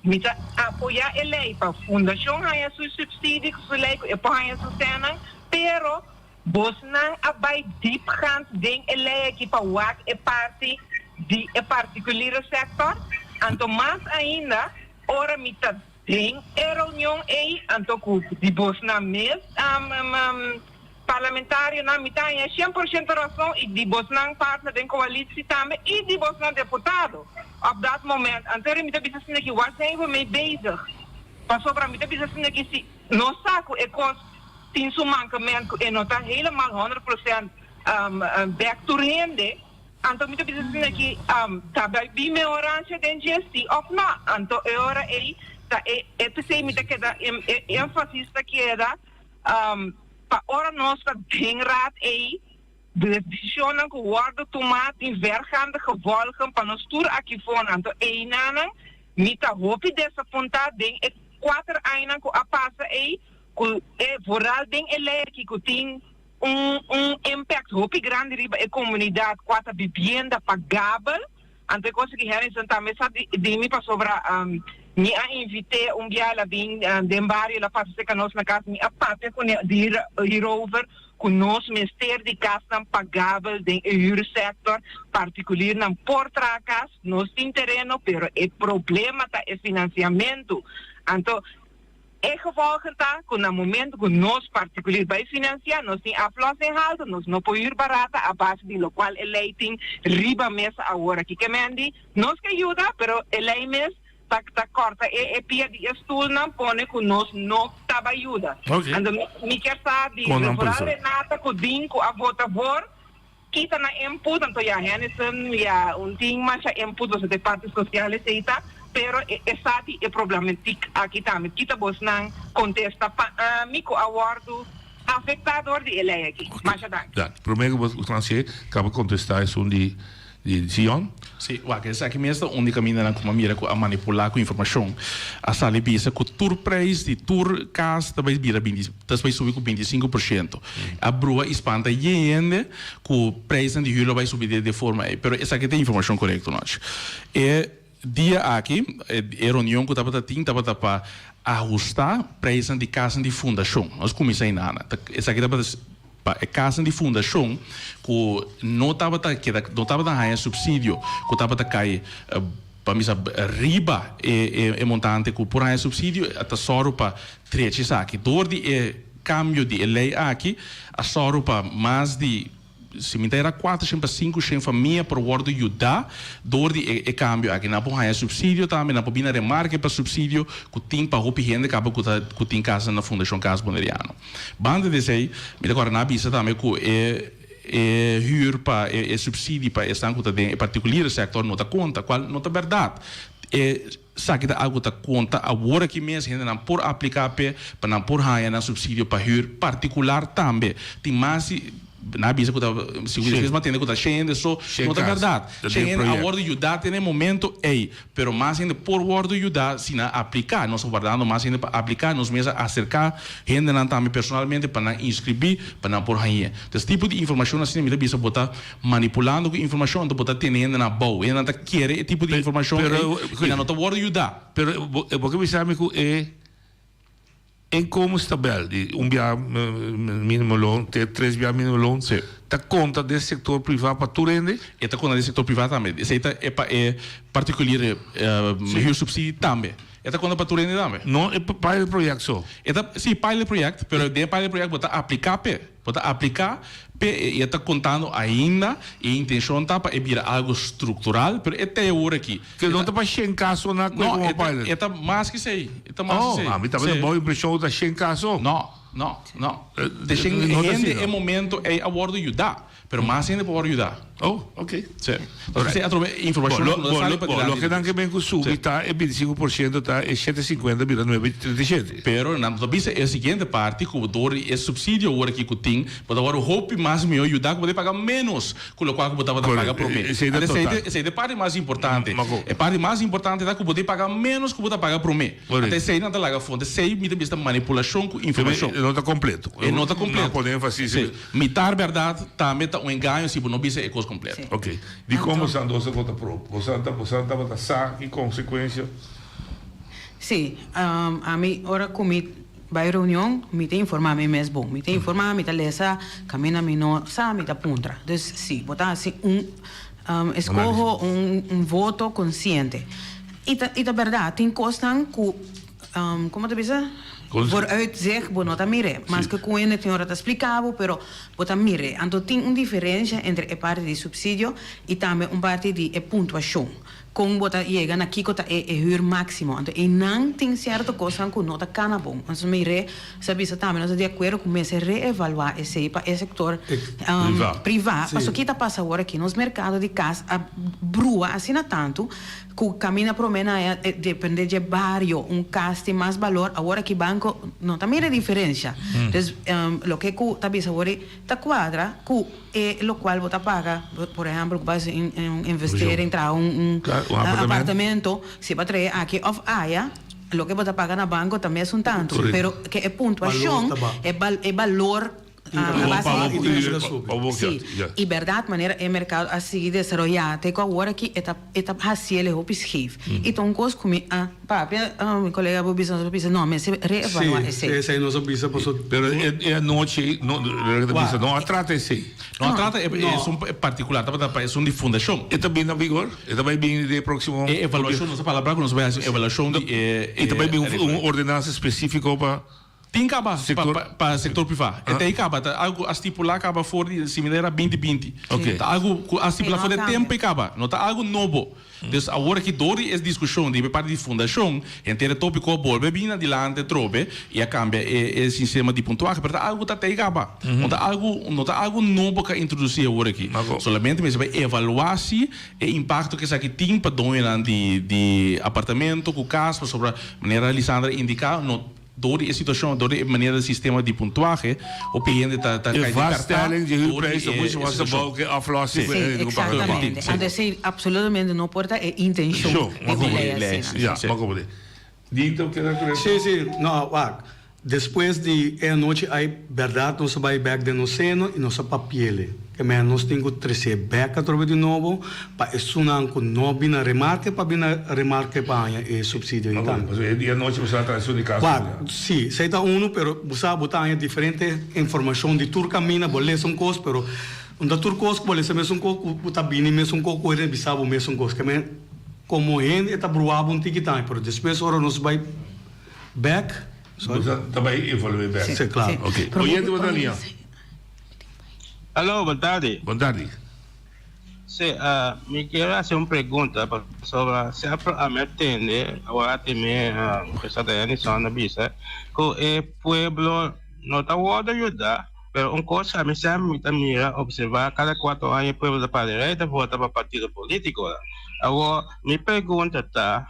mi ta apoyá e lei pa fundashon haña su subsidie ku su lei ku e por haña su sènnan, pero bosnan a bai diepgaand den e lei aki pa wak e parti di e particuliere sector, anto mas ainda ora mi ta den e reunion ei anto ku di bosnan mes Parlamentarionan, mi ta haña 100% rason y di bosnan partner den coalitie tambe y di bosnan deputado op dat moment. Anto mi ta bisa asina ki waar zijn we mee bezig? Pasobra mi ta bisa asina ki si nos sa cu e cos tin su mankement cu e no ta helemaal 100% bek tur hende, anto mi ta bisa asina ki ta bay bin mehorancia den dje si of no? Anto e ora ey. Ta e e p'esei mi ta keda e énfasis ta keda pa ora nos ta den raad ei Decisionnan cu wordo tuma tin vergaande gevolgen pa nos tur aki for. Anto einanan mi ta hopi desapunta den e cuater añanan cu a pasa ey cu e vooral den e ley aki cu tin un un impact hopi grandi riba e comunidad cua ta bibienda pagabel. Anto e cosa ki Harrison tambe sa di mi pasobra mi a invit'é un bia el a bin den bario el a pasa cerca nos na cas mi a papia cune hierover cu nos mester di casnan pagabel den e huursector, particuliernan por traha cas, nos tin tereno pero e problema ta e financiamento. Anto E gevolgen ta cu na momento cu nos particulier bay financia, nos tin aflossing halto, nos no por huur barata a base di locual e ley tin riba mesa awor aki. Ke men di, nos ke yuda, pero e ley mes ta ta corta e e pia di e stoelnan pone cu nos no ta bay yuda. Ok. Anto mi mi kier sa di Con nan vooral pensá. Renata cu Dean cu a vota voor, kita nan input, anto ya Hennyson ya un tin masha input boso ta e parti social esey ta, pero e sa di e problematiek aki tambe, kita bosnan contesta pa ami cu a wordo afecta door di e ley aki. Masha danki. Danki. Prome cu bo Francié caba contesta esun di di Zion. Sí, wak, esaki mes ta un di camindanan cu mi a mira cu a manipula cu informacion. A sali bisa cu tur prijs di tur cas ta bay bira binti, ta bay subi cu 25%. A brua y spanta yen hende cu prijsnan di huur lo bay subi di e forma ey. Pero esaki ta informacion corecto noch. E dia aki, e reunion cu tabata tin tabata pa ahusta prijsnan di casnan di fundacion. Nos cuminsa eynan. Esaki tabata. Pa e kasnan di fundashon ku no tabata keda no tabata haña supsidio ku tabata kai pa misa riba e e montante ku por haña supsidio a ta sòru pa trecha esaki. Dor di e kambio di e lei aki a sòru pa mas di si mi ta era kuatershen pa sinkushen famia por wòrdu yudá dor di e e kambio aki. Nan por haña supsidio tambe, nan por bini na remarke pa supsidio ku tin pa hopi hende kaba ku ta ku tin kasnan na Fundashon Kas Boneriano. Banda di esei, mi ta kòrda nan a bisa tambe ku e e hür pa e e supsidi pa esnan ku ta den e partikuliere sektor no ta konta, kual no ta bèrdat. E esaki ta algu ku ta konta awor aki mes, hendenan por apliká p'e pa nan por haña nan supsidio pa hür partikular tambe. Tin mas di Nan a bisa ku ta si despues bo a tende ku ta shen hende so, no ta bèrdat. Shen hende a wòrdu yudá te na e momento ei, pero mas hende por wòrdu yudá si nan apliká. Nos ta wardando mas hende pa apliká, nos mes a aserká hendenan tambe personalmente pa nan inskribí pa nan por hañ'é. Entonces tipo di informashon asina mi ta bisa bo ta manipulando ku informashon, anto bo ta tene hendenan abou. Hendenan ta kere e tipo di informashon ei i nan no ta wòrdu yudá. Pero bo ke bisa mi ku e Inkomenstabel di un bia minimumloon te tres bia minimumloon ta konta den sektor privá pa tur hende? E ta konta den sektor privá tambe. Esei ta e pa e partikulier huursubsidie tambe. E ta konta pa tur hende tambe. No e pilot project so? E ta, si, pilot project, pero den e pilot project bo ta apliká p'e. Bo ta apliká p'e i e ta kontando ainda i e intenshon ta pa e bira algu struktural, pero e te awor aki. Ke no ta pa shen kaso na kue komo pilot? No, e ta mas ke esei. E ta mas ke esei. Oh, ami tabata bou impreshon ku ta shen kaso. No, no, no. Te shen hende e momento ei a wòrdu yudá. Pero mas hende por wòrdu yudá. Oh, ok. Sí. Entonces esei atrobe informashon ku no ta sali pa dilanti. Bo, loke nan ke ben ku subi ta e 25% ta e shete sinkuenta bira nuebe treinta i shete. Pero nan ta bisa e siguiente parti ku dor di e supsidio awor aki ku tin, bo ta wòrdu hopi mas mihó yudá ku bo ta paga ménos ku lokual ku bo tabata paga promé. Esei ta total. Esei ta e parti mas importante. E parti mas importante ta ku bo ta paga ménos ku bo ta paga promé. Ata esei nan ta laga afó. Esei mi ta bisa ta manipulashon ku informashon. E no ta kompleto. E no ta kompleto. Nan pone énfasis. Sí. Mitar bèrdat tambe ta un engaño si bo no bisa e kos kompleto. Ok. Dikon bosan dos a vota pro? Bosan ta bosan tabata sa ki konsekuensia? Sí. Ami ora ku mi bai reunion mi ta informá mi mes bon. Mi ta informá, mi ta lesa kaminda mi no sa mi ta puntra. Dus sí, bo ta hasi un eskoho, un voto konsiente. I ta i ta bèrdat tin kosnan ku Como ta bisa? Vooruitzicht bo no ta mir'é. Maske cu hende tin ora ta splica bo, pero bo ta mir'é. Anto tin un diferencia entre e parti di subsidio y tambe un parti di e puntuacion. Kon bo ta yega na kiko ta e e huur máksimo. Anto einan tin sierto kosnan ku no ta kana bon. Nos mi re sa bisa tambe nos ta di akuerdo ku mester reevaluá esei pa e sektor privá. Pasobra ki ta pasa awor aki? Nos merkado di kas a brua asina tantu ku kaminda promé na aya depende dje bario un kas tin mas balor. Awor aki banko no ta mira e diferensha. Dus loke ku ta bisa awor ta kuadra ku. E locual bo ta paga, por ehempel cu bo haci un investering, traha un apartamento, si bo a trae aki of aya, loke bo ta paga na banco ta mesun tanto, pero ke e puntuacion, e balor a base di. Si, y berdad manera e mercado a sigui desaroya te cu awor aki e ta. E ta haciele hopi scheef. Y ta un cos cu mi a papia, mi colega bo bisa, nos a bisa, no, mester reevalua esey. Si, esey nos a bisa paso. Pero e anochi, no, ta bisa, no a trata esey. No a trata esun particular, tabata pa esun di fundacion. E ta bin na vigor? E ta bay bin di e proximo. E evaluacion, nos a palabra cu nos a bay haci un evaluacion di e. Y ta bay bin un ordenansa specifico pa. Tin kaba pa sektor privá. E ta ei kaba, ta algu a stipulá kaba for di similar a binti binti. Ta algu ku a stipulá for di e tempu ei kaba, no ta algu nobo. Dus awor aki dor di e diskushon di e parti di fundashon, henter e tópiko a bolbe bini adelante atrobe i a kambia e sistema di puntuahe. Pero ta algu ku ta ei kaba. No ta algu, no ta algu nobo ku a introdusí awor aki. Solamente mester bai evaluá si e impakto ku esaki tin pa doñonan di apartamento ku kas, pasobra manera Lisandra a indiká no. Door di e situacion, door di e manera di sistema di puntuahe, hopi hende ta ta E cay den carta vaststelling di door di huurprijs ta e mucho mas situacion. abou ke aflossing Sí. ku e Sí, ku paga normal. exactamente. Sí. Anto esey absolutamente no por ta e intencion Sho, di ma un como ley ley, asina. sí. Ja, ma como di. Dito keda ku Sí, sí, no, wak. Despues di e anochi ai, bèrdat nos a bai bèk den nos seno i nos a papi'el. Ke mei nos tin ku tres'é bèk atrobe di nobo pa esunnan ku no bin na remarke pa bin na remarke pa haña e supsidio ei tambe. Pasobra e di anochi bo sa traha esun di kas. Wak, sí, esei ta unu, pero bo sa bo ta haña diferente informashon di tur kaminda, bo lesa un kos, pero no ta tur kos ku bo lesa mesun kos ku ta bini mesun kos ku hende bisa bo mesun kos. Ke mei komo hende e ta bruá bo un tiki tambe, pero despues ora nos bai bèk. Bo ta ta bai evalué bèk. Sí, klaro. Ok. Oyente bo ta liña. Aló, bon tardi. Bon tardi. Sí, mi kier hasi un pregunta pasobra semper ami a tende, awor a teme Profesor Dayani Son a bisa ku e pueblo no ta wòrdu yuda, pero un kos ami semper mi ta mira, observa kada kuatro aña e pueblo ta para rei ta vota pa partido politikonan. Awor mi pregunta ta.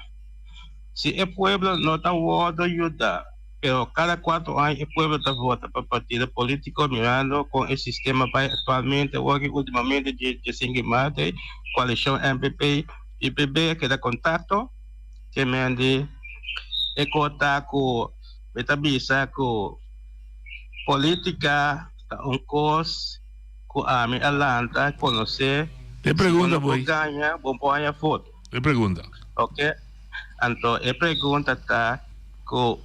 Si e pueblo no ta wordo yuda, pero cada cuatro aña e pueblo ta vota pa partido politico mirando con e sistema bay actualmente awor ultimamente dje djesingui maart ey coalicion MPP UPB a keda contacto ke men di e cota cu mi ta bisa cu politica ta un cos cu ami a lanta conoce E pregunta si bo no por boy. gaña bo por haña voto. E pregunta. Ok, anto e pregunta ta ku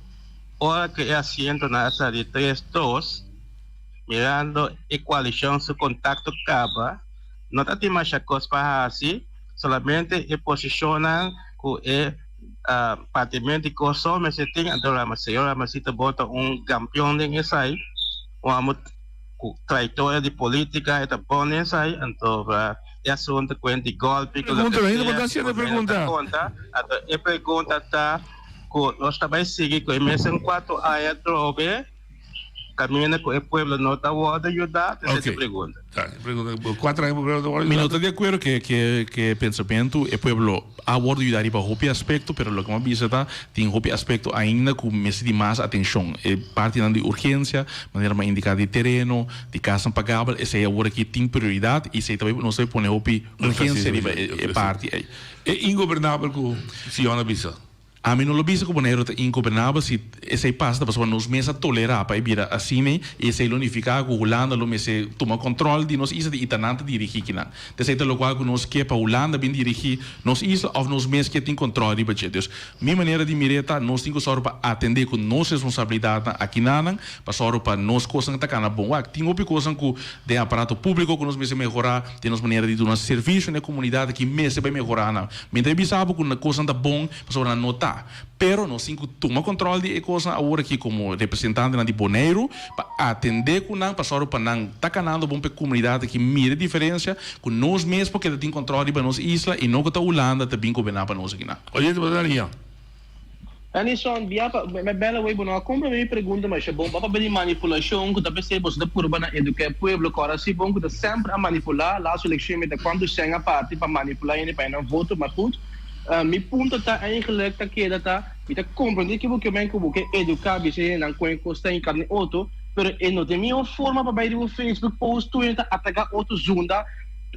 ora ku e asientonan a sali tres dos, mirando e koalishon su kontakto kaba, no ta tin masha kos pa hasi, solamente e posishonnan ku e partimento di Kòrsou mester tin, anto señor Ramasito bo ta un kampion den esei, un amo ku trayektoria di politika e ta bon den esei, anto. E asunto cu di golpi cu loke sea, cu gobierno ta conta, anto e pregunta ta cu nos ta bay sigui cu e mesun cuatro aña atrobe caminda cu e pueblo no ta wordo yuda? Esa es e pregunta. Mi no ta di acuerdo cu e pensamento, e pueblo a wordo yuda riba hopi aspecto, pero loke mi a bisa ta tin hopi aspecto ainda cu mester di mas atencion. E partinan di urgencia, manera mi a indica di tereno, Di kasnan pagabel, esei awor aki tin prioridat i esei ta bai nos ta bai pone hopi urgensia riba e parti ei. E ingobernabel ku Sion a bisa. Ami no lo bisa ku Boneiru ta ingobernabel si esei pasa ta pasobra nos mes a tolerá pa e bira asina i esei lo nifiká ku Hulanda lo mester tuma kòntròl di nos isla i ta nan ta dirigí kinan. Ta esei ta lokual ku nos ke pa Hulanda bin dirigí nos isla òf nos mes ke tin kòntròl riba dje. Dus mi manera di mir'é ta nos tin ku sòru pa atendé ku nos responsabilidatnan akinanan Pa sòru pa nos kosnan ta kana bon. Wak, tin hopi kosnan ku den aparato públiko ku nos mester mehorá, den nos manera di duna servisio na e komunidat aki mester bai mehorá nan. Mi ta bisa bo ku kosnan ta bon pasobra nan no ta. ta. Pero nos tin ku tuma kòntròl di e kosnan awor aki komo representantenan di Boneiru pa atendé ku nan, pa sòru pa nan ta kanando bon pa e komunidat aki mira e diferensia ku nos mes por keda tin kòntròl riba nos isla i no ku ta Hulanda ta bin goberná pa nos akinan. Oyente bo ta liña. Anison, bia pa me bela wey bo no a comprende mi pregunta masha bon. Bo a papia di manipulacion cu ta pesey boso ta purba na educa e pueblo cu ora si bon cu ta semper a manipula laatste eleccion mi ta cuanto cen a parti pa manipula hende pa nan voto maar goed mi punto ta eigenlijk ta keda ta mi ta comprende ki bo ke men cu bo ke educa bisa hendenan con e cos ta hinca den otro pero e no ta e miho forma pa bay riba un Facebook post tur hende ta ataca otro zunda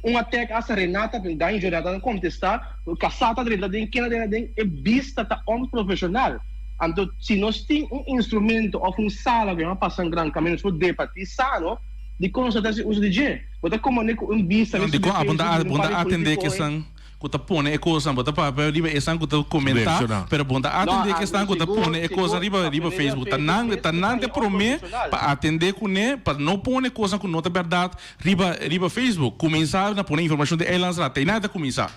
Un attack hasta Renata Daño Renata ta contesta casá ta drenta den ken a drenta den e bista ta onprofesional anto si nos tin un instrumento of un sala cu yama pasan gran caminda nos por debati sano dicon nos no ta haci uso di dje bo ta comone cu un bista No, mi dicon subi abo ta Facebook bo di un ta par di atende politico cu esnan cu ta pone e cosnan bo ta papia riba esnan cu ta comenta Reacciona. pero bo ta No, atende cu a esnan cu ta sigur pone e sigur cosnan riba papia riba riba Facebook ta Facebook nan mes ta cu nan ta ta prome onprofesional. pa atende cune pa no pone cosnan cu no ta berdad Riba riba Facebook, kuminsá na pone informashon di Eilandsraad, te einan ta kuminsá.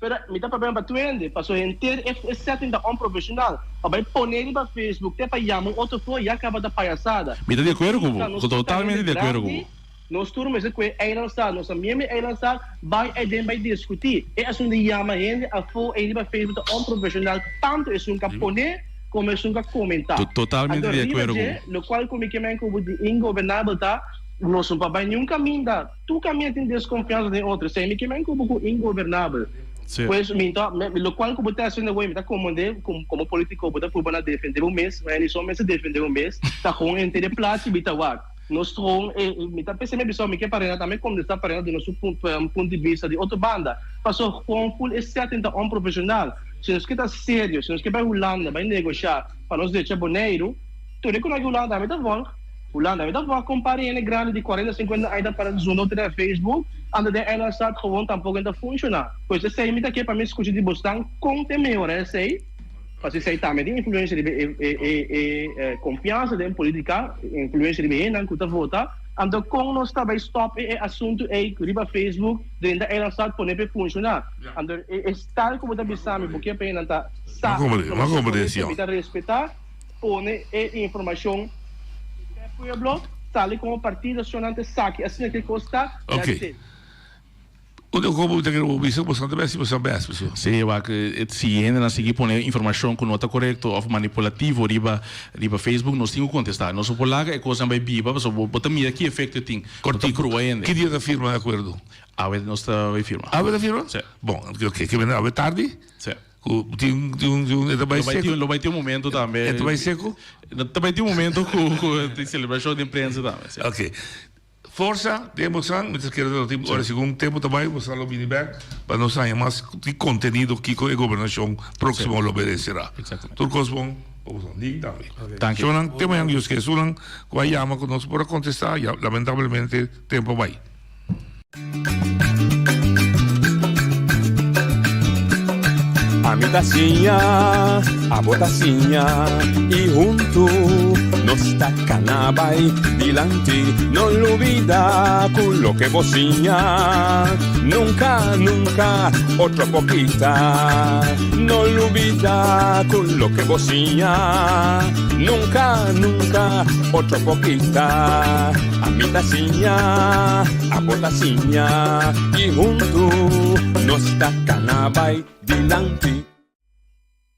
Pero mi ta papia pa tuende, paso henter e e setting ta onprofesional. Pa bai pone riba Facebook te pa yama un otro for ya kaba ta payasada. Mi ta di akuerdo ku Nos bo, tur ta totalmente hende di akuerdo ku grandi, bo. nos tur mester ku e Eilandsraad, nos ta miembro di Eilandsraad, bai eiden bai diskutí. E asuntu di yama hende afó ei riba Facebook ta onprofesional tantu esun ka pone komo esun ka komentá. Totalmente Anto di riba akuerdo ku dje, bo. lokual ku mi ke men ku bo di ingobernabel ta, Nos no pa bai niun kaminda. Tur kaminda tin deskonfiansa den otro. Esei mi ke men ku bo ku ingobernabel. Sí. Pues mi ta, lokual ku bo ta hasiendo awor, mi ta komprende komo politiko bo ta purba na defende bo mes, ma Edison mester defende bo mes, ta gewoon henter e plachi bi ta wak. Nos gewoon, mi ta p'esei mi a bisa mi ke pa Rena tambe kontestá pa Rena duna su punto di bista di otro banda. Pasobra gewoon ful e setting ta onprofeshonal. Si nos ke ta serio, si nos ke bai Hulanda bai negoshá pa nos drecha Boneiru, tur e ku nan ke Hulanda tambe ta volg. Hulanda mi ta wak un par di hende grandi di cuarenta cincuenta aña ta para zunda otro den Facebook anto den Eilandstad gewoon tampoco no ta funciona. Pues esey mi ta ke pa mi scucha di bosnan con te mehora esey pasobra esey tambe tin influencia riba e e e confiansa den politica influencia riba e hendenan cu ta vota anto con nos ta bay stop e asunto ey riba Facebook drenta Eilandstad pone p'e funciona anto e tal cu bo ta bisa mi bo ke pa hendenan ta sa mi ta respeta. Pone e informacion p'e pueblo, sali como partido cionan te saki asina ke cos ta, that's Ok. it. Un de como ta kere bo bisa bo san ta bes y bo san bes paso. Sí, wak e si hendenan sigui pone informacion cu no ta corecto of manipulativo riba riba Facebook nos tin cu contesta. Nos no por laga e cosnan bay biba pasobra bo bo ta mira ki efecto e tin. Bo ta Cortico. prueba hende. Ki dia ta firma e acuerdo? Awe nos ta bay firma. Awe ta firma? Sí. Bon, ok, ke bende awe tardi? Sí. Ku tin tin tin e ta bai Lo bai seku. tin lo bai tin un momento tambe. E ta bai seku? Ta bai tin un momento ku ku tin selebrashon den prensa tambe, sí. Ok. Forsa den bosan, mi ta kere lo tin ora segun tempu ta bai bosan lo bini bek pa nos haña mas di kontenido kiko e gobernashon próksimo lo bereserá. Exactamente. Tur kos bon pa bosan. Ding tambe. Danki. Shownan te mañan Dios ke esunnan ku a yama ku nos por a kontestá ya lamentablemente tempu a bai. Ami ta siña, abo ta siña y huntu nos ta cana bai dilanti. No lubida cu loke bo siña nunca, nunca otro por kita. No lubida cu loke bo siña nunca, nunca otro por kita. Ami ta siña, abo ta siña y huntu nos ta cana bai dilanti.